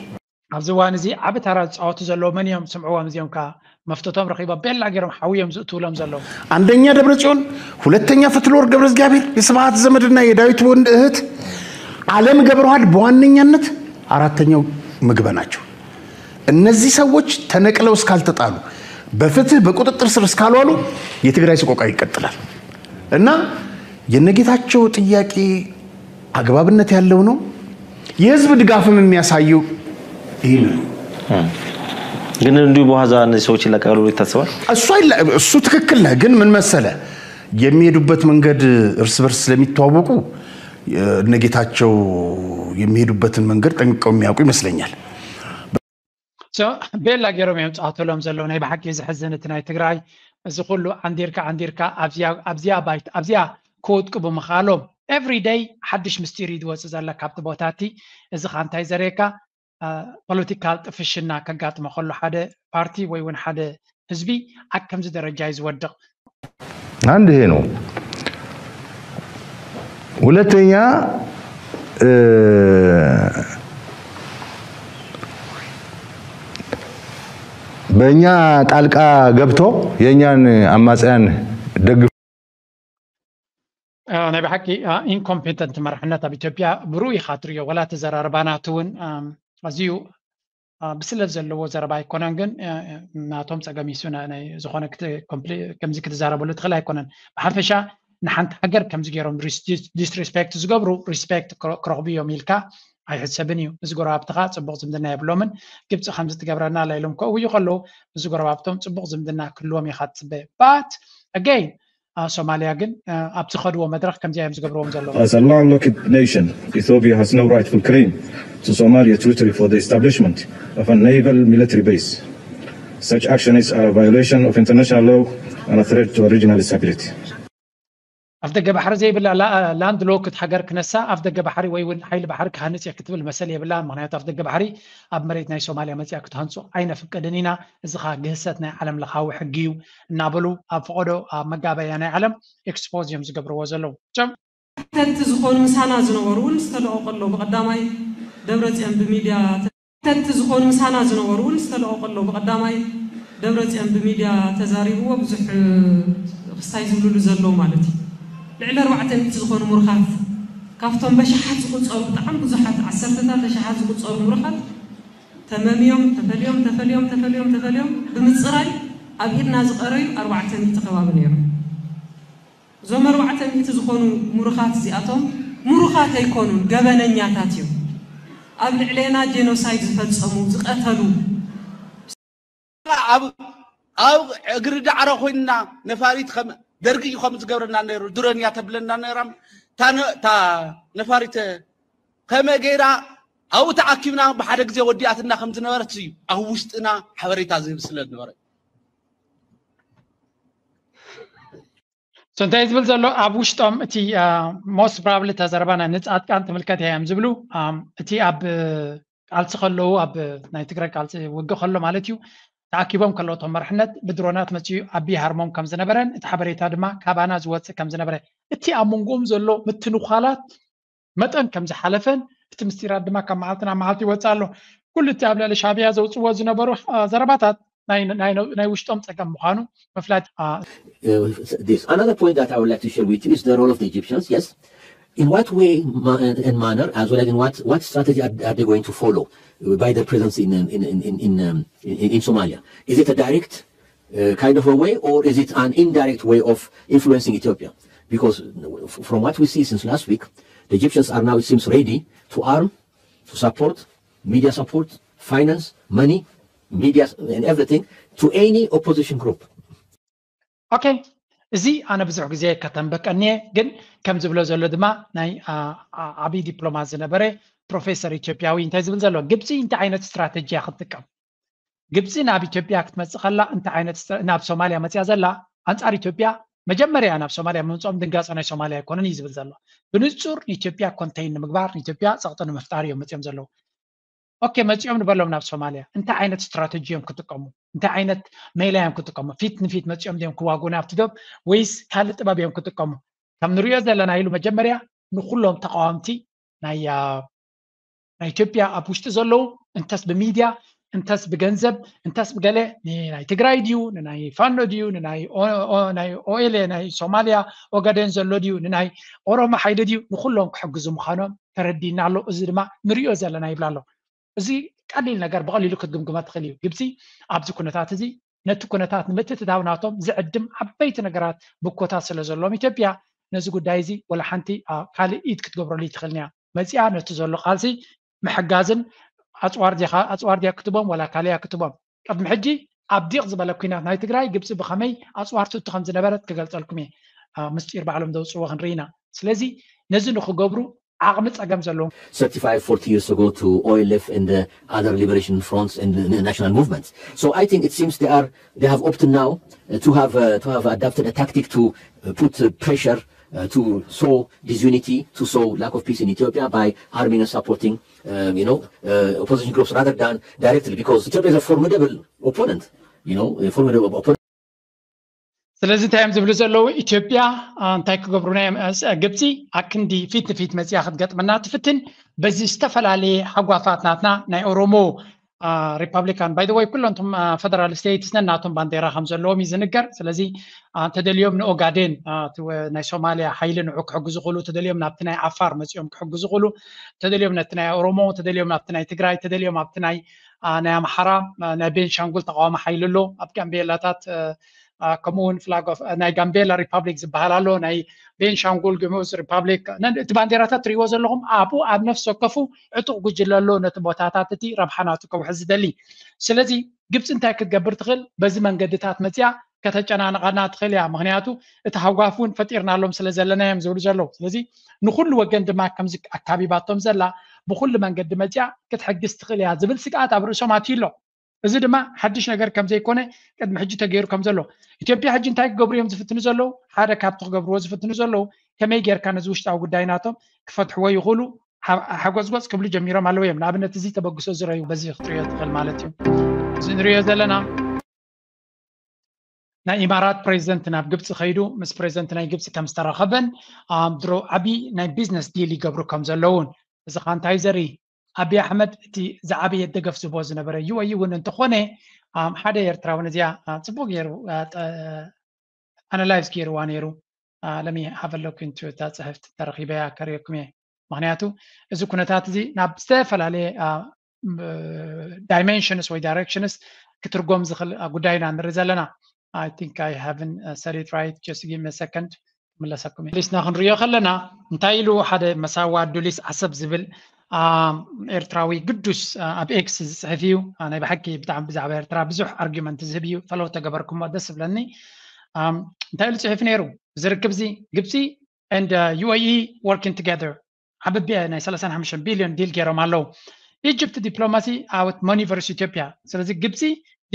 ኣብዚ እዋን እዚ ዓቢ ተራ ዝፃወቱ ዘለዉ መን እዮም? ስምዕዎም እዚኦም ከዓ መፍትቶም ረኺቦም ቤላ ገይሮም ሓውዮም ዝእትውሎም ዘለዉ። አንደኛ ደብረ ጽዮን፣ ሁለተኛ ፈትለወርቅ ገብረ እግዚአብሔር የስብሐት ዘመድና የዳዊት ወንድ እህት አለም ገብረዋህድ በዋነኛነት አራተኛው ምግበ ናቸው። እነዚህ ሰዎች ተነቅለው እስካልተጣሉ በፍትህ በቁጥጥር ስር እስካልዋሉ የትግራይ ሰቆቃ ይቀጥላል እና የነጌታቸው ጥያቄ አግባብነት ያለው ነው። የህዝብ ድጋፍም የሚያሳየው ይህ ነው። ግን እንዲሁ በዋዛ እነዚህ ሰዎች ይለቀቃሉ ይታሰባል? እሱ እሱ ትክክል ነህ። ግን ምን መሰለ የሚሄዱበት መንገድ እርስ በርስ ስለሚተዋወቁ እነጌታቸው የሚሄዱበትን መንገድ ጠንቅቀው የሚያውቁ ይመስለኛል። ቤላ ገይሮም እዮም ፃወተሎም ዘለዉ። ናይ ብሓቂ ዘሕዝን እቲ ናይ ትግራይ እዚ ኩሉ ዓንዲርካ ዓንዲርካ ኣብዚኣ ባይት ኣብዚኣ ክወድቁ ብምኻሎም every day ሓድሽ ምስጢር እዩ ዝወፅእ ዘሎ ካብቲ ቦታ እቲ። እዚ ከዓ እንታይ ዘርእየካ ፖለቲካል ጥፍሽና ከጋጥሞ ከሎ ሓደ ፓርቲ ወይ እውን ሓደ ህዝቢ ኣብ ከምዚ ደረጃ እዩ ዝወድቕ። አንድ ይሄ ነው። ሁለተኛ በእኛ ጣልቃ ገብቶ የእኛን አማጽያን ደግፍ ናይ ብሓቂ ኢንኮምፔተንት መራሕነት ኣብ ኢትዮጵያ ብሩእ ኢኻ ትሪኦ። ወላ ተዘራርባ ናቱ እውን ኣዝዩ ብስለት ዘለዎ ዘረባ ኣይኮነን፣ ግን ናቶም ጸገም ይሱ ዝኾነ ከምዚ ክትዛረበሉ ትኽእል ኣይኮነን። ብሓፈሻ ንሓንቲ ሃገር ከምዚ ገይሮም ዲስሪስፔክት ዝገብሩ ሪስፔክት ክረኽቡ እዮም ኢልካ ኣይሕሰብን እዩ። ምስ ጎረባብትኻ ጽቡቕ ዝምድና የብሎምን። ግብፂ ከምዚ ትገብረና ኣላ ኢሎም ከእውዩ ከለዉ ምስ ጎረባብቶም ጽቡቕ ዝምድና ክህልዎም ኢኻ ትጽበ። But again ሶማሊያ ግን ኣብ ዝኸድዎ መድረኽ ከምዚ እዮም ዝገብርዎም ዘለዉ። As a landlocked nation, Ethiopia has no rightful claim to Somalia territory for the establishment of a naval military base. Such actions are a violation of international law and a threat to our regional stability. ኣፍ ደገ ባሕሪ ዘይብላ ላንድ ሎክድ ሃገር ክነሳ ኣፍ ደገ ባሕሪ ወይ እውን ሓይሊ ባሕሪ ክሃንፅ እየ ክትብል መሰል የብላን። ምክንያቱ ኣፍ ደገ ባሕሪ ኣብ መሬት ናይ ሶማሊያ መፅያ ክትሃንፁ ኣይነፍቅድን ኢና። እዚ ከዓ ግህሰት ናይ ዓለም ለኻዊ ሕጊ እዩ እናበሉ ኣብ ፈቐዶ ኣብ መጋበያ ናይ ዓለም ኤክስፖዝ እዮም ዝገብርዎ ዘለዉ። ጨም ተቲ ዝኾኑ ምሳና ዝነበሩ እውን ዝተለቐቑ ኣለዉ። ብቐዳማይ ደብረፅዮን ብሚድያ ተቲ ዝኾኑ ምሳና ዝነበሩ እውን ዝተለቐቑ ኣለዉ። ብቐዳማይ ደብረፅዮን ብሚድያ ተዛሪብዎ ብዙሕ ክስታይ ዝብልሉ ዘለዉ ማለት እዩ። ልዕሊ ኣርባዕተ ሚእቲ ዝኾኑ ምሩኻት ካብቶም በሽሓት ዝቁፀሩ ብጣዕሚ ብዙሓት ዓሰርተታት ኣሽሓት ዝቁፀሩ ምሩኻት ተመምዮም ተፈልዮም ተፈልዮም ተፈልዮም ተፈልዮም ብምፅራይ ኣብ ኢድና ዝቐረዩ ኣርባዕተ ሚእቲ ከባቢ ነይሮም። እዞም ኣርባዕተ ሚእቲ ዝኾኑ ምሩኻት እዚኣቶም ምሩኻት ኣይኮኑን፣ ገበነኛታት እዮም። ኣብ ልዕሌና ጄኖሳይድ ዝፈጸሙ ዝቐተሉ። ኣብ ኣብ እግሪ ዳዕሮ ኮይንና ነፋሪት ከም ደርጊ እዩ ከም ዝገብረና ነይሩ። ድሮን እያ ተብለና ነይራ። እታ ነ- እታ ነፋሪት ከመይ ገይራ ኣብኡ ተኣኪብና ብሓደ ግዜ ወዲኣትና ከም ዝነበረት እዩ ኣብ ውሽጥና ሓበሬታ ዝህብ ስለ ዝነበረ። So እንታይ ዝብል ዘሎ ኣብ ውሽጦም እቲ ሞስት ፕሮባብሊ ተዘረባና ንፃድቃን ትምልከት እዮም ዝብሉ። እቲ ኣብ ቃልሲ ከለዉ ኣብ ናይ ትግራይ ቃልሲ ውግእ ከሎ ማለት እዩ ተኣኪቦም ከለዉ እቶም መርሕነት ብድሮናት መፅኡ ኣቢ ሃርሞም ከም ዝነበረን እቲ ሓበሬታ ድማ ካባና ዝወፅእ ከም ዝነበረ እቲ ኣብ መንጎኦም ዘሎ ምትንኳላት መጠን ከም ዝሓለፈን እቲ ምስጢራት ድማ ካብ መዓልቲ ናብ መዓልቲ ይወፅእ ኣሎ። ኩሉ እቲ ኣብ ልዕሊ ሻዕብያ ዘውፅዎ ዝነበሩ ዘረባታት ናይ ውሽጦም ፀገም ምዃኑ ምፍላጥ። This another point that I would like to share with you is the role of the Egyptians. Yes, in what way and manner, as well as in what what strategy are, are they going to follow by their presence in in in in, in, in Somalia? Is it a direct uh, kind of a way, or is it an indirect way of influencing Ethiopia? Because from what we see since last week, the Egyptians are now, it seems, ready to arm, to support, media support, finance, money, media, and everything to any opposition group. Okay, እዚ ኣነ ብዙሕ ግዜ ከተንበቀኒ እየ፣ ግን ከም ዝብሎ ዘሎ ድማ ናይ ዓብዪ ዲፕሎማት ዝነበረ ፕሮፌሰር ኢትዮጵያዊ እንታይ ዝብል ዘሎ፣ ግብፂ እንታይ ዓይነት ስትራተጂ እያ ክትጥቀም? ግብፂ ናብ ኢትዮጵያ ክትመፅእ ከላ እንታይ ዓይነት ናብ ሶማልያ መፅያ ዘላ ኣንፃር ኢትዮጵያ መጀመርያ ናብ ሶማልያ ምምፅኦም ድንጋፀ ናይ ሶማልያ ኣይኮነን እዩ ዝብል ዘሎ። ብንፁር ንኢትዮጵያ ኮንቴይን ንምግባር ንኢትዮጵያ ፀቕጢ ንምፍጣር እዮም መፅኦም ዘለዉ። ኦኬ መፅኦም ንበሎም ናብ ሶማልያ እንታይ ዓይነት ስትራተጂ እዮም ክጥቀሙ? እንታይ ዓይነት ሜላ እዮም ክጥቀሙ? ፊት ንፊት መፅኦም ድዮም ክዋጉ ናብቲ ዶብ ወይስ ካልእ ጥበብ እዮም ክጥቀሙ? ከም ንሪኦ ዘለና ኢሉ መጀመርያ ንኩሎም ተቃዋምቲ ናይ ናይ ኢትዮጵያ ኣብ ውሽጢ ዘለዉ እንተስ ብሚድያ እንተስ ብገንዘብ እንተስ ብገለ ናይ ትግራይ ድዩ ንናይ ፋኖ ድዩ ንናይ ኦኤልኤ ናይ ሶማልያ ኦጋደን ዘሎ ድዩ ንናይ ኦሮሞ ሓይሊ ድዩ ንኩሎም ክሕግዙ ምዃኖም ተረዲና ኣሎ። እዚ ድማ ንሪኦ ዘለና ይብላ ኣሎ። እዚ ቀሊል ነገር ብቐሊሉ ክትግምግመ ትኽእል እዩ። ግብፂ ኣብዚ ኩነታት እዚ ነቲ ኩነታት ንምትእትታው ናቶም ዝዕድም ዓበይቲ ነገራት ብኮታት ስለ ዘለዎም ኢትዮጵያ ነዚ ጉዳይ እዚ ወላ ሓንቲ ካልእ ኢድ ክትገብረሉ ይትኽእልን እያ። መፂኣ ነቲ ዘሎ ቃልሲ ምሕጋዝን ኣፅዋር ድያ ክትቦም ወላ ካልያ ክትቦም ቅድሚ ሕጂ ኣብ ዲቕ ዝበለ ኩናት ናይ ትግራይ ግብፂ ብኸመይ ኣፅዋር ትእቱ ከም ዝነበረት ክገልፀልኩም እየ። ምስጢር ባዕሎም ዘውፅዎ ክንርኢ ኢና። ስለዚ ነዚ ንክገብሩ ዓቕሚ ፀገም ዘለዎም thirty-five, forty years ago to O L F and the other liberation fronts and the national movements. So I think it seems they are they have opted now uh, to have uh, to have adapted a tactic to uh, put uh, pressure uh, to sow disunity, to sow lack of peace in Ethiopia by arming and supporting, um, you know, uh, opposition groups rather than directly, because Ethiopia is a formidable opponent, you know, a formidable opponent. ስለዚ እንታይ እዮም ዝብሉ ዘለዉ? ኢትዮጵያ እንታይ ክገብሩና እዮም? ግብፂ ኣክንዲ ፊት ንፊት መፅያ ክትገጥመና ትፍትን። በዚ ዝተፈላለየ ሃጓፋት ናትና ናይ ኦሮሞ ሪፓብሊካን ባይ ወይ ኩሎም ቶም ፈደራል ስቴትስ ነናቶም ባንዴራ ከም ዘለዎም እዩ ዝንገር። ስለዚ ተደልዮም ንኦጋዴን ናይ ሶማሊያ ሓይሊ ንዑ ክሕግዙ ክእሉ፣ ተደልዮም ናብቲ ናይ ዓፋር መፂኦም ክሕግዙ ክእሉ፣ ተደልዮም ነቲ ናይ ኦሮሞ፣ ተደልዮም ናብቲ ናይ ትግራይ፣ ተደልዮም ኣብቲ ናይ ናይ ኣምሓራ፣ ናይ ቤንሻንጉል ተቃዋሚ ሓይሊ ኣሎ፣ ኣብ ጋምቤላታት ከምኡ እውን ፍላግ ናይ ጋምቤላ ሪፓብሊክ ዝበሃል ኣሎ፣ ናይ ቤንሻንጉል ጉሙዝ ሪፓብሊክ። እቲ ባንዴራታት ትሪእዎ ዘለኹም ኣብኡ ኣብ ነፍሲ ወከፉ ዕጡቕ ጉጅለ ኣሎ፣ ነቲ ቦታታት እቲ ረብሓ ናቱ ከውሕስ ዝደሊ። ስለዚ ግብፂ እንታይ ክትገብር ትኽእል? በዚ መንገድታት መፅያ ከተጨናንቓና ትኽእል እያ። ምክንያቱ እቲ ሃጓፍ እውን ፈጢርናሎም ስለ ዘለና እዮም ዝብሉ ዘለዉ። ስለዚ ንኩሉ ወገን ድማ ከምዚ ኣካቢባቶም ዘላ ብኩሉ መንገዲ መፅያ ክትሕግዝ ትኽእል እያ ዝብል ስግኣት ኣብ ርእሶም ኣትዩ ኣሎ። እዚ ድማ ሓድሽ ነገር ከም ዘይኮነ ቅድሚ ሕጂ ተገይሩ ከም ዘሎ፣ ኢትዮጵያ ሕጂ እንታይ ክገብሩ እዮም ዝፍትኑ ዘለዉ? ሓደ ካብቲ ክገብርዎ ዝፍትኑ ዘለዉ፣ ከመይ ጌርካ ነዚ ውሽጣዊ ጉዳይ ናቶም ክፈትሕዎ ይኽእሉ? ሓ- ሓጎፅጎፅ ክብሉ ጀሚሮም ኣለዉ እዮም። ንኣብነት እዚ ተበግሶ ዝረዩ በዚ ክትሪኦ ትኽእል ማለት እዩ። እዚ ንሪኦ ዘለና ናይ ኢማራት ፕሬዚደንት ናብ ግብፂ ከይዱ ምስ ፕሬዚደንት ናይ ግብፂ ከም ዝተረኸበን ድሮ ዓብዪ ናይ ቢዝነስ ዲል ይገብሩ ከም ዘለውን፣ እዚ ካ እንታይ ዘርኢ? ኣቢ ኣሕመድ እቲ ዝዓበየ ደገፍ ዝቦ ዝነበረ ዩ ኤ ኢ እውን እንተኾነ ሓደ ኤርትራዊ ነዚኣ ፅቡቅ ገይሩ ኣናላይዝ ገይርዋ ነይሩ። ለሚ ሃበለኩ ንቱ እታ ፅሕፍቲ ተረኪበያ ከርእየኩም እየ። ምክንያቱ እዚ ኩነታት እዚ ናብ ዝተፈላለየ ዳይሜንሽንስ ወይ ዳይሬክሽንስ ክትርጎም ዝኽእል ጉዳይ ኢና ንርኢ ዘለና። I think I haven't said it right, just give me a second። ክምለሰኩም እየ። ሊስና ክንሪኦ ከለና እንታይ ኢሉ ሓደ መሳዋ ዱሊስ ዓሰብ ዝብል ኤርትራዊ ግዱስ ኣብ ኤክስ ዝፅሕፍ እዩ። ናይ ብሓቂ ብጣዕሚ ብዛዕባ ኤርትራ ብዙሕ ኣርጊመንት ዝህብ እዩ። ፈለው ተገበርኩሞ ደስ ዝብለኒ። እንታይ ኢሉ ፅሒፉ ነይሩ? እዚ ርክብ እዚ ግብፂ and ዩ ኤ ኢ working together ዓበቢ ናይ ሰላሳን ሓሙሽተን ቢልዮን ዲል ገይሮም ኣለዉ። ኢጅፕት ዲፕሎማሲ ኣወት ሞኒ ቨርስ ኢትዮጵያ። ስለዚ ግብፂ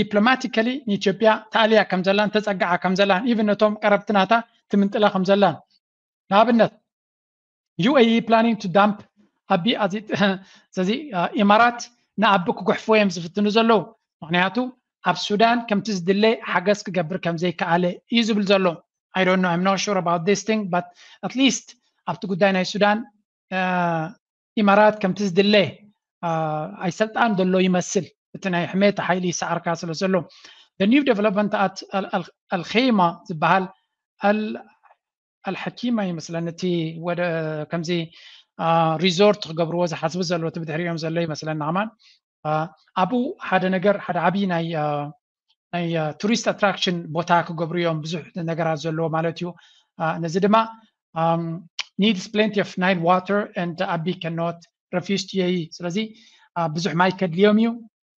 ዲፕሎማቲካሊ ንኢትዮጵያ ተኣልያ ከም ዘላን ተፀግዓ ከም ዘላን ኢቭን ነቶም ቀረብቲ ናታ ትምንጥላ ከም ዘላን ንኣብነት ዩ ኤ ኢ planning to dump ኣቢ ስለዚ ኢማራት ንኣቢ ክጉሕፍዎ እዮም ዝፍትኑ ዘለዉ። ምክንያቱ ኣብ ሱዳን ከምቲ ዝድለ ሓገዝ ክገብር ከም ዘይከኣለ እዩ ዝብል ዘሎ። I don't know, I'm not sure about this thing, but at least ኣብቲ ጉዳይ ናይ ሱዳን ኢማራት ከምቲ ዝድለ ኣይ ሰልጣን ዘሎ ይመስል። እቲ ናይ ሕሜት ሓይሊ ይሰዓርካ ስለ ዘሎ the new development at ኣልኼማ ዝበሃል ኣልሐኪማ ይመስለኒ እቲ ወደ ከምዚ ሪዞርት ክገብርዎ ዝሓስቡ ዘሎ እቲ ብድሕሪኦም ዘሎ ይመስለኒ ከማን ኣብኡ ሓደ ነገር ሓደ ዓብዪ ናይ ናይ ቱሪስት ኣትራክሽን ቦታ ክገብሩ እዮም ብዙሕ ነገራት ዘለዎ ማለት እዩ። ነዚ ድማ needs plenty of Nile water and ኣቢ cannot refuse to ዩ ኤ ኢ። ስለዚ ብዙሕ ማይ ከድልዮም እዩ።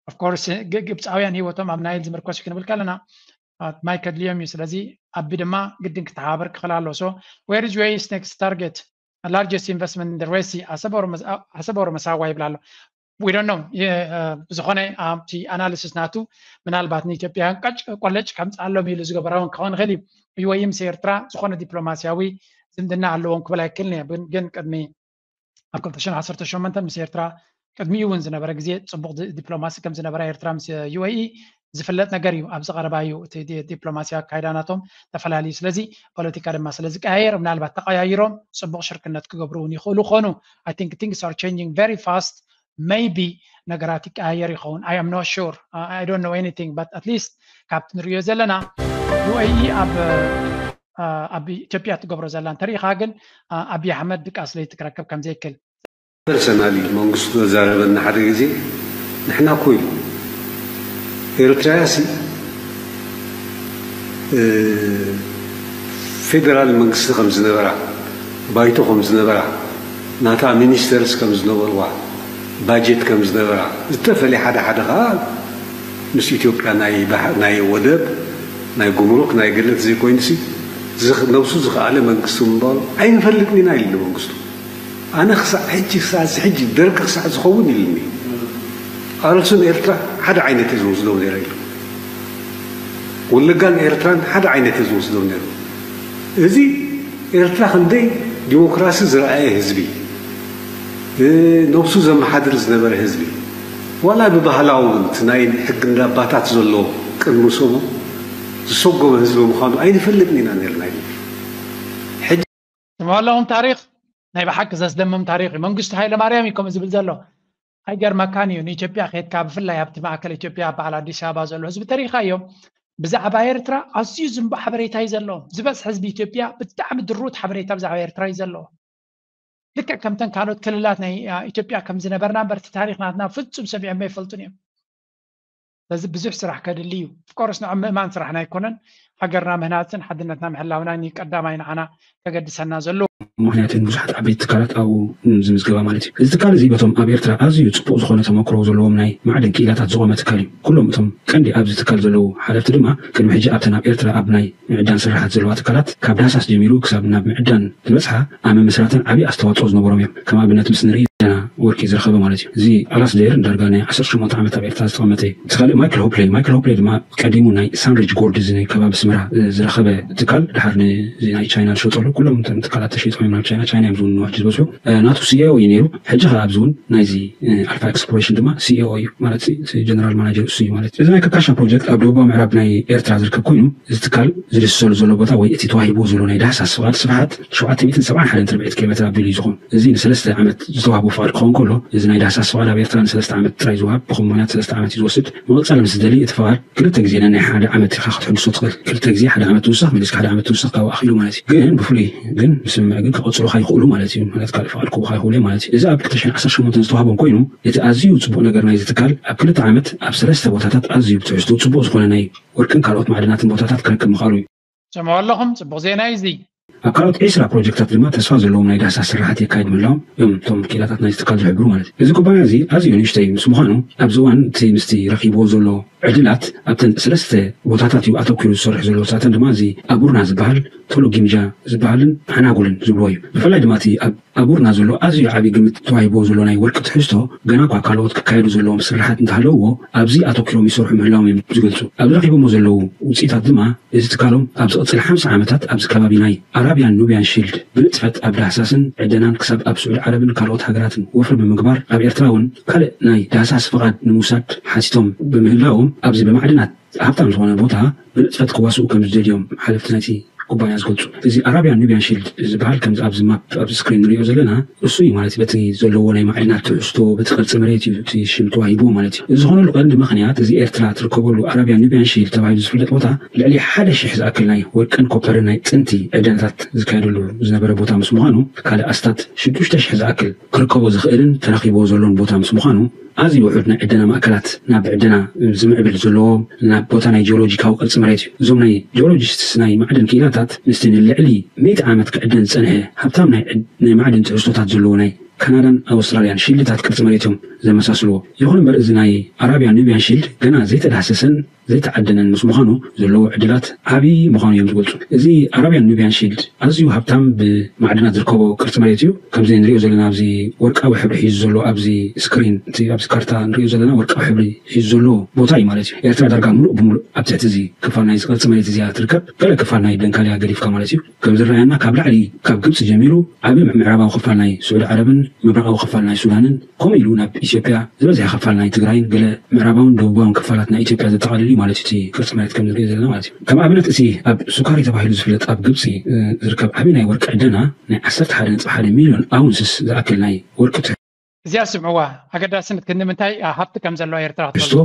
Of course ግብፃውያን ህይወቶም ኣብ ናይል ዝምርኮስ እዩ ክንብል ከለና ማይ ከድልዮም እዩ። ስለዚ ኣቢ ድማ ግድን ክተሓባበር ክኽእል ኣሎ። So where is ዩ ኤ ኢስ next target? Largest investment in the Red Sea ኣሰብ ኦር መሳዋ ይብል ኣሎ። We don't know። ብዝኾነ ኣብቲ ኣናሊሲስ ናቱ ምናልባት ንኢትዮጵያውያን ቀጭ ቆለጭ ከምፅኣሎም ኢሉ ዝገበራውን ክኸውን ይኽእል እዩ። ዩ ኤ ኢ ምስ ኤርትራ ዝኾነ ዲፕሎማሲያዊ ዝምድና ኣለዎም ክብል ኣይክእልን እየ። ግን ቅድሚ ኣብ ክልተ ሽሕን ዓሰርተ ሸሞንተን ምስ ኤርትራ ቅድሚኡ እውን ዝነበረ ግዜ ፅቡቅ ዲፕሎማሲ ከም ዝነበረ ኤርትራ ምስ ዩ ኤ ኢ ዝፍለጥ ነገር እዩ። ኣብዚ ቀረባ እዩ እቲ ዲፕሎማሲ ኣካይዳ ናቶም ተፈላለዩ። ስለዚ ፖለቲካ ድማ ስለ ዝቀያየር ምናልባት ተቀያይሮም ፅቡቅ ሽርክነት ክገብሩ እውን ይኽእሉ ኾኑ። I think things are changing very fast. Maybe ነገራት ይቀያየር ይኸውን። I am not sure. I don't know anything, but at least ካብቲ ንሪኦ ዘለና ዩ ኤ ኢ ኣብ ኣብ ኢትዮጵያ ትገብሮ ዘላ እንተሪኢኻ ግን ኣቢ ኣሕመድ ድቃስ ለይቲ ክረክብ ከም ዘይክእል ፐርሰናሊ መንግስቱ ዘዛረበና ሓደ ግዜ ንሕና እኮ ኢሉ ኤርትራያ ሲ ፌደራል መንግስቲ ከም ዝነበራ ባይቶ ከም ዝነበራ ናታ ሚኒስተርስ ከም ዝነበርዋ ባጀት ከም ዝነበራ ዝተፈለየ ሓደ ሓደ ከዓ ምስ ኢትዮጵያ ናይ ወደብ ናይ ጉምሩክ ናይ ገለት ዘይኮይኑሲ ነብሱ ዝኸኣለ መንግስቲ ምንባሩ ኣይንፈልጥን ኢና ኢሉ መንግስቱ። ኣነ ክሳዕ ሕጂ ክሳዕ እዚ ሕጂ ደርጊ ክሳዕ ዝኸውን ኢሉኒ። ቃልሱን ኤርትራ ሓደ ዓይነት እየ ዝወስዶ ነይረ ኢሉ። ወለጋን ኤርትራን ሓደ ዓይነት እየ ዝወስዶ ነይሩ። እዚ ኤርትራ ክንደይ ዲሞክራሲ ዝረኣየ ህዝቢ፣ ነብሱ ዘመሓድር ዝነበረ ህዝቢ፣ ዋላ ብባህላዊ እውን እቲ ናይ ሕጊ እንዳባታት ዘሎ ቅድሚ ሰቡ ዝሰጎመ ህዝቢ ምዃኑ ኣይንፈልጥን ኢና ነርና ኢሉ። ትስምዑ ኣለኹም ታሪኽ ናይ ብሓቂ ዘስደምም ታሪኽ እዩ። መንግስቱ ሃይለማርያም እዩ ከምኡ ዝብል ዘሎ። ኣይገርመካን እዩ። ንኢትዮጵያ ከድካ፣ ብፍላይ ኣብቲ ማእከል ኢትዮጵያ፣ በዓል ኣዲስ ኣበባ ዘሎ ህዝቢ ተሪኻዮ። ብዛዕባ ኤርትራ ኣዝዩ ዝንቡዕ ሓበሬታ እዩ ዘለዎም። ዝበዝሕ ህዝቢ ኢትዮጵያ ብጣዕሚ ድሩት ሓበሬታ ብዛዕባ ኤርትራ እዩ ዘለዎ። ልክዕ ከምተን ካልኦት ክልላት ናይ ኢትዮጵያ ከም ዝነበርና እምበር፣ እቲ ታሪኽ ናትና ፍጹም ሰሚዖም ኣይፈልጡን እዮም። ስለዚ ብዙሕ ስራሕ ከድሊ እዩ። ፍቆርስ ንዕኡ ምእማን ስራሕና ኣይኮነን። ሃገርና ምህናፅን ሓድነትና ምሕላውና እዩ ቀዳማይ ንዓና ከገድሰና ዘለዎ። ምክንያትን ብዙሓት ዓበይቲ ትካላት ኣብኡ ዝምዝገባ ማለት እዩ። እዚ ትካል እዚ በቶም ኣብ ኤርትራ ኣዝዩ ጽቡቕ ዝኾነ ተመክሮ ዘለዎም ናይ ማዕድን ክኢላታት ዝቖመ ትካል እዩ። ኩሎም እቶም ቀንዲ ኣብዚ ትካል ዘለዉ ሓለፍቲ ድማ ቅድሚ ሕጂ ኣብተን ኣብ ኤርትራ ኣብ ናይ ምዕዳን ስራሓት ዘለዋ ትካላት ካብ ዳህሳስ ጀሚሩ ክሳብ ናብ ምዕዳን ዝበጽሓ ኣብ ምምስራተን ዓብዪ ኣስተዋጽኦ ዝነበሮም እዮም። ከም ኣብነት ምስ ንርኢ ዘለና ወርቂ ዝረኸበ ማለት እዩ። እዚ ኣላስዴር ዳርጋ ናይ ዓሰርተ ሸሞንተ ዓመት ኣብ ኤርትራ ዝተቐመጠ እዩ። እቲ ካልእ ማይክል ሆፕሌ፣ ማይክል ሆፕሌ ድማ ቀዲሙ ናይ ሳንሪጅ ጎልድ እዚ ናይ ከባቢ ስመራ ዝረኸበ ትካል ድሓር ንዚ ናይ ቻይና ዝሸጠሉ ኩሎም እቶም ትካላት ተሸይጦም እዮም ናብ ቻይና። ቻይና እዮም ዝውን ንዋሕ ዝበዝሑ ናቱ ሲኤኦ እዩ ነይሩ። ሕጂ ከዓ ኣብዚ እውን ናይዚ ኣልፋ ኤክስፕሎሬሽን ድማ ሲኤኦ እዩ ማለት ጀነራል ማናጀር እሱ እዩ ማለት። እዚ ናይ ከካሻ ፕሮጀክት ኣብ ደቡባዊ ምዕራብ ናይ ኤርትራ ዝርከብ ኮይኑ እዚ ትካል ዝድስሰሉ ዘሎ ቦታ ወይ እቲ ተዋሂብዎ ዘሎ ናይ ዳህሳስ ፍቓድ ስፍሓት ሸውዓተ ሚእትን ሰብዓን ሓደን ትርብዒት ኪሎ ሜትር ኣቢሉ እዩ ዝኾን። እዚ ንሰለስተ ዓመት ዝተዋህቦ ፍቓድ ክኸውን ከሎ እዚ ናይ ዳህሳስ ፍቓድ ኣብ ኤርትራ ንሰለስተ ዓመት ጥራይ ዝወሃብ ብኹም ምኽንያት ሰለስተ ዓመት እዩ ዝወስድ። ምቕጻል ምስ ዝደሊ እቲ ፍቓድ ክልተ ግዜ ነናይ ሓደ ዓመት ኢኻ ክትሕድሶ ትኽእል። ክልተ ግዜ ሓደ ዓመት ትውሰኽ መሊስካ ሓደ ዓመት ትውሰኽ ካብኡ ኣኺሉ ማለት እዩ። ግን ብፍሉይ ግን ብስምምዕ ግን ክቐጽሉኻ ይኽእሉ ማለት እዩ። ማለት ካልእ ፍቓድ ክህቡኻ ይኽእሉ እዮም ማለት እዩ። እዚ ኣብ ክልተ ሽሕን ዓሰርተ ሸሞንተን ዝተዋህቦም ኮይኑ እቲ ኣዝዩ ጽቡቕ ነገር ናይዚ ትካል ኣብ ክልተ ዓመት ኣብ ሰለስተ ቦታታት ኣዝዩ ብትሕዝትኡ ጽቡቕ ዝኾነ ናይ ወርቅን ካልኦት ማዕድናትን ቦታታት ክረክብ ምኽኣሉ እዩ። ሰምዑ ኣለኹም፣ ጽቡቕ ዜና እዩ እዚ። ኣብ ካልኦት ዒስራ ፕሮጀክታት ድማ ተስፋ ዘለዎም ናይ ዳህሳስ ስራሓት የካይድ ምህላዎም እዮም እቶም ክኢላታት ናይዚ ትካል ዝሕብሩ ማለት እዩ። እዚ ኩባንያ እዚ ኣዝዩ ንእሽተይ ምስ ምዃኑ ኣብዚ እዋን እቲ ምስቲ ረኺብዎ ዘሎ ዕድላት ኣብተን ሰለስተ ቦታታት እዩ ኣተኲሩ ዝሰርሕ ዘሎ። ንሳተን ድማ እዚ ኣቡርና ዝበሃል፣ ቶሎ ጊምጃ ዝበሃልን ሓናጉልን ዝብልዎ እዩ። ብፍላይ ድማ እቲ ኣብ ኣቡርና ዘሎ ኣዝዩ ዓብዪ ግምት ተዋሂብዎ ዘሎ ናይ ወርቂ ትሕዝቶ ገና እኳ ካልኦት ክካየዱ ዘለዎም ስራሓት እንተሃለውዎ ኣብዚ ኣተኲሮም ይሰርሑ ምህላዎም እዮም ዝገልጹ። ኣብዚ ረኺቦሞ ዘለዉ ውፅኢታት ድማ እዚ ትካሎም ኣብ ዝቕፅል ሓምሳ ዓመታት ኣብዚ ከባቢ ናይ ኣራብያን ኑብያን ሺልድ ብንጥፈት ኣብ ዳህሳስን ዕደናን ክሳብ ኣብ ስዑዲ ዓረብን ካልኦት ሃገራትን ወፍሪ ብምግባር ኣብ ኤርትራ እውን ካልእ ናይ ዳህሳስ ፍቓድ ንምውሳድ ሓቲቶም ብምህላዎም ኣብዚ ብማዕድናት ሃብታም ዝኾነ ቦታ ብንጥፈት ክዋስኡ ከም ዝደልዮም ሓለፍቲ ናይቲ ኩባንያ ዝገልጹ። እዚ ኣራብያን ኑብያን ሺልድ ዝበሃል ከምዚ ኣብዚ ማፕ ኣብዚ ስክሪን ንሪኦ ዘለና እሱ እዩ ማለት በቲ ዘለዎ ናይ ማዕድናት ትሕዝቶ በቲ ቅርፂ መሬት እዩ እቲ ሽም ተዋሂቡ ማለት እዩ። እዚ ዝኾነሉ ቀንዲ ምኽንያት እዚ ኤርትራ ትርከበሉ ኣራብያን ኑብያን ሺልድ ተባሂሉ ዝፍለጥ ቦታ ልዕሊ ሓደ ሺሕ ዝኣክል ናይ ወርቅን ኮፐርን ናይ ጥንቲ ዕደናታት ዝካየደሉ ዝነበረ ቦታ ምስ ምዃኑ ካልእ ኣስታት ሽዱሽተ ሺሕ ዝኣክል ክርከቦ ዝኽእልን ተረኺብዎ ዘሎን ቦታ ምስ ምዃኑ ኣዝዩ ውሑድ ናይ ዕደና ማእከላት ናብ ዕደና ዝምዕብል ዘለዎ ናብ ቦታ ናይ ጂኦሎጂካዊ ቅርፂ መሬት እዩ። እዞም ናይ ጂኦሎጂስትስ ናይ ማዕድን ክኢላታት ምስቲ ንልዕሊ ሚእቲ ዓመት ክዕደን ዝፀንሐ ሃብታም ናይ ዕድ- ናይ ማዕድን ትሕዝቶታት ዘለዎ ናይ ካናዳን ኣውስትራልያን ሽልታት ቅርፂ መሬት እዮም ዘመሳስልዎ። ይኹን እምበር እዚ ናይ ኣራብያን ኑብያን ሺልድ ገና ዘይተዳህሰሰን ዘይተዓደነን ምስ ምዃኑ ዘለዎ ዕድላት ዓብዪ ምዃኑ እዮም ዝገልፁ። እዚ ኣራብያን ኑብያን ሺልድ ኣዝዩ ሃብታም ብማዕድናት ዝርከቦ ቅርፂ መሬት እዩ። ከምዚ ንሪኦ ዘለና ኣብዚ ወርቃዊ ሕብሪ ሒዙ ዘሎ ኣብዚ ስክሪን እቲ ኣብዚ ካርታ ንሪኦ ዘለና ወርቃዊ ሕብሪ ሒዙ ዘሎ ቦታ እዩ ማለት እዩ። ኤርትራ ዳርጋ ሙሉእ ብሙሉእ ኣብ ትሕቲ እዚ ክፋል ናይ ቅርፂ መሬት እዚኣ ትርከብ። ገለ ክፋል ናይ ደንካልያ ገዲፍካ ማለት እዩ። ከም ዝረኣየና ካብ ላዕሊ ካብ ግብፂ ጀሚሩ ዓቢ ምዕራባዊ ክፋል ናይ ስዑዲ ዓረብን ምብራቓዊ ክፋል ናይ ሱዳንን ከምኡ ኢሉ ናብ ኢትዮጵያ ዝበዝሐ ክፋል ናይ ትግራይን ገለ ምዕራባውን ደቡባውን ክፋላት ናይ ኢትዮጵያ ዘጠቓልል እዩ ማለት እዩ። እቲ ቅርፂ መሬት ከም ንሪኦ ዘለና ማለት እዩ። ከም ኣብነት እቲ ኣብ ሱካሪ ተባሂሉ ዝፍለጥ ኣብ ግብፂ እ፣ ዝርከብ ዓቢ ናይ ወርቂ ዕደና ናይ ዓሰርተ ሓደ ነጥቢ ሓደ ሚልዮን ኣውንስስ ዝኣክል ናይ ወርቂ እዚኣ ስምዕዋ፣ ኣገዳስነት ክንዲ ምንታይ ሃብቲ ከም ዘለዋ ኤርትራ ክትፈልጡ። ትሕዝቶ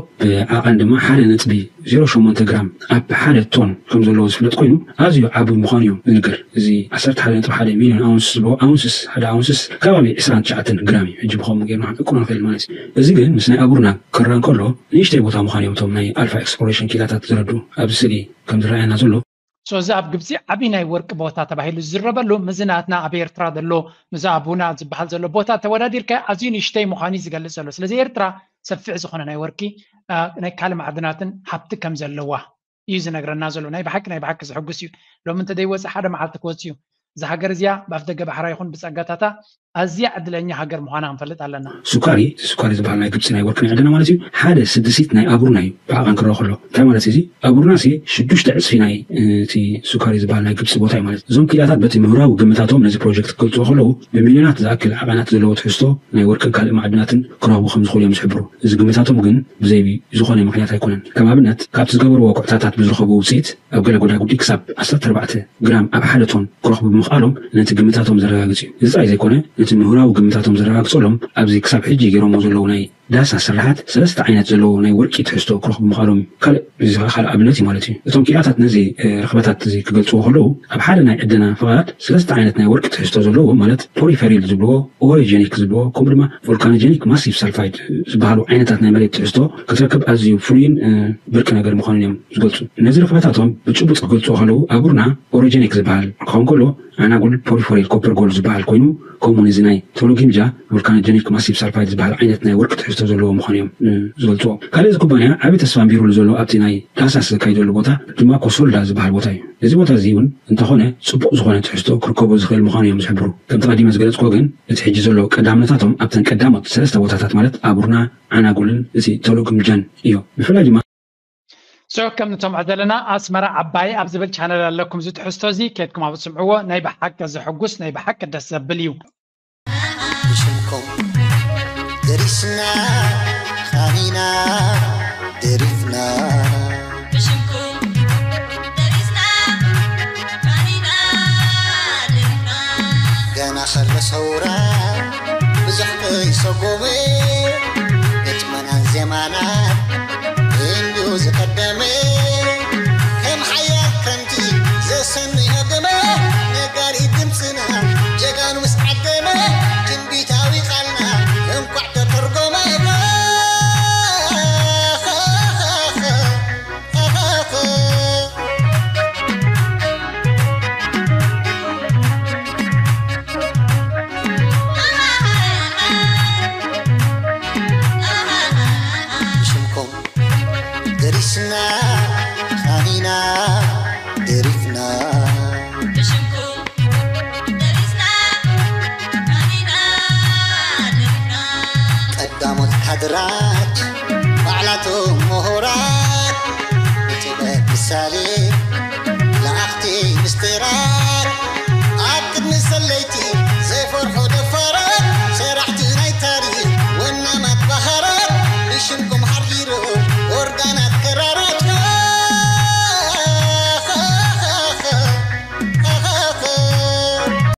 ብዓቐን ድማ ሓደ ነጥቢ ዜሮ ሸሞንተ ግራም ኣብ ሓደ ቶን ከም ዘለዎ ዝፍለጥ ኮይኑ ኣዝዩ ዓቢ ምዃኑ እዩ ዝንገር። እዚ ዓሰርተ ሓደ ነጥቢ ሓደ ሚልዮን ኣውንስ ዝበ ኣውንስስ ሓደ ኣውንስስ ከባቢ ዕስራን ትሽዓተን ግራም እዩ። ሕጂ ብኸምኡ ጌርና ክንዕቅኖ ንኽእል ማለት እዩ። እዚ ግን ምስ ናይ ኣቡርና ክረአ እንከሎ ንእሽተይ ቦታ ምዃኑ እዮም እቶም ናይ ኣልፋ ኤክስፕሎሬሽን ኪላታት ዝረዱ ኣብዚ ስእሊ ከም ዝረኣየና ዘሎ። So እዚ ኣብ ግብፂ ዓብዪ ናይ ወርቂ ቦታ ተባሂሉ ዝዝረበሉ ምስዚ ናትና ኣብ ኤርትራ ዘሎ ምስዚ ኣቡና ዝበሃል ዘሎ ቦታ ተወዳዲርካ ኣዝዩ ንእሽተይ ምዃኑ እዩ ዝገልፅ ዘሎ። ስለዚ ኤርትራ ሰፊሕ ዝኾነ ናይ ወርቂ አ፣ ናይ ካልእ ማዕድናትን ሃብቲ ከም ዘለዋ እዩ ዝነግረና ዘሎ። ናይ ብሓቂ ናይ ብሓቂ ዝሕጉስ እዩ። ሎሚ እንተደይወፀ ሓደ መዓልቲ ክወፅእ እዩ። እዛ ሃገር እዚኣ ብኣፍ ደገ ባሕራ ይኹን ብፀጋታታ ኣዝያ ዕድለኛ ሃገር ምዃና ክንፈልጥ ኣለና። ሱካሪ ሱካሪ ዝበሃል ናይ ግብፂ ናይ ወርቂ ናይ ዕደና ማለት እዩ ሓደ ስድሲት ናይ ኣቡርና እዩ ብዓቐን ክረአ ከሎ እንታይ ማለት እዚ ኣቡርና ሲ ሽዱሽተ ዕፅፊ ናይ እቲ ሱካሪ ዝበሃል ናይ ግብፂ ቦታ እዩ ማለት እዞም ክኢላታት በቲ ምሁራዊ ግምታቶም ነዚ ፕሮጀክት ክገልፅዎ ከለዉ ብሚልዮናት ዝኣክል ዓቐናት ዘለዎ ትሕዝቶ ናይ ወርቅን ካልእ ማዕድናትን ክረኽቡ ከም ዝኽእሉ እዮም ዝሕብሩ እዚ ግምታቶም ግን ብዘይ ዝኾነ ምክንያት ኣይኮነን ከም ኣብነት ካብቲ ዝገበርዎ ኩዕታታት ብዝረኸቡ ውፅኢት ኣብ ገለ ጎዳጉዲ ክሳብ ዓሰርተ ኣርባዕተ ግራም ኣብ ሓደ ቶን ክረኽቡ ብምኽኣሎም ነቲ ግምታቶም ዘረጋግፅ እዩ እዚ ጥራይ ዘይኮነ እቲ ምሁራዊ ግምታቶም ዘረጋግጸሎም ኣብዚ ክሳብ ሕጂ ገይሮሞ ዘለዉ ናይ ዳሳ ስርሓት ሰለስተ ዓይነት ዘለዎ ናይ ወርቂ ትሕዝቶ ክረኽቡ ምዃኖም ካልእ፣ እዚ ኸኣ ካልእ ኣብነት እዩ ማለት እዩ። እቶም ኪኢላታት ነዚ፣ እ፣ ርኽበታት እዚ ክገልጽዎ ከለዉ፣ ኣብ ሓደ ናይ ዕደና ፍቓድ ሰለስተ ዓይነት ናይ ወርቂ ትሕዝቶ ዘለዎ ማለት ፖሪፈሪል ዝብልዎ፣ ኦሮጀኒክ ዝብልዎ፣ ከምኡ ድማ ቮልካኖጀኒክ ማሲቭ ሳልፋይድ ዝበሃሉ ዓይነታት ናይ መሬት ትሕዝቶ ክትረክብ ኣዝዩ ፍሉይን፣ እ፣ ብርቂ ነገር ምዃኑን እዮም ዝገልጹ። ነዚ ርኽበታቶም ብጭቡጥ ክገልጽዎ ከለዉ፣ ኣቡርና ኦሮጀኒክ ዝበሃል ክኸውን ከሎ፣ ኣናጉል ፖሪፈሪል ኮፐር ጎልድ ዝበሃል ኮይኑ፣ ከምኡውን እዚ ናይ ቶሎጊምጃ ቮልካኖጀኒክ ማሲቭ ሳልፋይድ ዝበሃል ዓይነት ናይ ወርቂ ትሕዝቶ ዘለዎ ምዃኑ እዮም፣ እ፣ ዝገልጽዎ። ካልእ እዚ ኩባንያ ዓቢ ተስፋ ኣንቢሩሉ ዘሎ ኣብቲ ናይ ዳህሳስ ዘካይደሉ ቦታ ድማ ኮሶልዳ ዝበሃል ቦታ እዩ። እዚ ቦታ እዚ እውን እንተኾነ ጽቡቕ ዝኾነ ትሕዝቶ ክርከቦ ዝኽእል ምዃኑ እዮም ዝሕብሩ። ከምቲ ቀዲመ ዝገለጽኩዎ ግን እቲ ሕጂ ዘሎ ቀዳምነታቶም ኣብተን ቀዳሞት ሰለስተ ቦታታት ማለት ኣቡርና፣ ዓናጉልን እቲ ቶሎጊምጃን እዮም። ብፍላይ ድማ ሶ ከም ንሰምዖ ዘለና ኣስመራ ዓባይ ኣብ ዝብል ቻነል ኣለኩም። እዚ ትሕዝቶ እዚ ኬድኩም ኣብ ስምዕዎ። ናይ ብሓቂ ዘሕጉስ፣ ናይ ብሓቂ ደስ ዘብል እዩ። ብሽምኩም ደሪስና፣ ኻኒና፣ ደሪፍና። ብሽምኩም ደሪስና፣ ኻኒና፣ ደሪፍና። ገና ከሎ ሰውራ ብዙሕ ከይሰጎመ፣ ግጥመናን ዜማናን እንዲዩ ዝቐደመ። ከም ሓያል ክረምቲ ዘሰንዮ ግመ፣ ነጋሪ ድምፅና ጀጋኑ ምስ ዓደመ፣ ትንቢታዊ ቃልና እንኳዕ ተተርጎመ። ብሽምኩም ደሪስና፣ ኻኒና፣ ደሪፍና። ብሽምኩም ደሪስና፣ ኻኒና፣ ደሪፍና። ቀዳሞት ካድራት ባዕላቶም ምሁራት፣ ብጥበብ ምሳሌ ለኣኽቲ ምስጢራት።